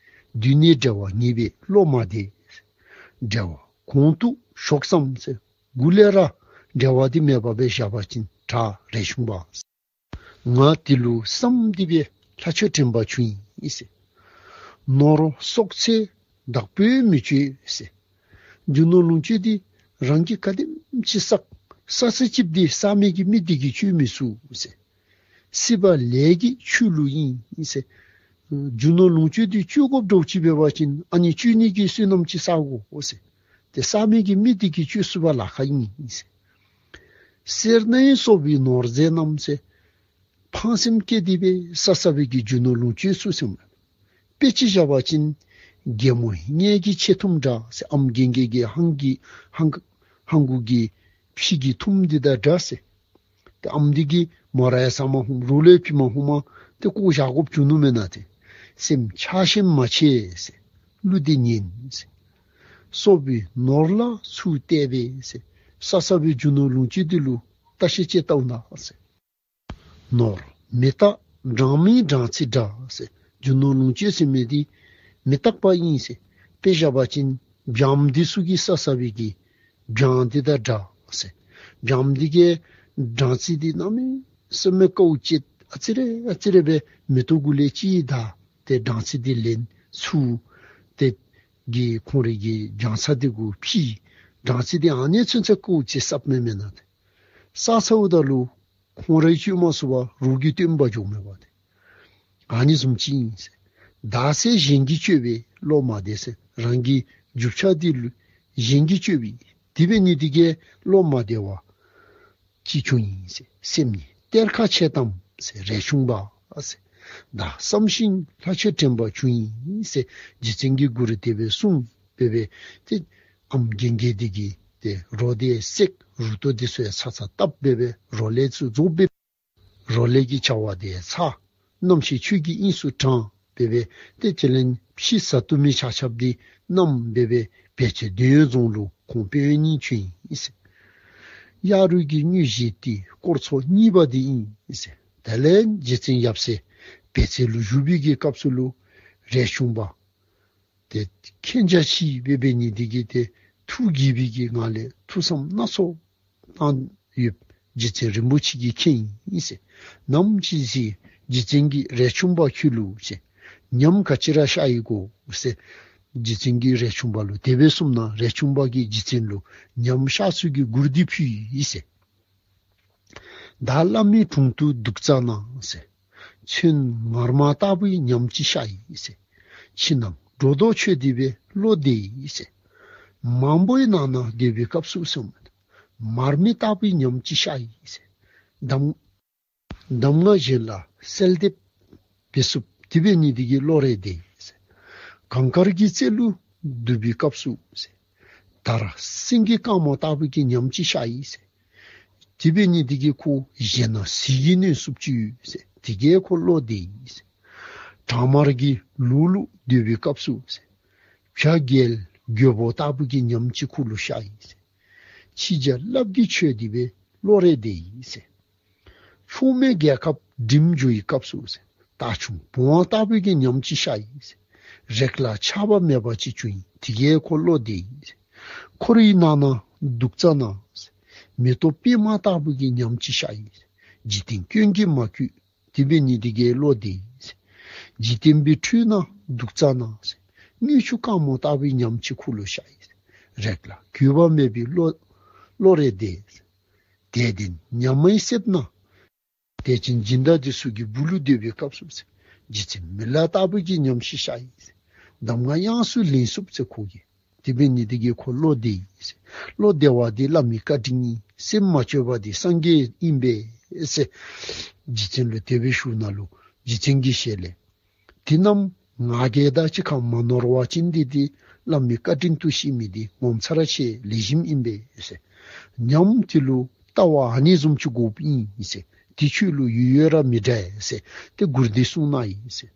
འདུས་ནས་འབྲལ་བ་ངེས་པས་བློ་མ་བདེ་ཟེར། འབྲལ་བ་གོང་དུ་ཞོག་བསམ་ཟེར། འགོ་ལས་ར་འབྲལ་བ་འདི་མེད་པ་སྦེ་བཞག་པ་ཅིན་དྲག། རས་ཆུང་པ་ཟེར། ང་འདི་ལུ་བསམ་སྟེ་སྦེ་ལྷ་ཆོས་དྲན་པ་བྱུང་ཡི་ཟེར། ནོར་སོགས་ཚེ་བདག་པོས་མི་སྤྱོད་ཟེར། རྒྱུ་ནོར་ལོངས་སྤྱོད་འདི་རང་གིས་ག་དེམ་ཅིག་བསགས། བསགས་ས་ཅིག་འདི་བསགས་མི་གི་མི་འདི་གིས་སྤྱོད་མི་ཚུགས་ཟེར། སྲིད་པ་ལས་ཀྱི་ཆོས་ལུགས་ཨིན་ཟེར། རྒྱུ་ནོར་ལོངས་སྤྱོད་འདི་སྤྱོད་དགོཔ་འདྲཝ་ཅིག་འབད་བ་ཅིན་ཨ་ནི་སྤྱོད་ནི་གི་བསོད་ནམས་ཅིག་བསག་དགོ་ཟེར། ཏེ་བསགས་མི་གི་མི་འདི་གིས་སྤྱོད་ཚུགས་པར་ལཱ་ཁག་ཨིན་ཟེར། སེར་སྣའི་སོ་བའི་ནོར་རྫས་རྣམས་ཟེར། ཕངས་སེམས་བསྐྱེད་དེ་སྦེ་བསགས་བསགས་པའི་གི་རྒྱུ་ནོར་ལོངས་སྤྱོད་ཚུ་ཟེར་མས། དཔེ་ཅིག་བཞག་པ་ཅིན་རྒན་མོ་ངེ་གི་ཆས་ཐུམ་འདྲ་ཟེར། ཨམ་རྒན་རྒས་ཀྱི་ཧང་གི་ཧང་ཧང་གུ་གི་ཕྱེ་གི་ཐུམ་འདི་དང་འདྲ་ཟེར། ཏེ་ཨམ་འདི་གིས་མོ་ར་ཡང་ཟ་མ་ཧུམ། རོགས་ལས་ཕུལ་མ་ཧུམ་མ་ཏེ་བཀོ་བཞག་དགོཔ་བྱུང་ནུག་མེན་ན། ཏེ་སེམས་ཆགས་ཞེན་མ་བྱེད་ཟེར། གླུ་འདི་ཉན་ཟེར། སོ་བའི་ནོར་ལ་ཚུར་བལྟ་བས་ཟེར། བསགས་བསགས་པའི་རྒྱུ་ནོར་ལོངས་སྤྱོད་འདི་ལུ་བརྟག་ཞིབ་ཅིག་བལྟཝ་ན་ཟེར། ནོར་མི་རྟག་སྦྲང་མའི་སྦྲང་རྩི་འདྲ་ཟེར། རྒྱུ་ནོར་ལོངས་སྤྱོད་ཟེར་མི་འདི་མི་རྟག་པ་ཨིན་ཟེར། དཔེ་བཞག་པ་ཅིན་སྦྱངམ་འདི་ཚུ་གིས་བསགས་བསགས་པའི་གི་སྦྱངམ་འདི་དང་འདྲ་ཟེར། སྦྱངམ་འདི་གིས་སྦྲང་རྩི་འདི་གནམ་མེད་ས་མེད་དཀའཝ་སྤྱད། ཨ་ཙི་རེ་ཨ་ཙི་རེ་སྦེ་མེ་ཏོག་གུ་ལས་ཅིག་བདའ། ཏེ་སྦྲང་རྩི་འདི་ལེན་ཚུར་ཏེ་གི་ཁོང་རའི་གི་སྦྱང་ས་འདི་གུ་ཕྱེ། སྦྲང་རྩི་འདི་ཨ་ནི་ཚུན་ཚོད་དཀའཝ་སྤྱད་བསགས་མི་མེན་ན། ཏེ་བསགས་ཚརཝ་ད་ལུ་ཁོང་རའི་སྤྱོད་མ་ཚུགས་པར་རོགས་ཀྱིས་བཏོན་པར་འགྱོཝ་མས་པ། ཏེ་ཨ་ནི་བཟུམ་ཅིག་ཨིན་ཟེར། བདག་ཟས་གཞན་གྱིས་སྤྱོད་པས་བློ་མ་བདེ་ཟེར། རང་གི་རྒྱུ་ཆ་འདི་ལུ་གཞན་གྱིས་སྤྱོད་པས། དེ་འབད་ནི་འདི་གིས་བློ་མ་བདེ་བ་ཅིག་བྱུང་ཡི་ཟེར། སེམས་ནི་གཏེར་ཁ་ཕྱེད་དམ་ཟེར། རས་ཆུང་པ་ཟེར། བདག་བསམ་ཤིང་ལྷ་ཆོས་དྲན་པ་བྱུང་ཡི་ཟེར། རྗེ་བཙུན་གྱི་མགུར་དེ་སྦེ་གསུངས་སྦེ་སྦེ་ཏེ་ཨམ་རྒན་རྒས་འདི་གིས་ཏེ་རོ་དེ་བསྲེགས། རུ་ཏོ་འདི་ཚུ་ཡང་ཚ་ཚ་བཏབ་སྦེ་སྦེ་རོ་ལས་ཚུ་རྫོགས་སྦེ་རོ་ལས་ཀྱི་བྱ་བ་དེ་ཚར། རྣམ་ཤེས་ཆོས་ཀྱི་དབྱིངས་སུ་དྲངས་སྦེ་སྦེ་ཏེ་དེ་ལས་ཕྱི་ས་སྟོད་སྨད་ཆ་ཁྱབ་འདི་བསྣམས་སྦེ་སྦེ་བེག་ཅན་འདོད་ཡོན་རྫོང་ལུ་ཁོང་དཔོན་གཉིས་བྱོན་ཡི་ཟེར། གཡག་རུས་ཀྱི་དངོས་གཞི་འདི་དཀོར་མཚོ་རྙིད་པ་འདི་ཨིན་ཟེར། དེ་ལས་རྗེ་བཙུན་ཡབ་སྲས་བེག་ཙེ་ལུ་བཞུགས་པའི་གི་སྐབས་སུ་ལུ་རས་ཆུང་པ་ཏེ་མཁྱེན་རྒྱ་ཆེ་སྦེ་འབད་ནི་འདི་གིས་ཏེ་ཐུགས་དགྱེས་པའི་གི་ངང་ལས་ཐུགས་བསམ་སྣ་ཚོགས་བཏང་ཡོདཔ་རྗེ་བཙུན་རིན་པོ་ཆེ་གིས་མཁྱེན་ཡི་ཟེར། ནམ་ཅིག་ཟེར་རྗེ་བཙུན་གྱིས་རས་ཆུང་པ་ཁྱོད་ལུ་ཟེར་ཉམས་ག་ཅི་ར་ཤར་ཡི་གོ་ཟེར། རྗེ་བཙུན་གྱིས་རས་ཆུང་པ་ལུ་དེ་སྦེ་གསུངམ་ན་རས་ཆུང་པ་གིས་རྗེ་བཙུན་ལུ་ཉམས་ཤར་ཚུལ་གྱི་མགུར་འདི་ཕུལ་ཡི་ཟེར། བདག་བླ་མའི་དྲུང་དུ་འདུག་ཙ་ན་ཟེར། ཚོན་ངར་མ་ལྟ་བུའི་ཉམས་ཅིག་ཤར་ཡི་ཟེར། ཕྱི་ནང་སྒྲོ་འདོགས་ཆོད་དེ་སྦེ་བློ་བདེ་ཡི་ཟེར། མང་པོའི་ནང་ན་སྡོད་པའི་སྐབས་སུ་ཟེར། མར་མེ་ལྟ་བུའི་ཉམས་ཅིག་ཤར་ཡི་ཟེར། གདམས་གདམས་ངག་གཞན་ལ་གསལ་འདེབས་འབད་ཚུགསཔ་དེ་འབད་ནི་འདི་གིས་བློ་རེ་བདེ་ཡི་ཟེར། གངས་དཀར་གྱི་རྩེ་ལུ་འདུག་པའི་སྐབས་སུ་ཟེར། དར་སེང་གེ་དཀར་མོ་ལྟ་བུ་གི་ཉམས་ཅིག་ཤར་ཡི་ཟེར། དེ་འབད་ནི་འདི་གིས་ཁོ་གཞན་ན་ཟིལ་གྱིས་གནོན་ཚུགསཔ་ཅིག་ཡོད་ཟེར། དེ་གིས་ཁོ་བློ་བདེ་ཡི་ཟེར། གྲང་དམར་གྱི་ལུག་ལུ་སྡོད་པའི་སྐབས་སུ་ཟེར། བྱ་རྒྱལ་རྒོད་པོ་ལྟ་བུ་གི་ཉམས་ཅིག་ཁོ་ལུ་ཤར་ཡི་ཟེར། ཕྱི་རྒྱལ་རླབས་ཀྱིས་ཆོད་དེ་སྦེ་བློ་རེ་བདེ་ཡི་ཟེར། ཕྱོགས་མེད་རྒྱལ་ཁབ་འགྲིམ་འགྱོ་བའི་སྐབས་སུ་ཟེར། རྟ་ཁྱུང་བོང་བ་ལྟ་བུ་གི་ཉམས་ཅིག་ཤར་ཡི་ཟེར། རེག་ལ་ཆགས་པ་མེད་པ་ཅིག་བྱུང་ཡི། དེ་གིས་ཁོ་བློ་བདེ་ཡི་ཟེར། འཁོར་བའི་ནང་ན་འདུག་ཙ་ན་ཟེར། མེ་ཏོག་པདྨ་ལྟ་བུ་གི་ཉམས་ཅིག་ཤར་ཡི་ཟེར། འཇིག་རྟེན་སྐྱོན་གྱིས་མ་གོས། དེ་འབད་ནི་འདི་གིས་བློ་བདེ་ཡི་ཟེར། འཇིག་རྟེན་པའི་ཁྲོད་ན་འདུག་ཙ་ན་ཟེར། དངུལ་ཆུ་དཀར་མོ་ལྟ་བུའི་ཉམས་ཅིག་ཁོ་ལུ་ཤར་ཡི་ཟེར། རེག་ལ་གོས་པ་མེད་པའི་བློ་བློ་རེ་བདེ་ཟེར། དད་ལྡན་ཉ་མའི་གསེབ་ན་དད་ཅན་སྦྱིན་བདག་འདི་ཚུ་གི་སྦུག་ལུ་སྡོད་པའི་སྐབས་སུ་ཟེར། རྗེ་བཙུན་མི་ལ་ལྟ་བུ་གི་ཉམས་ཤིག་ཤར་ཡི་ཟེར། གདམས་ངག་དབྱངས་སུ་ལེན་ཚུགསཔ་ཟེར་ཁོ་གིས། དེ་འབད་ནི་འདི་གིས་ཁོ་བློ་བདེ་ཡི་ཟེར། བློ་བདེ་བ་འདི་བླ་མའི་བཀའ་དྲིན་ཨིན། སེམས་མ་བཅོས་པ་འདི་སངས་རྒྱས་ཨིན་པས། ཟེར། རྗེ་བཙུན་ལུ་དེ་སྦེ་ཞུཝ་ནང་ལུ་རྗེ་བཙུན་གྱི་ཞལ་ལས། དེ་རྣམས་ང་རྒྱལ་དང་གཅིག་ཁར་མ་ནོར་བ་ཅིན་འདི་དེ་བླ་མའི་བཀའ་དྲིན་དུ་ཤེས་མི་དེ་ངོ་མཚར་ཆེ་ལེགས་ཤོམ་ཨིན་པས་ཟེར། ཉམས་དེ་ལུ་ལྟ་བ་ཨ་ནི་བཟུམ་ཅིག་དགོཔ་ཨིན་ཟེར། དེ་ཁྱོད་ལུ་ཡོད་ཡོད་ར་མི་འདྲ་ཟེར། ཏེ་མགུར་འདི་གསུངས་གནང་ཡི་ཟེར།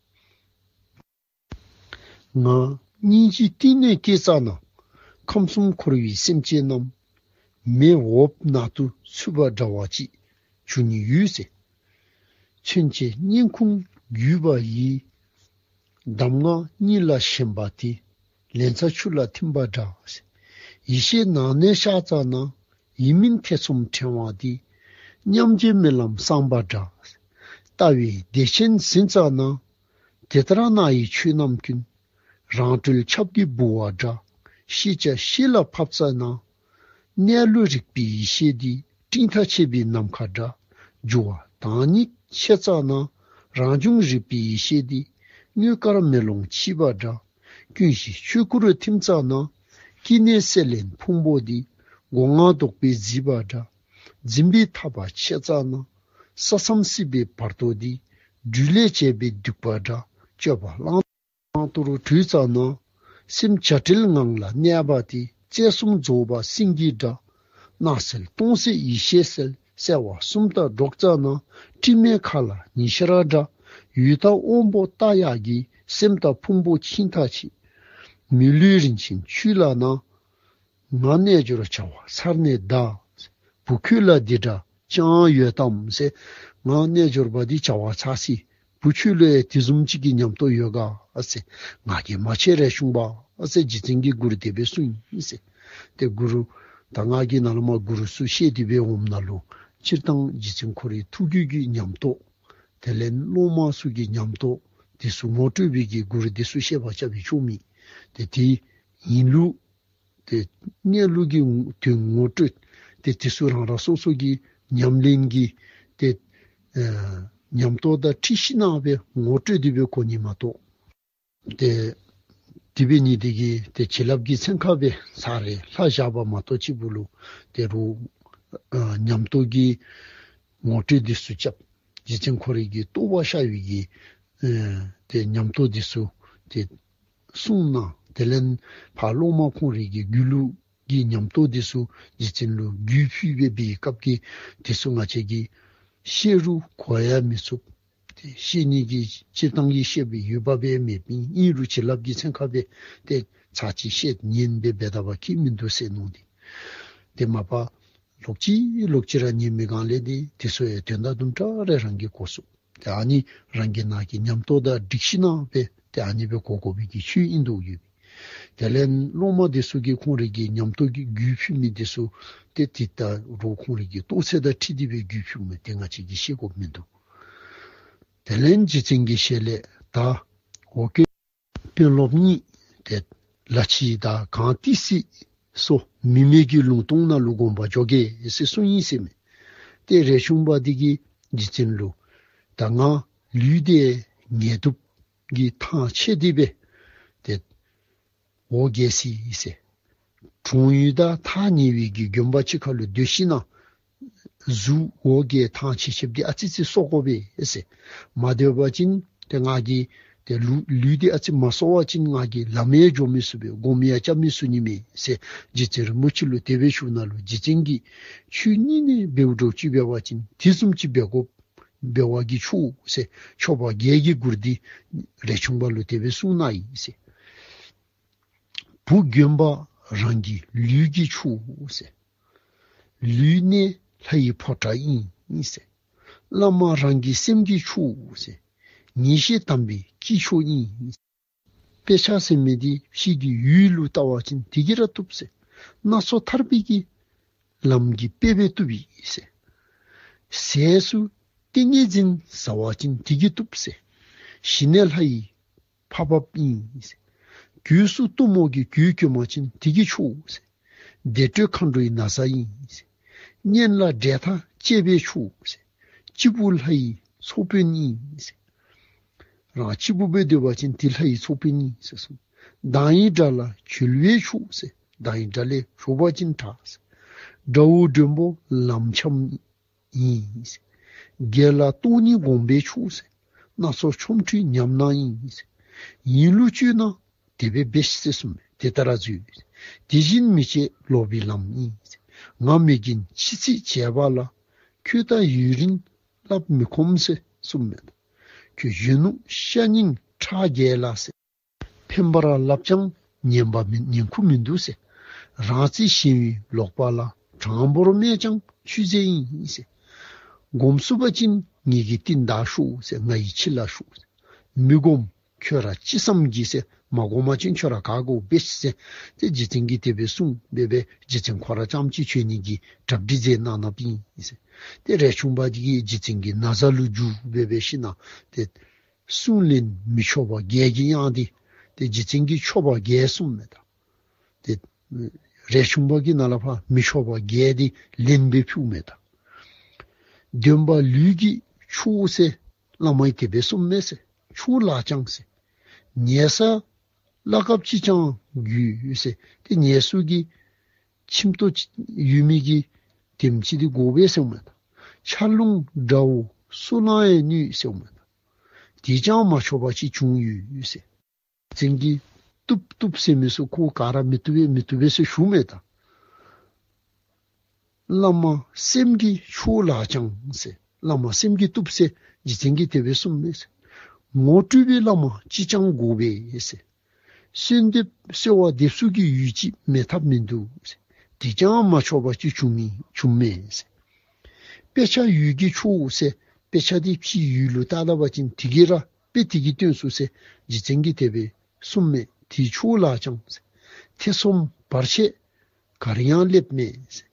ང་སྙིང་རྗེ་གཏིང་ནས་བསྐྱེད་ཙ་ན། ཁམས་གསུམ་འཁོར་བའི་སེམས་ཅན་རྣམས། མེ་འོབས་ནང་དུ་ཚུད་པ་འདྲ་བ་ཅིག་འགྱུར་ནི་ཡོད་ཟེར། མཚོན་བྱེད་སྙིང་ཁུང་བརྒྱུས་པ་ཡི། གདམས་ངག་སྙིང་ལ་ཞེན་པ་དེ། ལན་ཚྭ་ཆུ་ལ་ཐིམ་པ་འདྲ་ཟེར། ཡིད་ཤེས་ནང་ནས་ཤར་ཙ་ན། ཡིན་མིན་ཐེ་ཚོམ་ཕྲེང་བ་དེ། མཉམ་རྗེས་རྨི་ལམ་སངས་པ་འདྲ་ཟེར། ལྟ་བའི་བདེ་ཆེན་ཟིན་ཙ་ན། དེ་ལྟར་ན་ཡི་ཆོས་རྣམས་ཀུན། རང་གྲོལ་ཆབ་ཀྱི་ལྦུ་བ་འདྲ། ཤེས་བྱ་ཤེས་ལ་ཕབ་ཙ་ན། གནས་ལུགས་རིག་པའི་ཡེ་ཤེས་འདི། སྤྲིན་ཐག་ཆད་པའི་ནམ་མཁའ་འདྲ། འགྱུ་བ་དྭངས་སྙིགས་ཕྱེ་ཙ་ན། རང་བྱུང་རིག་པའི་ཡེ་ཤེས་འདི། དངུལ་དཀར་མེ་ལོང་ཕྱེ་བ་འདྲ། ཀུན་གཞི་ཆོས་སྐུ་རུ་ཐིམ་ཙ་ན། སྐྱེ་གནས་སྲེད་ལེན་ཕུང་པོ་འདི། སྒོ་ལྔ་བཟློག་པའི་བརྫིས་པ་འདྲ། འཛིན་པའི་ཐག་པ་ཆད་ཙ་ན། ས་མཚམས་སྲིད་པའི་བར་དོ་འདི། སྦྲུལ་ལས་བྱས་པའི་སྡིག་པ་འདྲ། སྤྱོད་པ་བླང་དོར་གྲོལ་ཙ་ན། སེམས་བྱ་བྲལ་ངང་ལ་གནས་པ་དེ། རྩལ་གསུམ་རྫོགས་པ་སེང་གེ་འདྲ། སྣང་གསལ་སྟོང་གསལ་ཡེ་ཤེས་གསལ། གསལ་བ་གསུམ་དག་སྒྲོག་ཙ་ན། དྲི་མེད་མཁའ་ལ་ཉི་ཤར་འདྲ། འོད་དང་དབང་པོ་རྟགས་ཡག་གི། སེམས་དང་ཕུང་པོ་ཕྱིན་ཐག་ཆད། མི་ལུས་རིན་ཆེན་ཆུ་ལ་ན། ང་རྣལ་འབྱོར་བྱ་བ་ཚར་ནས་གདའ། བུ་ཁྱོད་ལ་འདི་འདྲ་ཅང་ཡོད་དམ་ཟེར། ང་རྣལ་འབྱོར་པ་འདི་བྱ་བ་ཚར་སོ་ཡི། བུ་ཁྱོད་ལུ་ཡང་དེ་བཟུམ་ཅིག་གི་ཉམས་རྟོགས་ཡོད་ག་ཟེར། ང་གིས་མ་ཆེ་རས་ཆུང་པ་ཟེར་རྗེ་བཙུན་གྱིས་མགུར་དེ་སྦེ་གསུངས་ཡི་ཟེར། ཏེ་མགུར་ད་ང་གིས་ནཱ་ལས་མར་མགུར་ཚུ་བཤད་དེ་སྦེ་འོངམ་ད་ལུ་སྤྱིར་བཏང་རྗེ་བཙུན་ཁོ་རའི་ཐུགས་རྒྱུད་ཀྱི་ཉམས་རྟོགས། དེ་ལས་སློབ་མ་ཚུ་གི་ཉམས་རྟོགས་དེ་ཚུ་ངོ་སྤྲོད་པའི་གི་མགུར་དེ་ཚུ་བཤད་པར་རྐྱབ་པས་ཆོག་མི། ཏེ་དེ་ཡིན་ལུགས་ཏེ་གནས་ལུགས་ཀྱི་དོན་ངོ་སྤྲོད་དེ་དེ་ཚུ་རང་རང་སོ་སོ་གི་ཉམས་ལེན་གྱི་ཏེ་ཨེ་ཉམས་རྟོགས་དང་འཁྲིལ་ཞིནམ་ལས་ངོ་སྤྲོད་དེ་སྦེ་གོ་ནི་མ་གཏོགས། ཏེ་དེ་སྦེ་ནི་དེ་གིས་ཏེ་བྱིན་རླབས་ཀྱི་ཚན་ཁ་སྦེ་ཚར་རེ་ལྷག་བཞག་པ་མ་གཏོགས་གཅིག་པུ་ལུ་ཏེ་རུང་ཨ་ཉམས་རྟོགས་ཀྱི་ངོ་སྤྲོད་དེ་ཚུ་རྐྱབ། རྗེ་བཙུན་ཁོ་རའི་གི་རྟོགས་པ་ཤར་བའི་གི་ཨེ་ཏེ་ཉམས་རྟོགས་དེ་ཚུ་ཏེ་གསུངས་གནང་། དེ་ལས་ཕར་སློབ་མ་ཁོང་རའི་གི་རྒྱུད་ལུགས་ཀྱི་ཉམས་རྟོགས་དེ་ཚུ་རྗེ་བཙུན་ལུ་བརྒྱུད་ཕུལ་བའི་སྐབས་ཀྱི་དེ་ཚུ་ང་བཅས་ཀྱིས་བཤད་རུང་གོ་ཡང་མི་ཚུགས། ཏེ་བཤད་ནི་གི་སྤྱིར་བཏང་གི་བཤད་པའི་ཡུལ་བབ་སྦེ་མེད་པས། ཨིན་རུང་བྱིན་རླབས་ཀྱི་ཚན་ཁ་སྦེ་ཏེ་ཚར་གཅིག་བཤད་ཉན་སྦེ་འབད་ད་པ་ཁྱད་མིན་འདུག་ཟེར་མནོ་སྟེ། ཏེ་མ་པ་ལོག་ཅི་ལོག་ཅི་ར་ཉན་མི་གང་ལས་ཏེ་དེ་ཚུ་ཡང་དོན་དག་དུམ་གྲ་རེ་རང་གིས་གོ་ཚུགས། ཏེ་ཨ་ནི་རང་གི་ནང་གི་ཉམས་རྟོགས་དང་འགྲིགས་ཞིནམ་ལས་ཏེ་ཨ་ནི་སྦེ་གོ་དགོ་པའི་གི་ཆོས་ཨིན་འདུག་ཡོད། དེ་ལས་སློབ་མ་དེ་ཚུ་གིས་ཁོང་རའི་གི་ཉམས་རྟོགས་ཀྱི་བརྒྱུད་ཕུལ་མི་དེ་ཚུ་ཏེ་དེ་ལྟ་རུང་ཁོང་རའི་གི་རྟོགས་ཚད་དང་འཁྲིལ་ཏེ་སྦེ་བརྒྱུད་ཕུལ་མི་དེ་ང་བཅས་ཀྱིས་ཤེས་དགོཔ་མིན་འདུག། དེ་ལས་རྗེ་བཙུན་གྱི་ཞལ་ལས་ད་འོ་སྐོལ་དཔོན་སློབ་གཉིས་ཏེ་ལ་ཕྱི་དང་གངས་ཏི་སེ་སོགས་མི་མེད་ཀྱི་ལུང་སྟོང་ནང་ལུ་སྒོམ་པར་འགྱོ་གེ་ཟེར་གསུངས་ཡི་ཟེར་མས། ཏེ་རས་ཆུང་པ་འདི་གིས་རྗེ་བཙུན་ལུ་ད་ང་ལུས་འདི་ངལ་དུབ་ཀྱིས་ཐང་ཆད་དེ་སྦེ་ཏེ་འོ་བརྒྱལ་སོ་ཡི་ཟེར། གྲོང་ཡུལ་དང་ཐག་ཉེ་བའི་གི་དགོན་པ་ཅིག་ཁར་ལུ་སྡོད་ཞིནམ་ལས་གཟུགས་འོ་བརྒྱལ་ཐང་ཆད་ཆདཔ་འདི་ཨ་ཙི་ཙི་གསོ་དགོ་པས་ཟེར། མ་སྡོད་པ་ཅིན་ཏེ་ང་གིས་ཏེ་ལུ་ལུས་འདི་ཨ་ཙི་མ་གསོ་བ་ཅིན་ང་གིས་ལམ་ཡང་འགྱོ་མི་ཚུགས་པས། སྒོམ་ཡང་རྐྱབ་མི་ཚུགས་ནི་མས་ཟེར་རྗེ་བཙུན་རིན་པོ་ཆེ་ལུ་དེ་སྦེ་ཞུཝ་ད་ལུ་རྗེ་བཙུན་གྱིས་ཁྱོད་སྙིང་ནས་འབདཝ་འདྲཝ་ཅིག་འབད་བ་ཅིན་དེ་བཟུམ་ཅིག་འབད་དགོ་འབད་བ་གིས་ཆོག་ཟེར། ཆོག་པ་བརྒྱད་ཀྱི་མགུར་འདི་རས་ཆུང་པ་ལུ་དེ་སྦེ་གསུངས་གནང་ཡི་ཟེར། བུ་དགོན་པ་རང་གི་ལུས་ཀྱི་མཆོག་ཟེར། ལུས་ནི་ལྷ་ཡི་ཕོ་བྲང་ཨིན་ཟེར། བླ་མ་རང་གི་སེམས་ཀྱི་མཆོག་ཟེར། ངེས་ཤེས་དམ་པའི་སྐྱེས་མཆོག་ཨིན། དཔེ་ཆ་ཟེར་མི་འདི་ཕྱི་གི་ཡུལ་ལུ་ལྟ་བ་ཅིན་དེ་གིས་ར་བཏུབ་ཟེར། སྣ་ཚོགས་ཐར་པའི་གི་ལམ་གྱི་དཔེ་སྦེ་བཏུབ་ཨིན་ཟེར། ཟས་སུ་ཏིང་ངེ་འཛིན་ཟ་བ་ཅིན་དེ་གིས་བཏུབ་ཟེར། ཞི་གནས་ལྷ་ཡི་ཕ་བབས་ཨིན་ཟེར། གོས་སུ་གཏུམ་མོ་གི་གོས་གྱོན་པ་ཅིན་དེ་གིས་ཆོག་ཟེར། བདེ་དྲོད་མཁའ་འགྲོའི་ན་བཟའ་ཨིན་ཟེར། གཉེན་ལ་འབྲལ་ཐག་བཅད་པས་ཆོག་ཟེར། སྐྱེས་བུ་ལྷ་ཡི་ཚོགས་དཔོན་ཨིན་ཟེར། རང་སྐྱེས་བུ་སྦེ་སྡོད་པ་ཅིན་དེ་ལྷ་ཡི་ཚོགས་དཔོན་ཨིན་ཟེར་གསུངས། མདངས་ཡི་དགྲ་ལ་བྱོལ་བས་ཆོག་ཟེར། མདངས་ཡི་དགྲ་ལས་ལྷོད་པ་ཅིན་དྲག་ཟེར། དགྲ་བོ་མགྲོན་པོ་ལམ་འཁྱམས་ཨིན་ཟེར། རྒྱལ་ལ་སྟོང་ཉིད་བསྒོམ་པས་ཆོག་ཟེར། སྣ་ཚོགས་ཆོ་འཕྲུལ་ཉམས་སྣང་ཡིན་ཟེར། ཡིན་ལུགས་དཔྱོད་ན་དེ་སྦེ་འབད་ཤིག་ཟེར་གསུངས་མས། དེ་ལྟར་མཛོད། དེ་བཞིན་མི་བྱེད་ལོག་པའི་ལམ་ཡིན་ཟེར། ང་མི་རྒན་ཕྱི་ཚིག་བྱས་པ་ལ། ཁྱོད་ད་ཡུན་རིང་སླབ་མི་ཁོམ་ཟེར་གསུངས་མས། ཁྱོད་གཞོན་ནུ་ཤ་རྙིང་ཁྲག་རྒྱས་ལ་ཟེར། ཕན་པར་སླབ་ཀྱང་ཉན་པ་མིན་ཉན་ཁུངས་མིན་འདུག་ཟེར། རང་རྩིས་ཞན་པའི་ལོག་པ་ལ། དྲང་པོར་སྨྲས་ཀྱང་ཆུད་ཟོས་ཡིན་ཟེར། སྒོམ་ཚུགས་པ་ཅིན་ངེ་གི་རྟིང་བདའ་ཤོག་ཟེར། ང་ཡི་ཕྱི་ལ་ཤོག་ཟེར། མི་སྒོམ་ཁྱོད་ར་ཅི་བསམ་གྱིས་ཟེར། མ་སྒོམ་པ་ཅིན་ཁྱོད་ར་ག་དགོ་འབད་ཤིག་ཟེར། ཏེ་རྗེ་བཙུན་གྱིས་དེ་སྦེ་གསུངས་སྦེ་སྦེ་རྗེ་བཙུན་ཁོ་ར་རྐྱངམ་གཅིག་བྱོན་ནི་གི་གྲ་སྒྲིག་མཛད་གནང་གནངམ་ཨིན་ཟེར། ཏེ་རས་ཆུང་པ་འདི་གིས་རྗེ་བཙུན་གྱི་ན་བཟའ་ལུ་འཇུ་སྦེ་སྦེ་ཞིནམ་ལས་ཏེ་གསུང་ལན་མི་ཆོག་པ་བརྒྱད་ཀྱི་དབྱངས་འདི་ཏེ་རྗེ་བཙུན་གྱིས་ཆོག་པ་བརྒྱད་གསུངས་མས་ད། ཏེ་རས་ཆུང་པ་གིས་ནཱ་ལས་ཕར་མི་ཆོག་པ་བརྒྱད་འདི་ལན་སྦེ་ཕུལཝ་མས་ད། འདོན་པ་ལུས་ཀྱིས་ཆོག་ཟེར། བླ་མ་གིས་དེ་སྦེ་གསུངས་མས་ཟེར། ཆོག་ལགས་ཀྱང་ཟེར། ཉལ་ས་བླ་གབ་ཅིག་ཀྱང་དགོས་ཟེར། ཏེ་ཉལ་ས་གི་ཁྱིམ་ཐོག་ཅིག་ཡོད་མི་གི་དེམ་ཅིག་འདི་དགོ་པས་ཟེརཝ་མས་ད། ཆར་རླུང་དགྲ་བོ་སུ་ལའང་གནོད་ཟེརཝ་མས་ད། དེ་ཅང་མ་ཆོག་པ་ཅིག་བྱུང་ཡོད་ཟེར། རྗེ་བཙུན་གྱིས་བཏུབ་བཏུབ་ཟེར་མི་ཚུ་ཁོ་ག་ར་མི་བཏུབ་པས་མི་བཏུབ་པས་ཟེར་ཞུཝ་མས་ད། བླ་མ་སེམས་ཀྱིས་ཆོག་ལགས་ཀྱང་ཟེར། བླ་མ་སེམས་ཀྱིས་བཏུབ་ཟེར་རྗེ་བཙུན་གྱིས་དེ་སྦེ་གསུངས་མས་ཟེར། ངོ་སྤྲོད་པའི་བླ་མ་ཅིག་ཀྱང་དགོ་པས་ཟེར། གསོལ་འདེབས་གསོལ་བ་འདེབས་ས་གི་ཡུལ་ཅིག་མེད་ཐབས་མིན་འདུག་ཟེར། དེ་ཀྱང་མ་ཆོག་པ་ཅིག་བྱུང་མི་བྱུངམ་མས་ཟེར། དཔེ་ཆ་ཡུལ་གྱིས་ཆོག་ཟེར། དཔེ་ཆ་འདི་ཕྱི་ཡུལ་ལུ་བལྟ་བ་ཅིན་དེ་གིས་ར་དཔེ་དེ་གིས་སྟོན་ཚུགས་ཟེར་རྗེ་བཙུན་གྱིས་དེ་སྦེ་གསུངས་མས། དེ་ཆོག་ལགས་ཀྱང་ཟེར། ཐེ་ཚོམ་བར་ཆད་གར་ཡང་སླེབས་མས་ཟེར།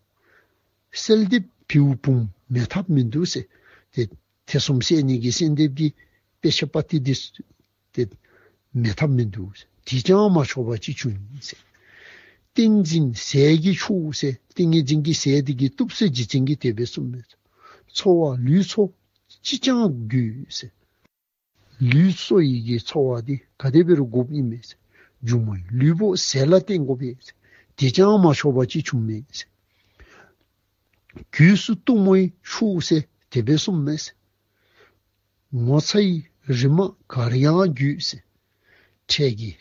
གསོལ་འདེབས་བེའུ་བུམོ་མེད་ཐབས་མིན་འདུག་ཟེར། ཏེ་ཐེ་ཚོམ་སེལ་ནི་གི་གསོལ་འདེབས་ཀྱི་དཔེ་ཆ་པ་ཏི་འདི་ཏེ་མེད་ཐབས་མིན་འདུག་ཟེར། དེ་ཅང་མ་ཆོག་པ་ཅིག་བྱུང་ཡི་ཟེར། ཏིང་འཛིན་ཟས་ཀྱིས་ཆོག་ཟེར། ཏིང་ངེ་འཛིན་གྱི་ཟས་འདི་གིས་བཏུབ་ཟེར་རྗེ་བཙུན་གྱིས་དེ་སྦེ་གསུངས་མས། འཚོ་བ་ལུས་འཚོ་ཅིས་ཀྱང་དགོས་ཟེར། ལུས་འཚོ་ནི་གི་འཚོ་བ་འདི་ག་དེ་འབད་རུང་དགོཔ་ཨིན་མས་ཟེར། མཇུག་མའི་ལུས་པོ་ཟས་ལ་བརྟེན་དགོ་པས་ཟེར། དེ་ཅང་མ་ཆོག་པ་ཅིག་བྱུངམ་མས་ཟེར། གོས་སུ་གཏུམ་མོ་ཡིས་ཆོག་ཟེར་དེ་སྦེ་གསུངས་མས་ཟེར། ངོ་ཚ་ཡི་རིལ་མ་གར་ཡང་དགོས་ཟེར། འཕྲལ་གྱི་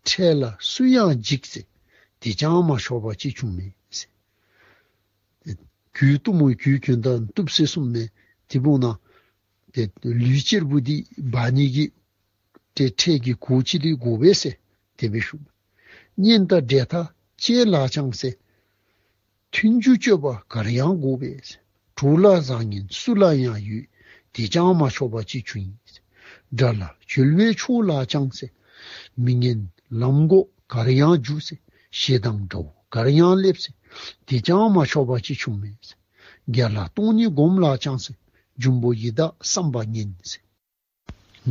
འཕྲལ་ལ་སུ་ཡང་འཇིགས་ཟེར། དེ་ཅང་མ་ཆོག་པ་ཅིག་བྱུངམ་མས་ཟེར། གོས་གཏུམ་མོ་གོས་གྱོན་ད་བཏུབ་ཟེར་གསུངས་མས། དེ་འབདཝ་ད་ཏེ་ལུས་གཅེར་བུ་འདི་འབག་ནི་གི་ཏེ་འཕྲལ་གྱི་གོ་ཅི་འདི་དགོ་པས་ཟེར་དེ་སྦེ་ཞུ། གཉེན་དང་འབྲེལ་ཐག་བཅད་ལགས་ཀྱང་ཟེར། མཐུན་འཇུག་སྤྱོད་པ་གར་ཡང་དགོ་པས་ཟེར། གྲོགས་ལ་བཟང་ངན་སུ་ལ་ཡང་ཡོད། དེ་ཅང་མ་ཆོག་པ་ཅིག་བྱུང་ཡི་ཟེར། དགྲ་ལ་བྱོལ་བས་ཆོག་ལགས་ཀྱང་ཟེར། མི་ངན་ལམ་མགོ་གར་ཡང་རྒྱུག་ཟེར། ཞེ་སྡང་དགྲ་བོ་གར་ཡང་སླེབས་ཟེར། དེ་ཅང་མ་ཆོག་པ་ཅིག་བྱུངམ་མས་ཟེར། རྒྱལ་ལ་སྟོང་ཉིད་བསྒོམ་ལགས་ཀྱང་ཟེར། འབྱུང་པོ་ཡི་དྭགས་བསམ་པ་ངན་ཟེར།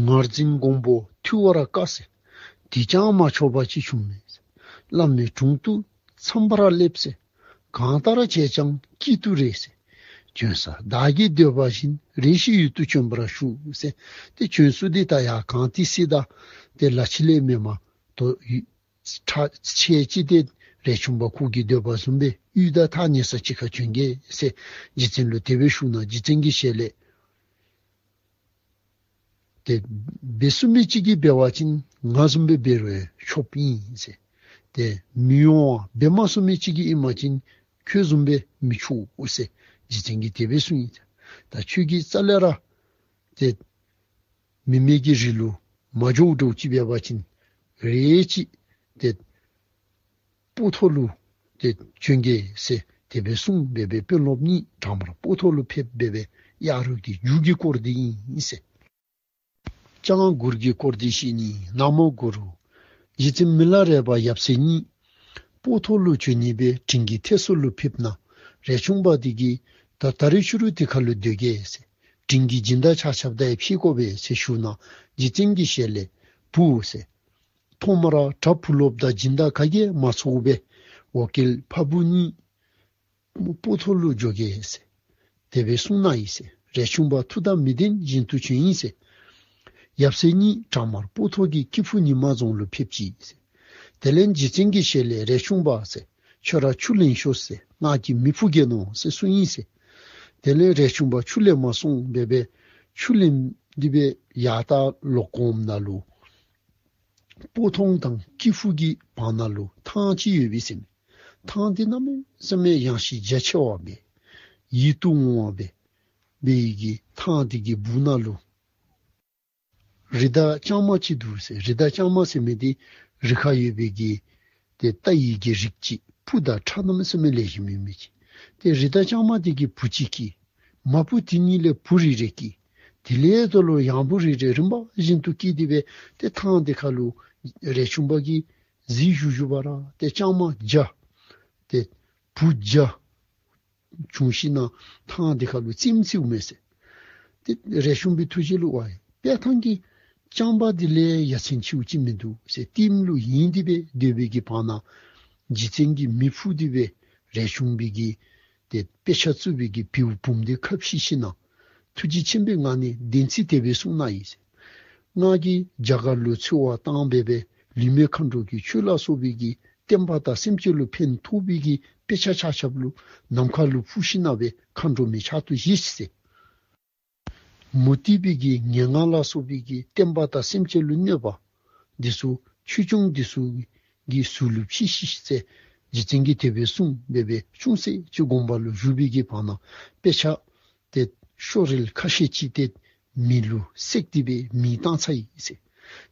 ངར་འཛིན་འགོང་པོ་ཐུལ་བར་དཀའ་ཟེར། དེ་ཅང་མ་ཆོག་པ་ཅིག་བྱུངམ་མས་ཟེར། བླ་མའི་དྲུང་དུ་འཚམས་པར་སླེབས་ཟེར། གང་ལྟར་བྱས་ཀྱང་སྐྱིད་དུ་རེ་ཟེར། བྱོན་ས་བདག་གིས་འདོད་པ་བཞིན། རེ་ཞིག་ཡུལ་དུ་བྱོན་པར་ཞུ་ཟེར། ཏེ་བྱོན་ས་འདི་ད་ཡར་གངས་ཏི་སེ་དང་ཏེ་ལ་ཕྱི་ལས་མེན་པར་ད་ཡུལ་ཁ་ཤས་ཅིག་ཏེ་རས་ཆུང་པ་ཁོ་གིས་འདོད་པ་བཟུམ་སྦེ་ཡུལ་དང་ཐག་ཉེ་ས་ཅིག་ཁར་བྱོན་གེ་ཟེར་རྗེ་བཙུན་ལུ་དེ་སྦེ་ཞུཝ་ད་རྗེ་བཙུན་གྱི་ཞལ་ལས་ཏེ་འབད་ཚུགས་མི་ཅིག་གིས་འབད་བ་ཅིན་ང་བཟུམ་སྦེ་འབད་རུང་ཆོགཔ་ཨིན་ཟེར། ཏེ་མི་ཡོང་བ་འབད་མ་ཚུགས་མི་ཅིག་གིས་ཨིན་པ་ཅིན་ཁྱོད་བཟུམ་སྦེ་མི་ཆོག་ཟེར་རྗེ་བཙུན་གྱིས་དེ་སྦེ་གསུངས་ཡི། ད་ཁྱོད་ཀྱིས་རྩ་ལས་ར་ཏེ་མི་མེད་ཀྱི་རི་ལུ་མ་འགྱོ་འགྱོཝ་ཅིག་འབད་བ་ཅིན་རེ་ཅིག་ཏེ་སྤོ་ཐོག་ལུ་ཏེ་བྱོན་གེ་ཟེར་དེ་སྦེ་གསུངས་སྦེ་སྦེ་དཔོན་སློབ་གཉིས་དྲང་པར་སྤོ་ཐོག་ལུ་ཕེབས་སྦེ་སྦེ་གཡག་རུ་གི་རྒྱུག་གི་སྐོར་འདི་ཨིན་ཟེར། སྤྱང་སྒུར་གྱི་སྐོར་འདི་བཤད་ནི། ན་མོ་གུ་རུ། རྗེ་བཙུན་མི་ལ་རས་པ་ཡབ་སྲས་གཉིས་སྤོ་ཐོག་ལུ་བྱོན་ནི་སྦེ་དྲིན་གྱི་ཐེ་སོ་ལུ་ཕེབས་ན་རས་ཆུང་པ་འདི་གིས་ད་ད་རིས་ཕྱི་རུ་དེ་ཁ་ལུ་སྡོད་གེ་ཟེར། དྲིན་གྱི་སྦྱིན་བདག་ཆ་ཁྱབ་ད་ཡང་ཕྱད་དགོ་པས་ཟེར་ཞུཝ་ད་རྗེ་བཙུན་གྱི་ཞལ་ལས་བུ་ཟེར། ཐོག་མར་བྲག་ཕུག་ལོག་ད་སྦྱིན་བདག་ག་གིས་མ་ཚོར་བས་འོ་སྐོལ་ཕ་བུ་གཉིས་སྤོ་ཐོག་ལུ་འགྱོ་གེ་ཟེར། དེ་སྦེ་གསུངས་གནང་ཡི་ཟེར། རས་ཆུང་པ་ཐུགས་དམ་མི་བདེན་བཞིན་དུ་བྱོན་ཡི་ཟེར། ཡབ་སྲས་གཉིས་དྲང་མར་སྤོ་ཐོག་གི་སྐྱེ་ཕུག་ཉི་མ་རྫོང་ལུ་ཕེབས་ཅི་ཟེར། དེ་ལས་རྗེ་བཙུན་གྱི་ཞལ་ལས་རས་ཆུང་པ་ཟེར། ཁྱོད་ར་ཆུ་ལེན་ཤོག་ཟེར། ང་གིས་མི་ཕུད་གེ་ནོ་ཟེར་གསུངས་ཡི་ཟེར། དེ་ལས་རས་ཆུང་པ་ཆུ་ལེན་མ་སོང་སྦེ་སྦེ་ཆུ་ལེན་ཏེ་སྦེ་ཡར་ད་ལོག་འོངམ་ད་ལུ་སྤོ་ཐོང་དང་ཀི་ཕུ་གི་བར་ན་ལུ་ཐང་ཅིག་ཡོད་པས་ཟེར་མས། ཐང་འདི་གནམ་མེད་ས་མེད་ཡངས་ཤིང་རྒྱ་ཆེ་བ་སྦེ་ཡིད་དུ་འོང་བ་སྦེ་སྦེ་ཡི་གི་ཐང་འདི་གི་སྦུག་ན་ལུ་རི་དྭགས་ལྕང་མ་ཅིག་འདུག་ཟེར། རི་དྭགས་ལྕང་མ་ཟེར་མི་འདི་རི་ཁར་ཡོད་པའི་གི་ཏེ་རྟ་ཡི་གི་རིགས་ཅིག། སྤུ་དང་ཁྲག་གནམ་མེད་ས་མེད་ལེགས་ཤོམ་ཡོད་མི་ཅིག། ཏེ་རི་དྭགས་ལྕང་མ་འདི་གིས་བུ་ཅིག་སྐྱེས། མ་བུ་དེ་གཉིས་ལས་བུ་རེ་རེ་སྐྱེས། དེ་ལས་དོ་ལོ་ཡང་བུ་རེ་རེ་རིམ་པ་བཞིན་དུ་སྐྱེས་ཏེ་སྦེ་ཏེ་ཐང་འདི་ཁར་ལུ་རས་ཆུང་པ་གིས་གཟིགས་བཞུགས་བཞུགས་པ་ར་ཏེ་ལྕང་མ་བརྒྱ་ཏེ་བུ་བརྒྱ་བྱུང་ཞིན་ན་ཐང་འདི་ཁར་ལུ་རྩེདམོ་རྩེཝ་མས་ཟེར། ཏེ་རས་ཆུང་པའི་ཐུགས་རྗེ་ལུ་ཝའི་དཔལ་ཐང་གི་ལྕང་པ་འདི་ལས་ཡ་མཚན་ཆེཝ་ཅིག་མིན་འདུག་ཟེར་ལྟདམོ་ལུ་ཡེངས་ཏེ་སྦེ་སྡོད་པའི་གི་བར་ན་རྗེ་བཙུན་གྱིས་མིག་ཕུད་དེ་སྦེ་རས་ཆུང་པའི་གི་ཏེ་དཔེ་ཆ་བཙུགས་པའི་གི་བེའུ་བུམོ་འདི་ཁ་ཕྱེ་ཞིན་ན་ཐུགས་རྗེ་ཆེན་པོའི་ངང་ནས་བདེན་ཚིག་དེ་སྦེ་གསུངས་གནང་ཡི་ཟེར། ང་གིས་རྒྱ་གར་ལུ་འཚོལ་བར་བཏང་སྦེ་སྦེ་ལུས་མེད་མཁའ་འགྲོ་གི་ཆོས་ལ་སོགས་པའི་གི་བསྟན་པ་དང་སེམས་ཅན་ལུ་ཕན་ཐོགས་པའི་གི་དཔེ་ཆ་ཆ་ཁྱབ་ལུ་ནམ་མཁའ་ལུ་འཕུར་ཞིན་ན་སྦེ་མཁའ་འགྲོ་མའི་ཕྱག་ཏུ་བཞེས་ཟེར། མུ་སྟེགས་པའི་གི་ངན་སྔགས་ལ་སོགས་པའི་གི་བསྟན་པ་དང་སེམས་ཅན་ལུ་གནོད་པ་འདི་ཚུ་ཆོས་སྐྱོང་འདི་ཚུ་གི་ཟུར་ལུ་ཕྱེ་ཤིག་ཟེར་རྗེ་བཙུན་གྱིས་དེ་སྦེ་གསུངས་སྦེ་སྦེ་ཅུང་ཟད་ཅིག་དགོངས་པ་ལུ་བཞུགས་པའི་གི་བར་ན་དཔེ་ཆ་ཏེ་ཤོག་རིལ་ཁ་ཤས་ཅིག་ཏེ་མེ་ལུ་བསྲེགས་ཏེ་སྦེ་མེ་བཏང་ཚར་ཡི་ཟེར།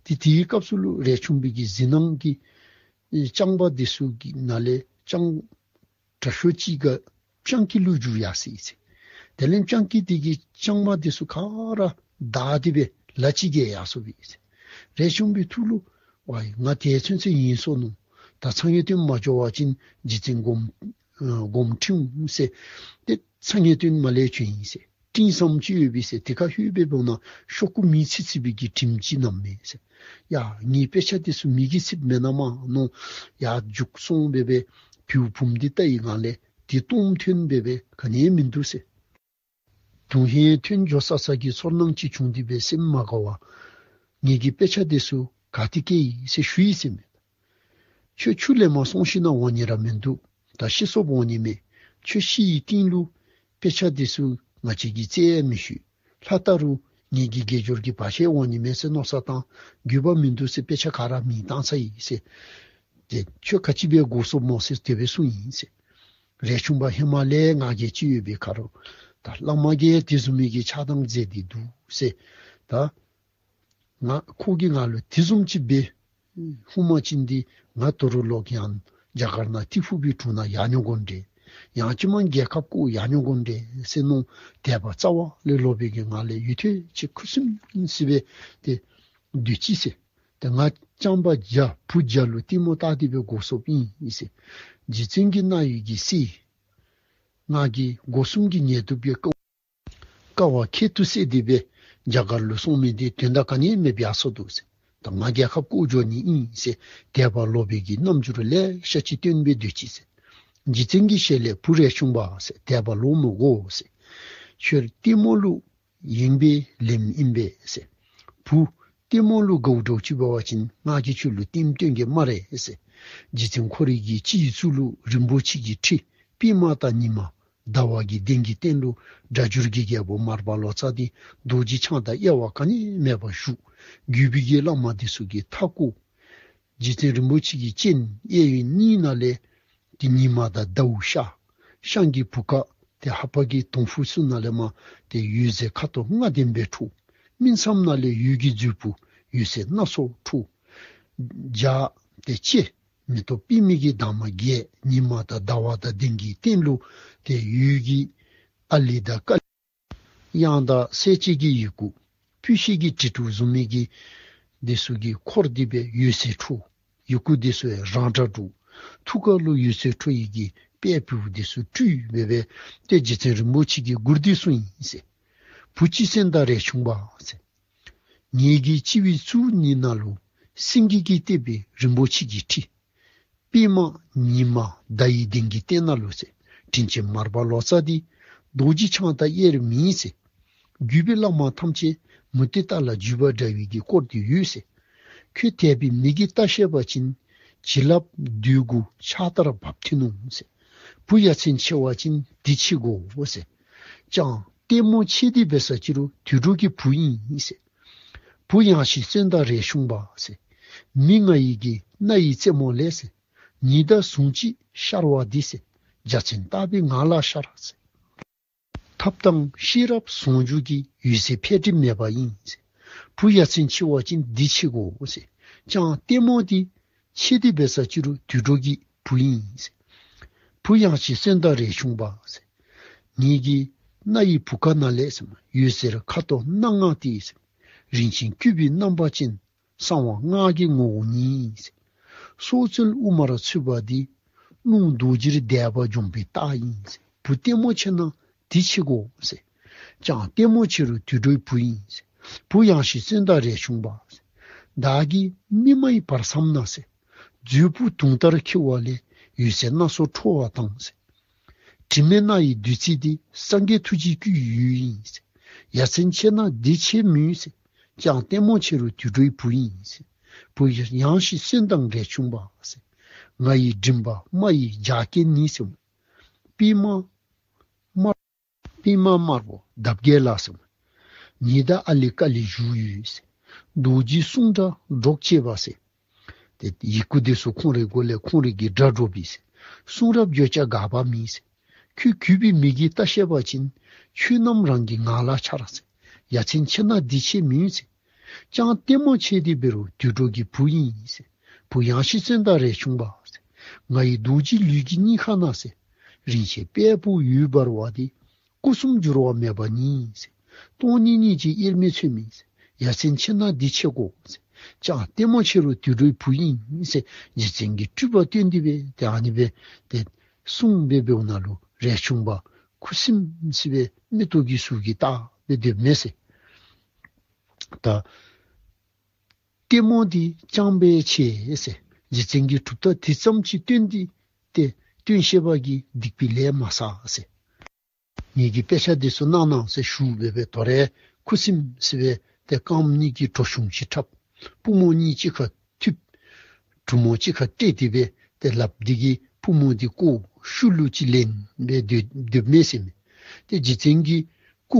ཏེ་དེའི་སྐབས་སུ་ལུ་རས་ཆུང་པའི་གི་གཟིགས་སྣང་གིས་ལྕང་པ་འདི་ཚུ་གི་ནང་ལས་ལྕང་དྲག་ཤོས་ཅིག་ག་སྤྱང་ཀི་ལུ་འགྱུར་ཡར་སོ་ཡི་ཟེར། དེ་ལས་སྤྱང་ཀི་འདི་གིས་ལྕང་མ་འདི་ཚུ་ག་ར་བདའ་སྟེ་སྦེ་ལ་ཅིག་གི་ཡར་སོ་ཡི་ཟེར། རས་ཆུང་པའི་ཐུགས་ལུ་ཝའི་ང་དེ་ཚུན་ཚོད་ཡེངས་སོ་ནུག། ད་ཚ་ངེས་དོན་མ་འགྱོ་བ་ཅིན་རྗེ་བཙུན་དགོངསམ་ཨ་དགོངསམ་ཁྲེལ་འོང་ཟེར། ཏེ་ཚ་ངེས་དོན་མ་ལས་བྱོན་ཡི་ཟེར། སྤྲིན་བཟངམ་ཅིག་ཡོད་པས་ཟེར། དེ་ཁར་ལྷོད་སྦེ་འབདཝ་ད་ཤོག་ཀུ་མེ་ཚིག་ཚིག་པའི་གི་དྲིམ་ཅིག་མནམ་མས་ཟེར། ཡ་ངེའི་དཔེ་ཆ་འདི་ཚུ་མེ་གིས་ཚིགཔ་མེན་ན་མནོ་ཡར་རྒྱུགས་སོང་སྦེ་སྦེ་བེའུ་བུམོ་འདི་བལྟ་ཡི། ང་ལས་དེ་སྟོངམ་ཐོན་སྦེ་སྦེ་ག་ནི་ཡང་མིན་འདུག་ཟེར། དོན་ཧིང་ཐོན་འགྱོ་ས་ས་གི་ཚོར་སྣང་ཅིག་བྱུང་སྟེ་སྦེ་སེམས་མ་དགའ་བར་ངེ་གི་དཔེ་ཆ་འདི་ཚུ་ག་ཏེ་བསྐྱལ་ཡི་ཟེར་ཞུ་ཡི་ཟེར་མས། ཁྱོད་ཆུ་ལེན་མ་སོང་ཞིན་ན་འོང་ནི་ར་མིན་འདུག། ད་ཤི་སོཔ་འོང་ནི་མས། ཁྱོད་ཤི་ཡི་རྟིང་ལུ་དཔེ་ཆ་འདི་ཚུ་ང་བཅས་ཀྱིས་བཙལ་ཡང་མི་ཤེས། ལྷ་ལྟ་རུང་ངེ་གི་དགེ་སྦྱོར་གྱི་བར་ཆད་འོང་ནི་མས་ཟེར་མནོ་བསམ་བཏང་། དགོས་པ་མིན་འདུག་ཟེར་དཔེ་ཆ་ག་ར་མེ་བཏང་ཚར་ཡི་ཟེར། ཏེ་ཁྱོད་ག་ཅི་སྦེ་དགོ་སོཔ་སྨོ་ཟེར་དེ་སྦེ་གསུངས་ཡི་ཟེར། རས་ཆུང་པ་ཧེ་མ་ལས་ང་རྒྱལ་ཅིག་ཡོད་པའི་ཁར་ད་བླ་མ་གིས་དེ་བཟུམ་མའི་གི་ཆགས་སྡང་མཛད་དེ་འདུག་ཟེར། ད་ང་ཁོ་གིས་ང་ལུ་དེ་བཟུམ་ཅིག་སྦེ་ཧུ་མ་ཅིན་འདི་ང་ད་རུང་ལོག་ཡང་རྒྱ་གར་ནང་ཏི་ཕུ་པའི་དྲུང་ནང་ཡར་འགྱོ་དགོ་འདྲས། ཡང་ཅིན་མ་རྒྱལ་ཁབ་བསྐོར་ཡར་འགྱོ་དགོ་འདྲས་ཟེར་མནོ་དད་པ་རྩ་བ་ལས་ལོག་པའི་གི་ངང་ལས་ཡུན་ཐུང་ཅིག་ཁུ་སིམ་སི་སྦེ་ཏེ་སྡོད་ཅི་ཟེར། ཏེ་ང་ལྕང་པ་བརྒྱ་བུ་བརྒྱ་ལུ་ལྟད་མོ་བལྟ་སྟེ་སྦེ་དགོ་སོཔ་ཨིན་ཟེར། རྗེ་བཙུན་གྱིས་གནང་བའི་གི་གསེར་ང་གིས་སྒོ་གསུམ་གྱི་ཉེ་དུ་སྦེ་དཀའ་དཀའ་བ་ཁྱད་དུ་བསད་དེ་སྦེ་རྒྱ་གར་ལུ་སོང་མི་འདི་དོན་དག་ག་ནི་མེདཔ་ཡར་སོ་འདུག་ཟེར། ད་ང་རྒྱལ་ཁ་བསྐོར་འགྱོ་ནི་ཨིན་ཟེར་དད་པ་ལོག་པའི་གི་རྣམ་འགྱུར་ལེ་ཤ་ཅིག་སྟོན་སྦེ་སྡོད་ཅི་ཟེར། རྗེ་བཙུན་གྱི་ཞལ་ལས་བུ་རས་ཆུང་པ་ཟེར་དད་པ་ལོག་མི་དགོ་ཟེར། ཁྱོད་ལྟད་མོ་ལུ་ཡེངས་པས་ལེན་ཨིན་པས་ཟེར། བུ་ལྟད་མོ་ལུ་དགའཝ་འདྲཝ་ཅིག་འབད་བ་ཅིན་ང་གིས་ཁྱོད་ལུ་ལྟདམོ་སྟོན་གེ་སྨ་རེ་ཟེར། རྗེ་བཙུན་ཁོ་རའི་གི་སྤྱི་གཙུག་ལུ་རིན་པོ་ཆེ་གི་ཁྲི་པདྨ་དང་ཉི་མ་ཟླ་བ་གི་གདན་གྱི་སྟེང་ལུ་སྒྲ་སྒྱུར་གྱི་རྒྱལ་པོ་མར་པ་ལོ་ཙཱ་འདི་རྡོ་རྗེ་འཆང་དང་དབྱེ་བ་ག་ནི་མེདཔ་བཞུགས། བརྒྱུད་པའི་གི་བླ་མ་འདི་ཚུ་གིས་མཐའ་བསྐོར། རྗེ་བཙུན་རིན་པོ་ཆེ་གི་སྤྱན་གཡས་གཡོན་གཉིས་ནང་ལས་ཏེ་ཉི་མ་དང་ཟླཝ་ཤར། ཤངས་ཀྱི་བུ་ག་ཏེ་ལྷ་པ་གི་དོང་ཕུ་ཚུ་ནང་ལས་མར་ཏེ་འོད་ཟེར་ཁ་དོག་ལྔ་ལྡན་སྦེ་འཕྲོ། སྨིན་མཚམས་ནང་ལས་འོད་ཀྱི་མཛོད་སྤུ་འོད་ཟེར་སྣ་ཚོགས་འཕྲོ། འཇའ་ཏེ་ལྕེ་མེ་ཏོག་པདྨའི་གི་འདབ་མ་བརྒྱད། ཉི་མ་དང་ཟླ་བ་དང་གདན་གྱི་སྟེང་ལུ་ཏེ་འོད་ཀྱི་ཨ་ལི་དང་ཀ་ལི། དབྱངས་དང་གསལ་བྱེད་ཀྱི་ཡི་གུ། སྤོས་ཤེལ་གྱི་དྲིལ་དྲུག་བཟུམ་མའི་གི་འདི་ཚུ་གིས་འཁོར་ཏེ་སྦེ་འོད་ཟེར་འཕྲོ། ཡི་གུ་འདི་ཚུ་ཡང་རང་སྒྲ་སྒྲོག། ཐུགས་ཀ་ལུ་འོད་ཟེར་འཕྲོ་ཡི་གི་དཔལ་བེའུ་འདི་ཚུ་སྤྲུལ་སྦེ་སྦེ་ཏེ་རྗེ་བཙུན་རིན་པོ་ཆེ་གི་མགུར་འདི་གསུངས་ཡི་ཟེར། བུ་སྤྱི་སེང་དང་རས་ཆུང་པ་ཟེར། ངེ་གི་སྤྱི་བོའི་གཙུག་ནི་ནང་ལུ་སེང་གེ་གིས་བཏེགས་པའི་རིན་པོ་ཆེ་གི་ཁྲི། པདྨ་ཉི་མ་ཟླ་ཡི་གདན་གྱི་སྟེང་ན་ལུ་ཟེར། དྲིན་ཅན་མར་པ་ལོ་ཙཱ་འདི་རྡོ་རྗེ་འཆང་དང་དབྱེར་མེད་ཟེར། བརྒྱུད་པའི་བླ་མ་ཐམས་ཅད་མུ་སྟེགས་རྟ་ལ་འཇུས་པ་འདྲ་བའི་གི་དཀོར་འདི་ཡོད་ཟེར། ཁྱོད་དད་པའི་མིག་གིས་བལྟ་ཤེས་པ་ཅིན་བྱིན་རླབས་འདོད་དགུ་ཕྱག་དར་འབབ་ཐོན་འོང་ཟེར། བུ་ཡ་མཚན་ཆེ་བ་ཅིན་འདི་ཅིག་དགོ་ཟེར། ཅང་ལྟད་མོ་ཆེ་འདི་འབད་ས་ཅི་རུང་དུད་འགྲོ་གི་བུ་ཨིན་ཟེར། བུ་ཡང་ཤི་གསོན་དང་རས་ཆུང་པ་ཟེར། མི་ང་ཡི་གི་སྣ་ཡི་རྩེ་མོ་ལས་ཟེར། ཉི་ཟླ་ཟུང་ཅིག་ཤར་བ་འདི་ཟེར། འཇའ་ཚོན་ལྟ་བུའི་ངང་ལ་ཤར་ཟེར། ཐབས་དང་ཤེས་རབ་ཟུང་འཇུག་གི་འོད་ཟེར་འཕེལ་འགྲིབ་མེད་པ་ཡིན་ཟེར། བུ་ཡ་མཚན་ཆེ་བ་ཅིན་འདི་ཆེ་དགོ་ཟེར། ཅང་ལྟད་མོ་འདི་ཆེ་འདི་འབད་ས་ཅི་རུང་དུད་འགྲོ་གི་བུ་ཨིན་ཟེར། བུ་ཡང་ཤི་གསོན་དང་རས་ཆུང་པ་ཟེར། ངེ་གི་སྣ་ཡི་བུ་ག་ན་ལས་ཟེར། འོད་ཟེར་ཁ་དོག་སྣ་ལྔ་སྟེ་ཟེར། རིན་ཆེན་བཀོད་པའི་རྣམ་པ་ཅན། གསང་བ་སྔགས་ཀྱི་ངོ་བོ་ཉིད་ཟེར། སྲོག་རྩོལ་དབུ་མར་ཚུད་པ་འདི། རླུང་རྡོ་རྗེར་བཟླས་པ་འཇོམས་པའི་རྟགས་ཡིན་ཟེར། བུ་ལྟད་མོ་ཆེ་ན་འདི་ཆེ་དགོ་ཟེར། ཅང་ལྟད་མོ་ཆེ་རུང་དུད་འགྲོའི་བུ་ཡིན་ཟེར། བུ་ཡང་ཤི་གསོན་དང་རས་ཆུང་པ་ཟེར། བདག་གིས་མིག་དམར་བའི་བར་མཚམས་ན་ཟེར། མཛོད་ཕུག་དུང་ལྟར་འཁྱིལ་བ་ལས། འོད་ཟེར་སྣ་ཚོགས་འཕྲོ་བ་དང་ཟེར། དྲི་མེད་སྣ་ཡི་བདུད་རྩི་འདི། སངས་རྒྱས་ཐུགས་རྗེའི་སྐུའི་འོད་ཡིན་ཟེར། ཡ་མཚན་ཆེ་ན་འདི་ཆེ་མོད་ཟེར། ཅང་ལྟད་མོ་ཆེ་རུང་དུད་འགྲོའི་བུ་ཡིན་ཟེར། བུ་ཡང་ཤི་གསོན་དང་རས་ཆུང་པ་ཟེར། ང་ཡི་མགྲིན་པ་རྨ་ཡི་ལྗགས་སྐེད་ནི་ཟེར། པདྨ་དམར་པདྨ་དམར་པོ་འདབ་བརྒྱད་ལ་ཟེར། ཉི་ཟླ་ཨ་ལི་ཀ་ལི་བཞུགས་ཡོད་ཟེར། རྡོ་རྗེའི་གསུང་སྒྲ་སྒྲོག་བྱེད་པ་ཟེར། ཏེ་ཡི་གུ་འདི་ཚུ་ཁོང་རའི་མགུ་ལས་ཁོང་རའི་གི་སྒྲ་སྒྲོག་པས་ཟེར། གསུང་རབ་བརྗོད་བྱ་འགག་པ་མེད་ཟེར། ཁྱོད་གུས་པའི་མིག་གིས་བལྟ་ཤེས་པ་ཅིན། ཆོས་རྣམས་རང་གི་ངང་ལ་འཆར་ཟེར། ཡ་མཚན་ཆེ་ན་འདི་ཆེ་མོད་ཟེར། ཅང་ལྟད་མོ་ཆེ་འདི་འབད་རུང་དུད་འགྲོ་གི་བུ་ཡིན་ཟེར། བུ་ཡང་ཤི་གསོན་དང་རས་ཆུང་པ་ཟེར། ང་ཡི་རྡོ་རྗེ་ལུས་ཀྱི་སྙིང་ཁ་ན་ཟེར། རིན་ཆེན་དཔལ་བུ་འོད་འབར་བ་འདི། སྐུ་གསུམ་འགྱུར་བ་མེད་པ་ཉིད་ཟེར། སྟོང་ཉིད་སྙིང་རྗེ་དབྱེར་མེད་ཚུལ་མིན་ཟེར། ཡ་མཚན་ཆེ་ན་འདི་ཆེ་དགོ་ཟེར། ཅང་ལྟད་མོ་ཆེ་རུང་དུད་འགྲོའི་བུ་ཡིན་ཟེར། རྗེ་བཙུན་གྱི་སྤྲུལ་པ་སྟོན་ཏེ་སྦེ་ཏེ་ཨ་ནི་སྦེ་ཏེ་གསུངས་སྦེ་འབདཝ་ད་ལུ་རས་ཆུང་པ་ཁུ་སིམ་སི་སྦེ་མིག་ཏོ་གིས་ཟུར་གྱིས་བལྟ་སྦེ་སྡོདཔ་མས་ཟེར། ད་ལྟད་མོ་འདི་ཅང་སྦེ་ཆེ་ཟེར། རྗེ་བཙུན་གྱི་གྲུབ་མཐའ་འདི་ཙམ་ཅིག་སྟོན་ཏེ་ཏེ་སྟོན་ཤེས་པ་གིས་སྡིག་པའི་ལས་མ་བསགས་ཟེར། ངེ་གི་དཔེ་ཆ་འདི་ཚུ་གནང་གནང་ཟེར་ཞུ་སྦེ་སྦེ་དོ་རུང་ཁུ་སིམ་སི་སྦེ་ཏེ་རྐངམ་གཉིས་ཀྱིས་གྲོ་ཆུང་ཅིག་འཁྲབ། པུས་མོ་གཉིས་གཅིག་ཁར་མཐུད། གྲུ་མོ་གཅིག་ཁར་སྤྲད་དེ་སྦེ་ཏེ་ལགཔ་འདི་གིས་པུས་མོ་འདི་བཀོག། ཤུལ་ལུ་ཅིག་ལེན་སྦེ་སྡོད་སྡོདཔ་མས་ཟེར་མས། ཏེ་རྗེ་བཙུན་གྱི་སྐུ་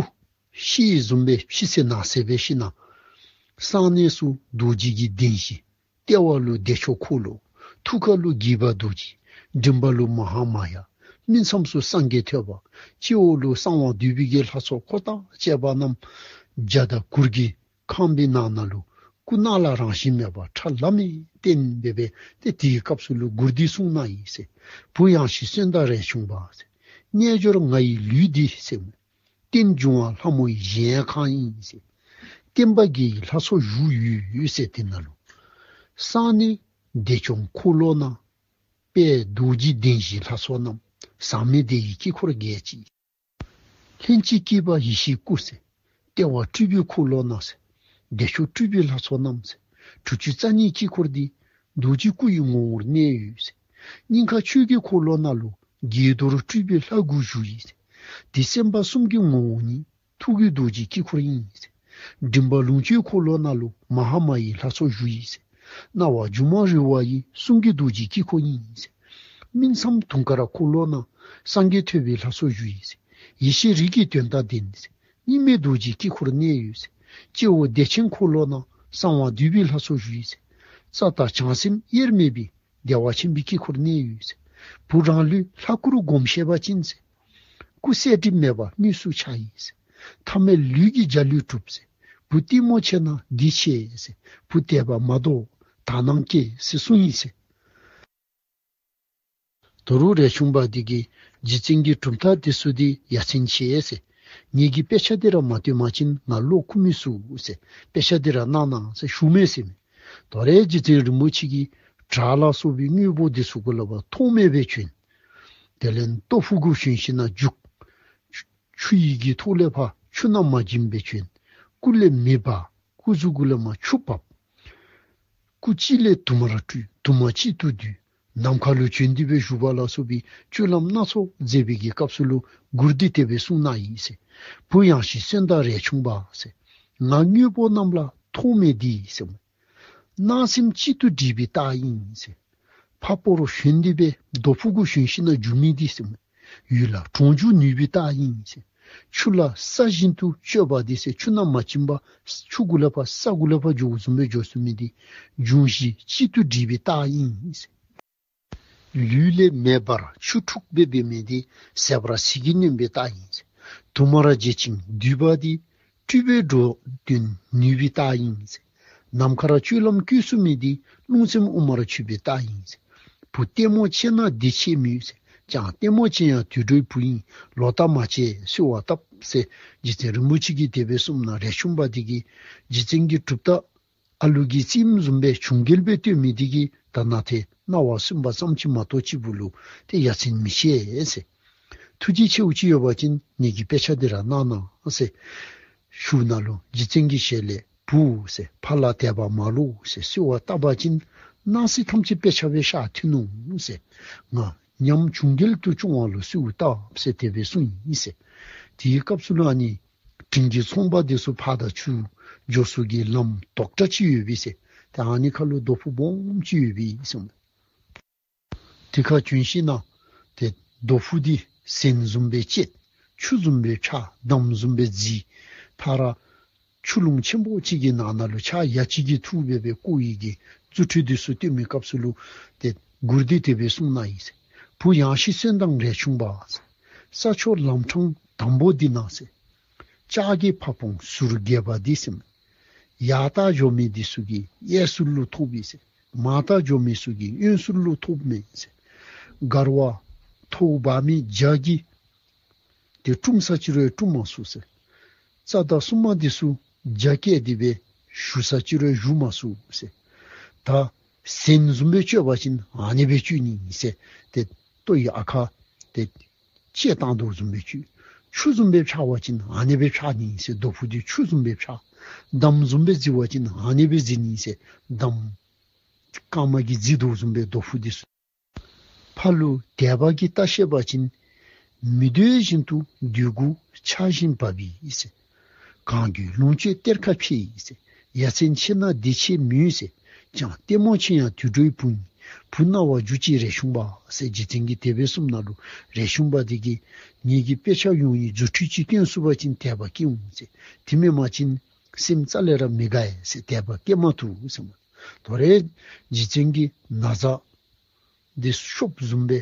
ཤི་བཟུམ་སྦེ་ཕྱི་གསལ་ནང་གསལ་སྦེ་ཤི་ན། གསང་གནས་སུ་རྡོ་རྗེ་གི་གདན་བཞི། ལྟེ་བ་ལུ་བདེ་མཆོག་འཁོར་ལོ། ཐུགས་ཀ་ལུ་དགྱེས་པ་རྡོ་རྗེ། མགྲིན་པ་ལུ་མ་ཧཱ་མཱ་ཡ། སྨིན་མཚམས་སུ་སངས་རྒྱས་ཐོད་པ། སྤྱི་བོ་ལུ་གསང་བ་འདུས་པའི་གི་ལྷ་ཚོགས་འཁོར་དང་བཅས་པ་རྣམས། འཇའ་དང་གུར་གྱི་ཁང་པའི་ནང་ན་ལུ། སྐུ་སྣང་ལ་རང་བཞིན་མེད་པ་ཁྲ་ལམ་མེ་བསྟན་སྦེ་སྦེ་ཏེ་དེའི་སྐབས་སུ་ལུ་མགུར་འདི་གསུངས་གནང་ཡི་ཟེར། བུ་ཡང་ཤི་གསོན་དང་རས་ཆུང་པ་ཟེར། རྣལ་འབྱོར་ང་ཡི་ལུས་འདི་ཟེར། རྟེན་འབྱུང་བ་ལྷ་མོ་ཡི་གཞལ་ཡས་ཁང་ཡིན་ཟེར། བསྟན་པ་གི་ལྷ་ཚོགས་བཞུགས་ཡོད་ཟེར། དེ་ནང་ལུ་གསང་གནས་བདེ་མཆོག་འཁོར་ལོ་ན། དཔལ་རྡོ་རྗེ་གདན་བཞི་ལྷ་ཚོགས་རྣམས། ཟག་མེད་བདེ་བའི་དཀྱིལ་འཁོར་རྒྱས་ཅིང་། ལྷན་ཅིག་སྐྱེས་པ་ཡེ་ཤེས་སྐུ་ཟེར། ལྟེ་བ་སྤྲུལ་པའི་འཁོར་ལོ་ན་ཟེར། བདེ་མཆོག་སྤྲུལ་པའི་ལྷ་ཚོགས་རྣམས་ཟེར། དྲུག་ཅུ་རྩ་གཉིས་དཀྱིལ་འཁོར་འདི། རྡོ་རྗེ་སྐུ་ཡི་ངོ་བོར་གནས་ཡོད་ཟེར། སྙིང་ཁ་ཆོས་ཀྱི་འཁོར་ལོ་ནང་ལུ། དགྱེས་རྡོར་སྤྲུལ་པའི་ལྷ་དགུ་བཞུགས་ཡི་ཟེར། དེ་སེམས་དཔའ་གསུམ་གྱི་ངོ་བོ་ཉིད། ཐུགས་ཀྱི་རྡོ་རྗེའི་དཀྱིལ་འཁོར་ཡིན་ཟེར། མགྲིན་པ་ལོངས་སྤྱོད་འཁོར་ལོ་ནང་ལུ། མ་ཧཱ་མཱ་ཡི་ལྷ་ཚོགས་བཞུགས་ཡི་ཟེར། སྣང་བ་སྒྱུ་མ་རོལ་པ་ཡི། གསུང་གི་རྡོ་རྗེའི་དཀྱིལ་འཁོར་ཡིན་ཟེར། སྨིན་མཚམས་དུང་དཀར་འཁོར་ལོ་ན། སངས་རྒྱས་ཐོད་པའི་ལྷ་ཚོགས་བཞུགས་ཡི་ཟེར། ཡེ་ཤེས་རིགས་ཀྱི་དོན་དང་ལྡན་ཟེར། གཉིས་མེད་རྡོ་རྗེའི་དཀྱིལ་འཁོར་གནས་ཡོད་ཟེར། སྤྱི་བོ་བདེ་ཆེན་འཁོར་ལོ་ན། གསང་བ་འདུས་པའི་ལྷ་ཚོགས་བཞུགས་ཡི་ཟེར། རྩ་དང་བྱང་སེམས་དབྱེར་མེད་པའི། བདེ་བ་ཆེན་པོའི་དཀྱིལ་འཁོར་གནས་ཡོད་ཟེར། བུ་རང་ལུས་ལྷ་སྐུ་རུ་བསྒོམ་ཤེས་པ་ཅིན་ཟེར། སྐུ་གསལ་འགྲིབ་མེད་པ་དངོས་སུ་འཆར་ཡི་ཟེར། ཐ་མལ་ལུས་ཀྱི་འཇའ་ལུས་གྲུབ་ཟེར། བུ་ལྟད་མོ་ཆེ་ན་འདི་ཆེ་ཟེར། བུ་དད་པ་མ་དོ་དག་སྣང་སྐྱེ་ཟེར་གསུངས་ཡི་ཟེར། ད་རུང་རས་ཆུང་པ་འདི་གིས་རྗེ་བཙུན་གྱི་གྲུབ་མཐའ་འདི་ཚུ་འདི་ཡ་མཚན་ཆེ་ཟེར། ངེ་གི་དཔེ་ཆ་འདི་ར་མ་སྟོན་པ་ཅིན་ང་བློ་ཁུག་མི་ཚུགས་ཟེར། དཔེ་ཆ་འདི་ར་གནང་གནང་ཟེར་ཞུཝ་མས་ཟེར་མས། ད་རུང་རྗེ་བཙུན་རིན་པོ་ཆེ་གིས་བྲག་ལ་སོགས་པའི་དངོས་པོ་འདི་ཚུ་གུ་ལས་ཕར་ཐོགས་མེད་སྦེ་བྱོན། དེ་ལས་ལྟོ་ཕུ་གུ་གཞོན་ཤིང་ན་རྒྱུག། ཆུ་ཡི་གི་ཐོག་ལས་ཕར་ཆུ་ནང་མ་འགྱིང་སྦེ་བྱོན། སྐུ་ལས་མེ་འབར། སྐུ་གཟུགས་གུ་ལས་མར་ཆུ་འབབ། སྐུ་གཅིག་ལས་དུ་མར་སྤྲུལ། དུ་མ་གཅིག་ཏུ་བསྡུས། ནམ་མཁའ་ལུ་བྱོན་ཏེ་སྦེ་བཞུགས་པ་ལ་སོགས་པའི་སྤྱོད་ལམ་སྣ་ཚོགས་མཛད་པའི་གི་སྐབས་སུ་ལུ་མགུར་འདི་དེ་སྦེ་གསུངས་གནང་ཡི་ཟེར། བུ་ཡང་ཤི་གསོན་དང་རས་ཆུང་པ་ཟེར། ང་དངོས་པོ་རྣམས་ལ་ཐོགས་མེད་འདི་ཟེར། སྣང་སེམས་གཅིག་ཏུ་འདྲེས་པའི་རྟགས་ཡིན་ཟེར། ཕ་སྤོ་རུ་ཞོན་ཏེ་སྦེ་རྡོ་ཕུ་གུ་གཞོན་ཤིང་ན་རྒྱུག་མི་འདི་ཟེར། ཡུལ་ལ་གྲོང་འཇུག་ནུས་པའི་རྟགས་ཡིན་ཟེར། ཆུ་ལ་ས་བཞིན་དུ་སྤྱོད་པ་འདི་ཟེར། ཆུ་ནང་མ་བྱིངམ་ཆུ་གུ་ལས་ཕར་ས་གུ་ལས་ཕར་འགྱོ་བཟུམ་སྦེ་འགྱོ་ཚུགས་མི་འདི་འབྱུང་བཞི་གཅིག་ཏུ་འདྲེས་པའི་རྟགས་ཨིན་ཟེར། ལུས་ལས་མེ་འབར་ཆུ་འཁྲུགས་སྦེ་འབད་མི་འདི་ཟད་པར་ཟིལ་གྱིས་གནོན་པའི་རྟགས་ཨིན་ཟེར། དུ་མར་བརྗེད་ཅིང་འདུས་པ་འདི་སྤྲུལ་པས་འགྲོ་དོན་ནུས་པའི་རྟགས་ཨིན་ཟེར། ནམ་མཁར་སྤྱོད་ལམ་བཀོད་ཚུགས་མི་འདི་རླུང་སེམས་དབུ་མར་ཆུད་པའི་རྟགས་ཨིན་ཟེར། བུ་ལྟད་མོ་ཆེ་ན་བདེ་ཆེ་མོད་ཟེར། ཀྱང་ལྟད་མོ་ཆེ་ཡང་དུད་འགྲོའི་བུ་ཨིན། ལོག་ལྟ་མ་བྱེད་གསོལ་བ་བཏབ་ཟེར། རྗེ་བཙུན་རིན་པོ་ཆེ་གིས་དེ་སྦེ་གསུངམ་ན་རས་ཆུང་པ་འདི་གིས་རྗེ་བཙུན་གྱི་གྲུབ་རྟགས་ཨ་ལུ་གི་རྩིསམ་བཟུམ་སྦེ་བྱུང་རྒྱལ་སྦེ་སྟོན་མི་འདི་གིས་ད་ནཱ་ཏེ་རྣ་བ་སུན་པ་ཙམ་ཅིག་མ་གཏོགས་ཅིག་པུ་ལུ་ཏེ་ཡ་མཚན་མི་ཤེས་ཟེར། ཐུགས་རྗེ་ཆེཝ་ཅིག་ཡོད་པ་ཅིན་ངེ་གི་དཔེ་ཆ་འདི་ར་གནང་གནང་ཟེར་ཞུཝ་ད་ལུ་རྗེ་བཙུན་གྱི་ཞལ་ལས་བུ་ཟེར་ཕར་ལ་དད་པ་མ་ལོག་ཟེར་གསོལ་བ་བཏབ་པ་ཅིན་སྣང་སྲིད་ཐམས་ཅད་དཔེ་ཆ་སྦེ་ཤར་ཐོན་ནུག་ཟེར། ང་ཉམས་བྱུང་རྒྱལ་དུ་སྐྱོང་བ་ལུ་གསོལ་བ་བཏབ་ཟེར་དེ་སྦེ་གསུངས་ཡི་ཟེར། དེའི་སྐབས་སུ་ལུ་ཨ་ནི་དྲིན་གྱི་ཚོང་པ་འདི་ཚུ་ཕར་དང་ཚུར་འགྱོ་ས་གི་ལམ་དོག་དྲགས་ཅིག་ཡོད་པས་ཟེར། ཏེ་ཨ་ནི་ཁ་ལུ་རྡོ་ཕུག་སྦོམ་ཅིག་ཡོད་པས་ཟེར། དེ་ཁར་བྱོན་ཞིནམ་ཏེ་རྡོ་ཕུག་འདི་ཟན་བཟུམ་སྦེ་བཅད། ཆུ་བཟུམ་སྦེ་འཁྱག། འདམ་བཟུམ་སྦེ་བརྫིས། ཕར་ཆུ་ཀླུང་ཆེན་པོ་ཅིག་གི་ནང་ན་ལུ་ཕྱག་ཡ་གཅིག་གིས་འཐུ་སྦེ་སྦེ་བཀོ་བའི་གི་རྫུ་འཕྲུལ་འདི་ཚུ་སྟོན་མི་སྐབས་སུ་ལུ་ཏེ་མགུར་འདི་དེ་སྦེ་གསུངས་གནང་ཡི་ཟེར། བུ་ཡངས་ཤིང་སོན་དང་རས་ཆུང་པ་ཟེར། ས་ཕྱོགས་ལམ་འཕྲང་དམ་པོ་འདི་ན་ཟེར། ལྕགས་ཀྱི་ཕ་བོང་ཟུར་རྒྱས་པ་འདི་ཟེར། ཡར་ལྟ་འགྱོ་མི་འདི་ཚུ་གིས་གཡས་ཟུར་ལུ་ཐོབ་པས་ཟེར། མར་ལྟ་འགྱོ་མི་ཚུ་གིས་གཡོན་ཟུར་ལུ་ཐོབ་མས་ཟེར། མགར་བ་ཐོག་འབག་མི་བྱ་གིས་ཏེ་དཀྲུམ་ས་ཅིག་རུང་དཀྲུམ་མ་ཚུགས་ཟེར། རྩྭ་དང་སྲུང་མ་འདི་ཚུ་རྒྱ་སྐྱེད་དེ་སྦེ་བཞུ་ས་ཅིག་རུང་བཞུ་མ་ཚུགས་ཟེར། ད་ཟན་བཟུམ་སྦེ་སྤྱོད་པ་ཅིན་ཨ་ནེ་སྦེ་སྤྱོད་ནི་ཨིན་ཟེར། ཏེ་ལྟོ་ཡི་ཨ་ཁ་ཏེ་བཅད་བཏང་དོ་བཟུམ་སྦེ་སྤྱོད། ཆུ་བཟུམ་སྦེ་འཁྱག་པ་ཅིན་ཨ་ནེ་སྦེ་འཁྱག་ནི་ཨིན་ཟེར། རྡོ་ཕུག་འདི་ཆུ་བཟུམ་སྦེ་འཁྱག། འདམ་བཟུམ་སྦེ་བརྫི་བ་ཅིན་ཨ་ནེ་སྦེ་བརྫི་ནི་ཨིན་ཟེར། འདམ་སྐར་མ་གིས་བརྫི་དོ་བཟུམ་སྦེ་རྡོ་ཕུག་འདི་ཚུ། ཕར་ལུ་དད་པ་གིས་བལྟ་ཤེས་པ་ཅིན། མི་འདོད་བཞིན་དུ་འདོད་དགུ་ཆར་བཞིན་འབབ་ཡི་ཟེར། གང་དགོས་ལོངས་སྤྱོད་གཏེར་ཁ་འཕེལ་ཡི་ཟེར། ཡ་མཚན་ཆེ་ན་བདེ་ཆེ་མོད་ཟེར། ཀྱང་ལྟད་མོ་ཆེ་ཡང་དུད་འགྲོའི་བུ་ཡིན། བུ་རྣ་བ་རྒྱུག་ཅིག་རས་ཆུང་པ་ཟེར། རྗེ་བཙུན་གྱིས་དེ་སྦེ་གསུངམ་ད་ལུ་རས་ཆུང་པ་འདི་གིས་ངེ་གི་དཔེ་ཆ་ཡོངས་ཀྱི་རྫུ་འཕྲུལ་ཅིག་སྟོན་ཚུགས་པ་ཅིན་དད་པ་སྐྱེ་འོང་ཟེར། དེ་མེན་པ་ཅིན་སེམས་རྩ་ལས་ར་མི་དགའ་ཡི་ཟེར། དད་པ་སྐྱེ་མ་བཏུབ་ཟེར། དོ་རུང་རྗེ་བཙུན་གྱིས་ན་བཟའ་འདི་གཤོགཔ་བཟུམ་སྦེ་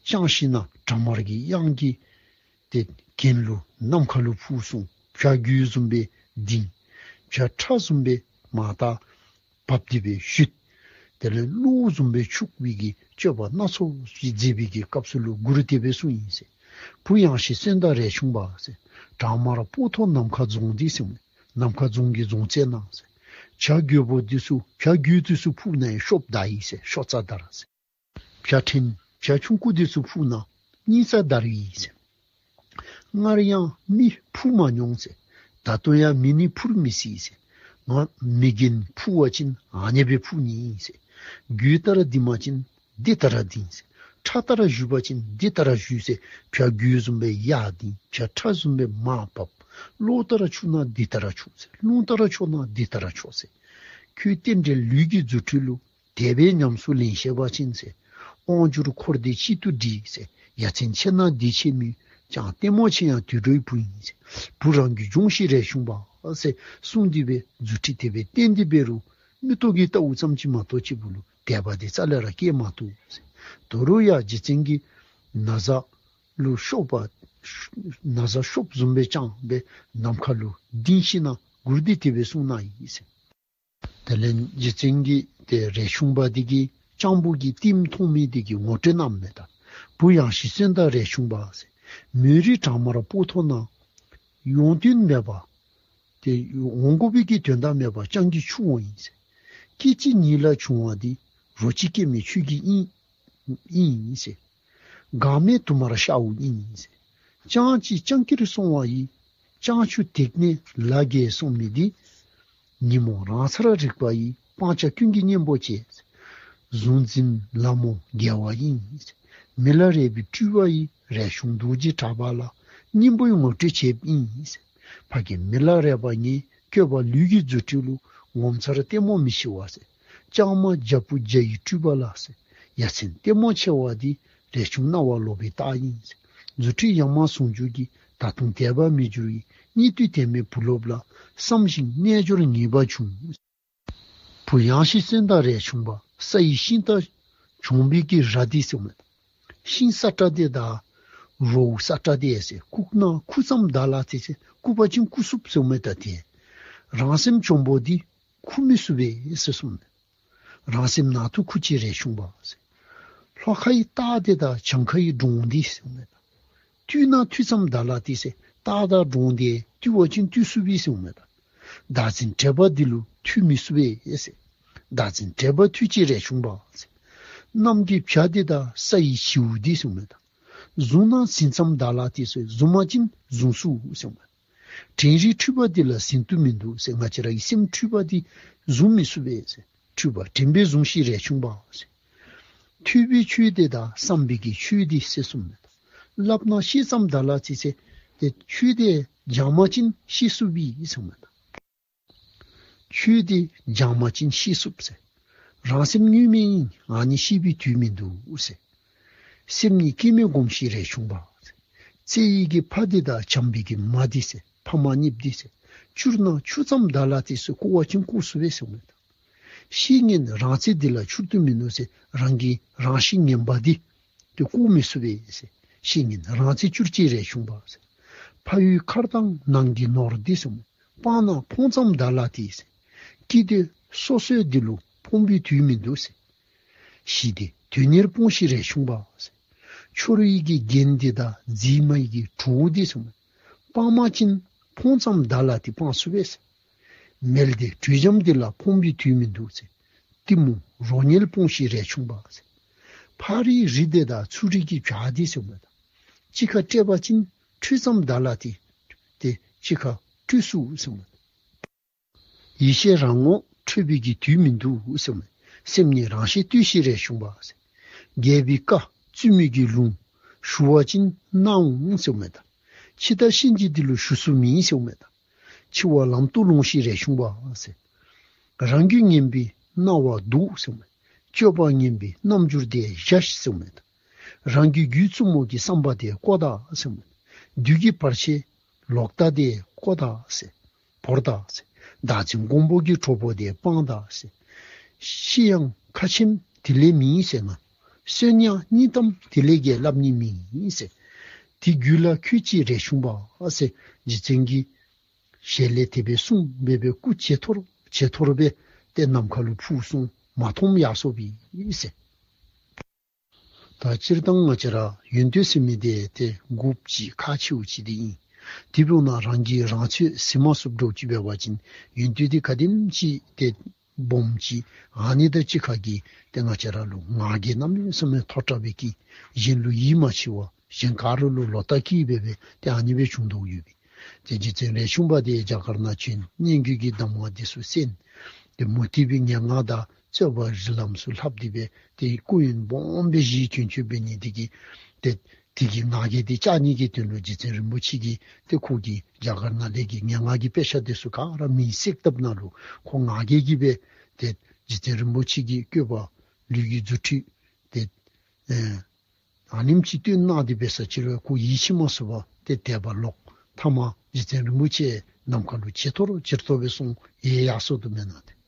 བརྐྱངས་ཞིནམ་བྲག་དམར་གྱི་གཡང་གི་ཏེ་གྱེན་ལུ་ནམ་མཁའ་ལུ་འཕུར་སོང་། བྱ་རྒོད་བཟུམ་སྦེ་ལྡིང་། བྱ་ཁྲ་བཟུམ་སྦེ་མར་ལྟ་བབས་ཏེ་སྦེ་བཞུད། དེ་ལས་གློག་བཟུམ་སྦེ་འཁྱུག་པའི་གི་སྤྱོད་པ་སྣ་ཚོགས་ཅིག་མཛད་པའི་གི་སྐབས་སུ་ལུ་མགུར་དེ་སྦེ་གསུངས་ཡི་ཟེར། བུ་ཡངས་ཤིང་སོན་དང་རས་ཆུང་པ་ཟེར། བྲག་དམར་སྤོ་ཐོག་ནམ་མཁའ་རྫོང་འདི་ཟེར། ནམ་མཁའ་རྫོང་གི་རྫོང་རྩེ་ནང་ཟེར། བྱ་རྒོད་པོ་འདི་ཚུ་བྱ་རྒོད་འདི་ཚུ་འཕུར་ནི་གཤོགཔ་བདའ་ཡི་ཟེར། གཤོག་རྩ་བདའ་ར་ཟེར། བྱ་ཕྲན་བྱ་ཆུང་ཀུ་འདི་ཚུ་འཕུར་ནི་གཉིས་རྩ་བདའ་རུང་ཡི་ཟེར། སྔར་ཡང་མི་འཕུར་མ་མྱོང་ཟེར། ད་ལྟོ་ཡང་མི་ནི་འཕུར་མི་སྲིད་ཟེར། ང་མི་རྒན་འཕུར་བ་ཅིན་ཨ་ནེ་སྦེ་འཕུར་ནི་ཨིན་ཟེར། རྒོད་ལྟར་ལྡིང་བ་ཅིན་འདི་ལྟར་ལྡིང་ཟེར། ཁྲ་ལྟར་བཞུད་པ་ཅིན་འདི་ལྟར་བཞུད་ཟེར། བྱ་རྒོད་བཟུམ་སྦེ་ཡར་ལྡིང་། བྱ་ཁྲ་བཟུམ་སྦེ་མར་བབས། གློག་ལྟར་འཁྱུག་ན་འདི་ལྟར་འཁྱུག་ཟེར། རླུང་ལྟར་འཕྱོ་ན་འདི་ལྟར་འཕྱོ་ཟེར། ཁྱོད་རྟེན་འབྲེལ་ལུས་ཀྱི་རྫུ་འཕྲུལ་ལུ་དད་པས་ཉམས་སུ་ལེན་ཤེས་པ་ཅིན་ཟེར། དབང་བསྒྱུར་འཁོར་འདས་གཅིག་ཏུ་འདྲེས་ཟེར། ཡ་མཚན་ཆེ་ན་བདེ་ཆེ་མོད། ཀྱང་ལྟད་མོ་ཆེ་ཡང་དུད་འགྲོའི་བུ་ཡིན་ཟེར། བུ་རང་གི་ལྗོངས་ཤིག་རས་ཆུང་པ་ཟེར་གསུངས་ཏེ་སྦེ་རྫུ་འཕྲུལ་དེ་སྦེ་བསྟན་ཏེ་འབད་རུང་མིག་ཏོ་གིས་བལྟཝ་ཙམ་ཅིག་མ་གཏོགས་ཅིག་པུ་ལུ་དད་པ་འདི་རྩ་ལས་ར་སྐྱེ་མ་བཏུབ་ཟེར། དོ་རུང་ཡང་རྗེ་བཙུན་གྱིས་ན་བཟའ་ལུ་གཤོགཔ་ན་བཟའ་གཤོགཔ་བཟུམ་སྦེ་བརྐྱངས་སྦེ་ནམ་མཁའ་ལུ་ལྡིང་ཞིནམ་མགུར་འདི་དེ་སྦེ་གསུངས་གནང་ཡི་ཟེར། དེ་ལས་རྗེ་བཙུན་གྱིས་ཏེ་རས་ཆུང་པ་འདི་གི་སྤྱང་པོ་གི་རྟིང་མཐོང་མི་འདི་གིས་ངོ་སྤྲོད་གནངམ་མས། ད་བུ་ཡངས་ཤིང་སོན་དང་རས་ཆུང་པ་ཟེར། མོན་རི་བྲག་དམར་སྤོ་ཐོག་ན་ཡོང་དོན་མེད་པར་ཏེ་འོང་དགོ་པའི་གི་དོན་དག་མེད་པར་སྤྱང་ཀི་འཁྱུ་འོང་ཡི་ཟེར། སྐད་ཅིག་ཉིད་ལ་བྱུང་བ་འདི་རོ་ཁྱི་སྐྱེ་མེད་ཁྱོད་ཀྱི་ཨིན་ཨིན་ཟེར། འགག་མེད་དུ་མར་ཤརཝ་ཨིན་ཟེར། སྤྱང་ཀི་སྤྱང་ཀིར་སོང་བ་ཡི། སྤྱང་ཁྱུ་དེག་ནས་ལ་རྒལ་སོང་མི་འདི། ཉོན་མོངས་རང་སར་རིག་པ་ཡི། སྤང་བྱ་ཀུན་གྱི་གཉེན་པོ་བྱས། གཟུང་འཛིན་ལ་མོ་རྒྱལ་བ་ཡིན། མི་ལ་རས་པའི་སྤྲུལ་པ་ཡི། རས་ཆུང་རྡོ་རྗེ་གྲགས་པ་ལ། སྙིང་པོའི་ངོ་སྤྲོད་བྱེདཔ་ཨིན། ཕ་གི་མི་ལ་རས་པ་ངས་བཀོད་པ་ལུས་ཀྱི་རྫུ་འཕྲུལ་ལུ། ངོ་མཚར་ལྟད་མོ་མི་ཤེས་པ་ཟེར། ལྕང་མ་རྒྱ་བོ་རྒྱ་ཡི་སྤྲུལ་པ་ལ་ཟེར། ཡ་མཚན་ལྟད་མོ་ཆེ་བ་འདི། རས་ཆུང་རྣ་བ་ལོག་པའི་རྟགས་ཨིན་ཟེར། རྫུ་འཕྲུལ་ཡང་མ་ཟུང་འཇུག་གི། ད་དུང་དད་པ་མི་འགྱུར་བའི། སྙིགས་དུས་དེ་མེད་བུ་སློབ་ལ། བསམ་ཞིང་རྣལ་འབྱོར་ངེས་པར་འབྱུང་། བུ་ཡངས་ཤིང་སེམས་དང་རས་ཆུང་པ། ས་ཡི་ཤིང་རྟ་གྱོང་པའི་གི་ར་འདི་ཟེརཝ་མས་ད། ཤིང་ས་ཏྲ་འདི་དང་རོ་ས་ཏྲ་འདི་ཟེར། བརྐུ་ན་བརྐུ་ཙམ་བདའ་ལ་ཏེ་ཟེར། བརྐུ་བ་ཅིན་བརྐུ་ཚུགས་ཟེརཝ་མས་ད་ཏེ། རང་སེམས་གྱོང་པོ་འདི་བརྐུ་མི་ཚུགས་པས་ཟེར་གསུངསམ་མས། རང་སེམས་ནང་དུ་ཁུ་ཅིག་རས་ཆུང་པ་ཟེར། ལྷོ་ཁ་ཡི་སྟག་འདི་དང་བྱང་ཁ་ཡི་འབྲོང་འདི་ཟེརཝ་མས་ད། བཏུལ་ན་བཏུལ་ཙམ་བདའ་ལ་ཏེ་ཟེར། སྟག་དང་འབྲོང་འདི་བཏུལ་བ་ཅིན་བཏུལ་ཚུགས་པས་ཟེརཝ་མས་ད། བདག་འཛིན་དྲེགས་པ་འདི་ལུ་བཏུལ་མི་ཚུགས་པས་ཟེར། བདག་འཛིན་དྲེགས་པ་བཏུལ་ཅིག་རས་ཆུང་པ་ཟེར། གནམ་གྱི་བྱ་འདི་དང་ས་ཡི་བྱིའུ་འདི་ཟེརཝ་མས་ད། བཟུང་ན་ཟིན་ཙམ་བདའ་ལ་ཏེ་ཟེར། བཟུང་བ་ཅིན་བཟུང་ཚུགས་ཟེརཝ་མས། དྲན་རིག་འཁྲུལ་པ་འདི་ལ་ཟིན་དུ་མི་འདུག་ཟེར། ང་བཅས་ར་གི་སེམས་འཁྲུལ་པ་འདི་བཟུང་མི་ཚུགས་པས་ཟེར། འཁྲུལ་པ་དྲན་པས་བཟུང་ཞིག་རས་ཆུང་པ་ཟེར། ཐོས་པའི་ཆོས་འདི་དང་བསམ་པའི་གི་ཆོས་འདི་ཟེར་གསུངསམ་མས་ད། སླབ་ན་ཤེས་ཙམ་བདའ་ལ་ཏེ་ཟེར། ཏེ་ཆོས་འདི་སྦྱངས་པ་ཅིན་ཤེས་ཚུགས་པས་ཟེརཝ་མས་ད། ཆོས་འདི་སྦྱངས་པ་ཅིན་ཤེས་ཚུགས་ཟེར། རང་སེམས་དངོས་མེད་ཨིན། ཨ་ནི་ཤེས་པའི་དུས་མིན་འདུག་ཟེར། སེམས་ཉིད་སྐྱེ་མེད་བསྒོམ་ཞིག་རས་ཆུང་པ་ཟེར། བརྩེ་ཡི་གི་ཕ་འདི་དང་བྱམས་པའི་གི་མ་འདི་ཟེར། ཕ་མ་གཉིསཔོ་འདི་ཟེར། བསྐྱུར་ན་བསྐྱུར་ཙམ་བདའ་ལ་ཏེ་ཟེར། བཀོ་བ་ཅིན་བཀོ་ཚུགས་པས་ཟེརཝ་མས་ད། བཤེས་གཉེན་རང་རྩེ་འདི་ལ་བསྐྱུར་དུ་མི་ནུས་ཟེར། རང་གི་རང་གཤིས་ངན་པ་འདི་ཏེ་བཀོ་མི་ཚུགས་པས་ཟེར། བཤེས་གཉེན་རང་རྩེ་བསྐྱུར་ཅིག་རས་ཆུང་པ་ཟེར། ཕ་ཡུལ་མཁར་དང་ནང་གི་ནོར་འདི་ཟེརཝ་མས། སྤང་ན་ཕོངས་ཙམ་བདའ་ལ་ཏེ་ཟེར། སྐྱིད་དེ་སོ་སོའི་འདི་ལུ་ཕོངས་པའི་དུས་མིན་འདུག་ཟེར། ཞི་བདེ་དོན་གཉེར་སྤོངས་ཤིག་རས་ཆུང་པ་ཟེར། འཆོར་བའི་གི་རྒྱན་འདི་དང་རྫི་མ་ཡི་གི་གྲོགས་འདི་ཟེརཝ་མས། སྤང་བ་ཅིན་ཕོངས་ཙམ་བདའ་ལ་ཏེ་སྤང་ཚུགས་པས་ཟེར། མལ་འདི་དྲོད་འཇམ་འདི་ལ་ཕོངས་པའི་དུས་མིན་འདུག་ཟེར། གཏི་མུག་རོ་ཉལ་སྤོངས་ཤིག་རས་ཆུང་པ་ཟེར། ཕག་རིའི་རི་འདི་དང་ཚུ་རིའི་གི་བྱག་འདི་ཟེརཝ་མས་ད། གཅིག་ཁར་སྤྲད་པ་ཅིན་འཁྲུལ་ཙམ་བདའ་ལ་ཏེ་ཏེ་གཅིག་ཁར་འཁྲུལ་ཚུགས་ཟེརཝ་མས། ཡེ་ཤེས་རང་ངོ་འཕྲོད་པའི་གི་དུས་མིན་འདུག་ཟེརཝ་མས། སེམས་ཉིད་རང་ཞལ་ལྟོས་ཤིག་རས་ཆུང་པ་ཟེར། རྒྱལ་པོའི་བཀའ་བཙུན་མོའི་གི་ལུང་ཞུ་བ་ཅིན་ན་འོང་ཟེརཝ་མས་ད། འཆི་བདག་གཤིན་རྗེ་འདི་ལུ་ཞུ་ཚུགས་མེད་ཟེརཝ་མས་ད། འཆི་བ་ལམ་དུ་ལོངས་ཤིག་རས་ཆུང་པ་ཟེར། རང་རྒྱུད་ངན་པའི་རྣ་བ་སྡུག་ཟེརཝ་མས། སྤྱོད་པ་ངན་པའི་རྣམ་འགྱུར་དེ་བཞག་ཤིག་ཟེརཝ་མས་ད། རང་རྒྱུད་རྒྱུད་བཙུན་མོ་གི་བསམ་པ་དེ་བཀོ་ད་ཟེརཝ་མས། བདུད་ཀྱི་བར་ཆད་ལོག་ལྟ་དེ་བཀོ་ད་ཟེར། བོར་ད་ཟེར། བདག་འཛིན་མགོན་པོ་གི་གྲོགས་པོ་དེ་སྤང་ད་ཟེར། ཤི་ཡང་ཁ་ཆེམས་དེ་ལས་མེད་ཟེར་ན། གསོན་ཡང་གཉིད་དམ་དེ་ལས་བརྒལ་སླབ་ནི་མེད་ཟེར། དེ་རྒྱུད་ལ་འཁོད་ཅིག་རས་ཆུང་པ་ཟེར། རྗེ་བཙུན་གྱི་ཞལ་ལས་དེ་སྦེ་གསུངས་སྦེ་སྦེ་སྐུ་ཇེ་མཐོར་ཇེ་མཐོར་སྦེ་ཏེ་ནམ་མཁའ་ལུ་འཕུར་སོང་མ་མཐོངམ་ཡར་སོ་བས་ཟེར། ད་སྤྱིར་བཏང་ང་བཅས་ར་ཡོན་ཏན་ཟེར་མི་དེ་ཏེ་དགོཔ་ཅིག་ཁག་ཆེཝ་ཅིག་འདི་ཨིན། དེ་འབདཝ་ད་རང་གིས་རང་ཚོད་ཟིན་མ་ཚུགསཔ་འདྲཝ་ཅིག་འབད་བ་ཅིན་ཡོན་ཏན་འདི་ག་དེམ་ཅིག་ཏེ་སྦོམ་ཅིག་ཨ་ནི་དང་གཅིག་ཁར་གྱི་ཏེ་ང་བཅས་ར་ལུ་ང་རྒྱལ་གནམ་མེད་ས་མེད་མཐོ་དྲགས་སྦེ་བསྐྱེད། གཞན་ལུ་ཡིད་མ་ཆེས་པར་གཞན་ག་ར་ལུ་ལོག་ལྟ་བསྐྱེད་སྦེ་སྦེ་ཏེ་ཨ་ནི་སྦེ་བྱུང་དོ་ཡོད་པས། ཏེ་རྗེ་བཙུན་རས་ཆུང་པ་དེ་རྒྱ་གར་ནང་བྱོན། སྙན་བརྒྱུད་ཀྱི་གདམས་ངག་འདི་ཚུ་གསན། ཏེ་མུ་སྟེགས་པའི་ངན་སྔགས་དང་རྩོད་པ་རིགས་ལམ་ཚུ་ལྷབ་སྟེ་སྦེ་ཏེ་སྐུ་ཡོན་སྦོམ་སྦེ་བཞེས་བྱོན་བྱོནམ་འབད་ནི་དེ་གིས་ཏེ་དེ་གི་ང་རྒྱལ་དེ་བཅག་ནི་གི་དོན་ལུ་རྗེ་བཙུན་རིན་པོ་ཆེ་གིས་ཏེ་ཁོ་གིས་རྒྱ་གར་ནང་ལས་ཀྱི་ངན་སྔགས་ཀྱི་དཔེ་ཆ་དེ་ཚུ་ག་ར་མེ་བསྲེགས་བཏབ་ནང་ལུ་ཁོ་ང་རྒྱལ་གྱིས་སྦེ་ཏེ་རྗེ་བཙུན་རིན་པོ་ཆེ་གི་བཀོད་པ་ལུས་ཀྱི་རྫུ་འཕྲུལ་ཏེ་ཨེ་ཨ་ནེམ་ཅིག་སྟོན་གནང་སྟེ་འབད་ས་ཅིག་རུང་ཁོ་ཡིད་ཆེས་མ་ཚུགས་པར་ཏེ་དད་པ་ལོག། ཐ་མ་རྗེ་བཙུན་རིན་པོ་ཆེ་ནམ་མཁའ་ལུ་ཇེ་མཐོར་ཇེ་མཐོར་སྦེ་སོང་ཡར་ཡར་སོང་དོ་མེན་ན། ཏེ་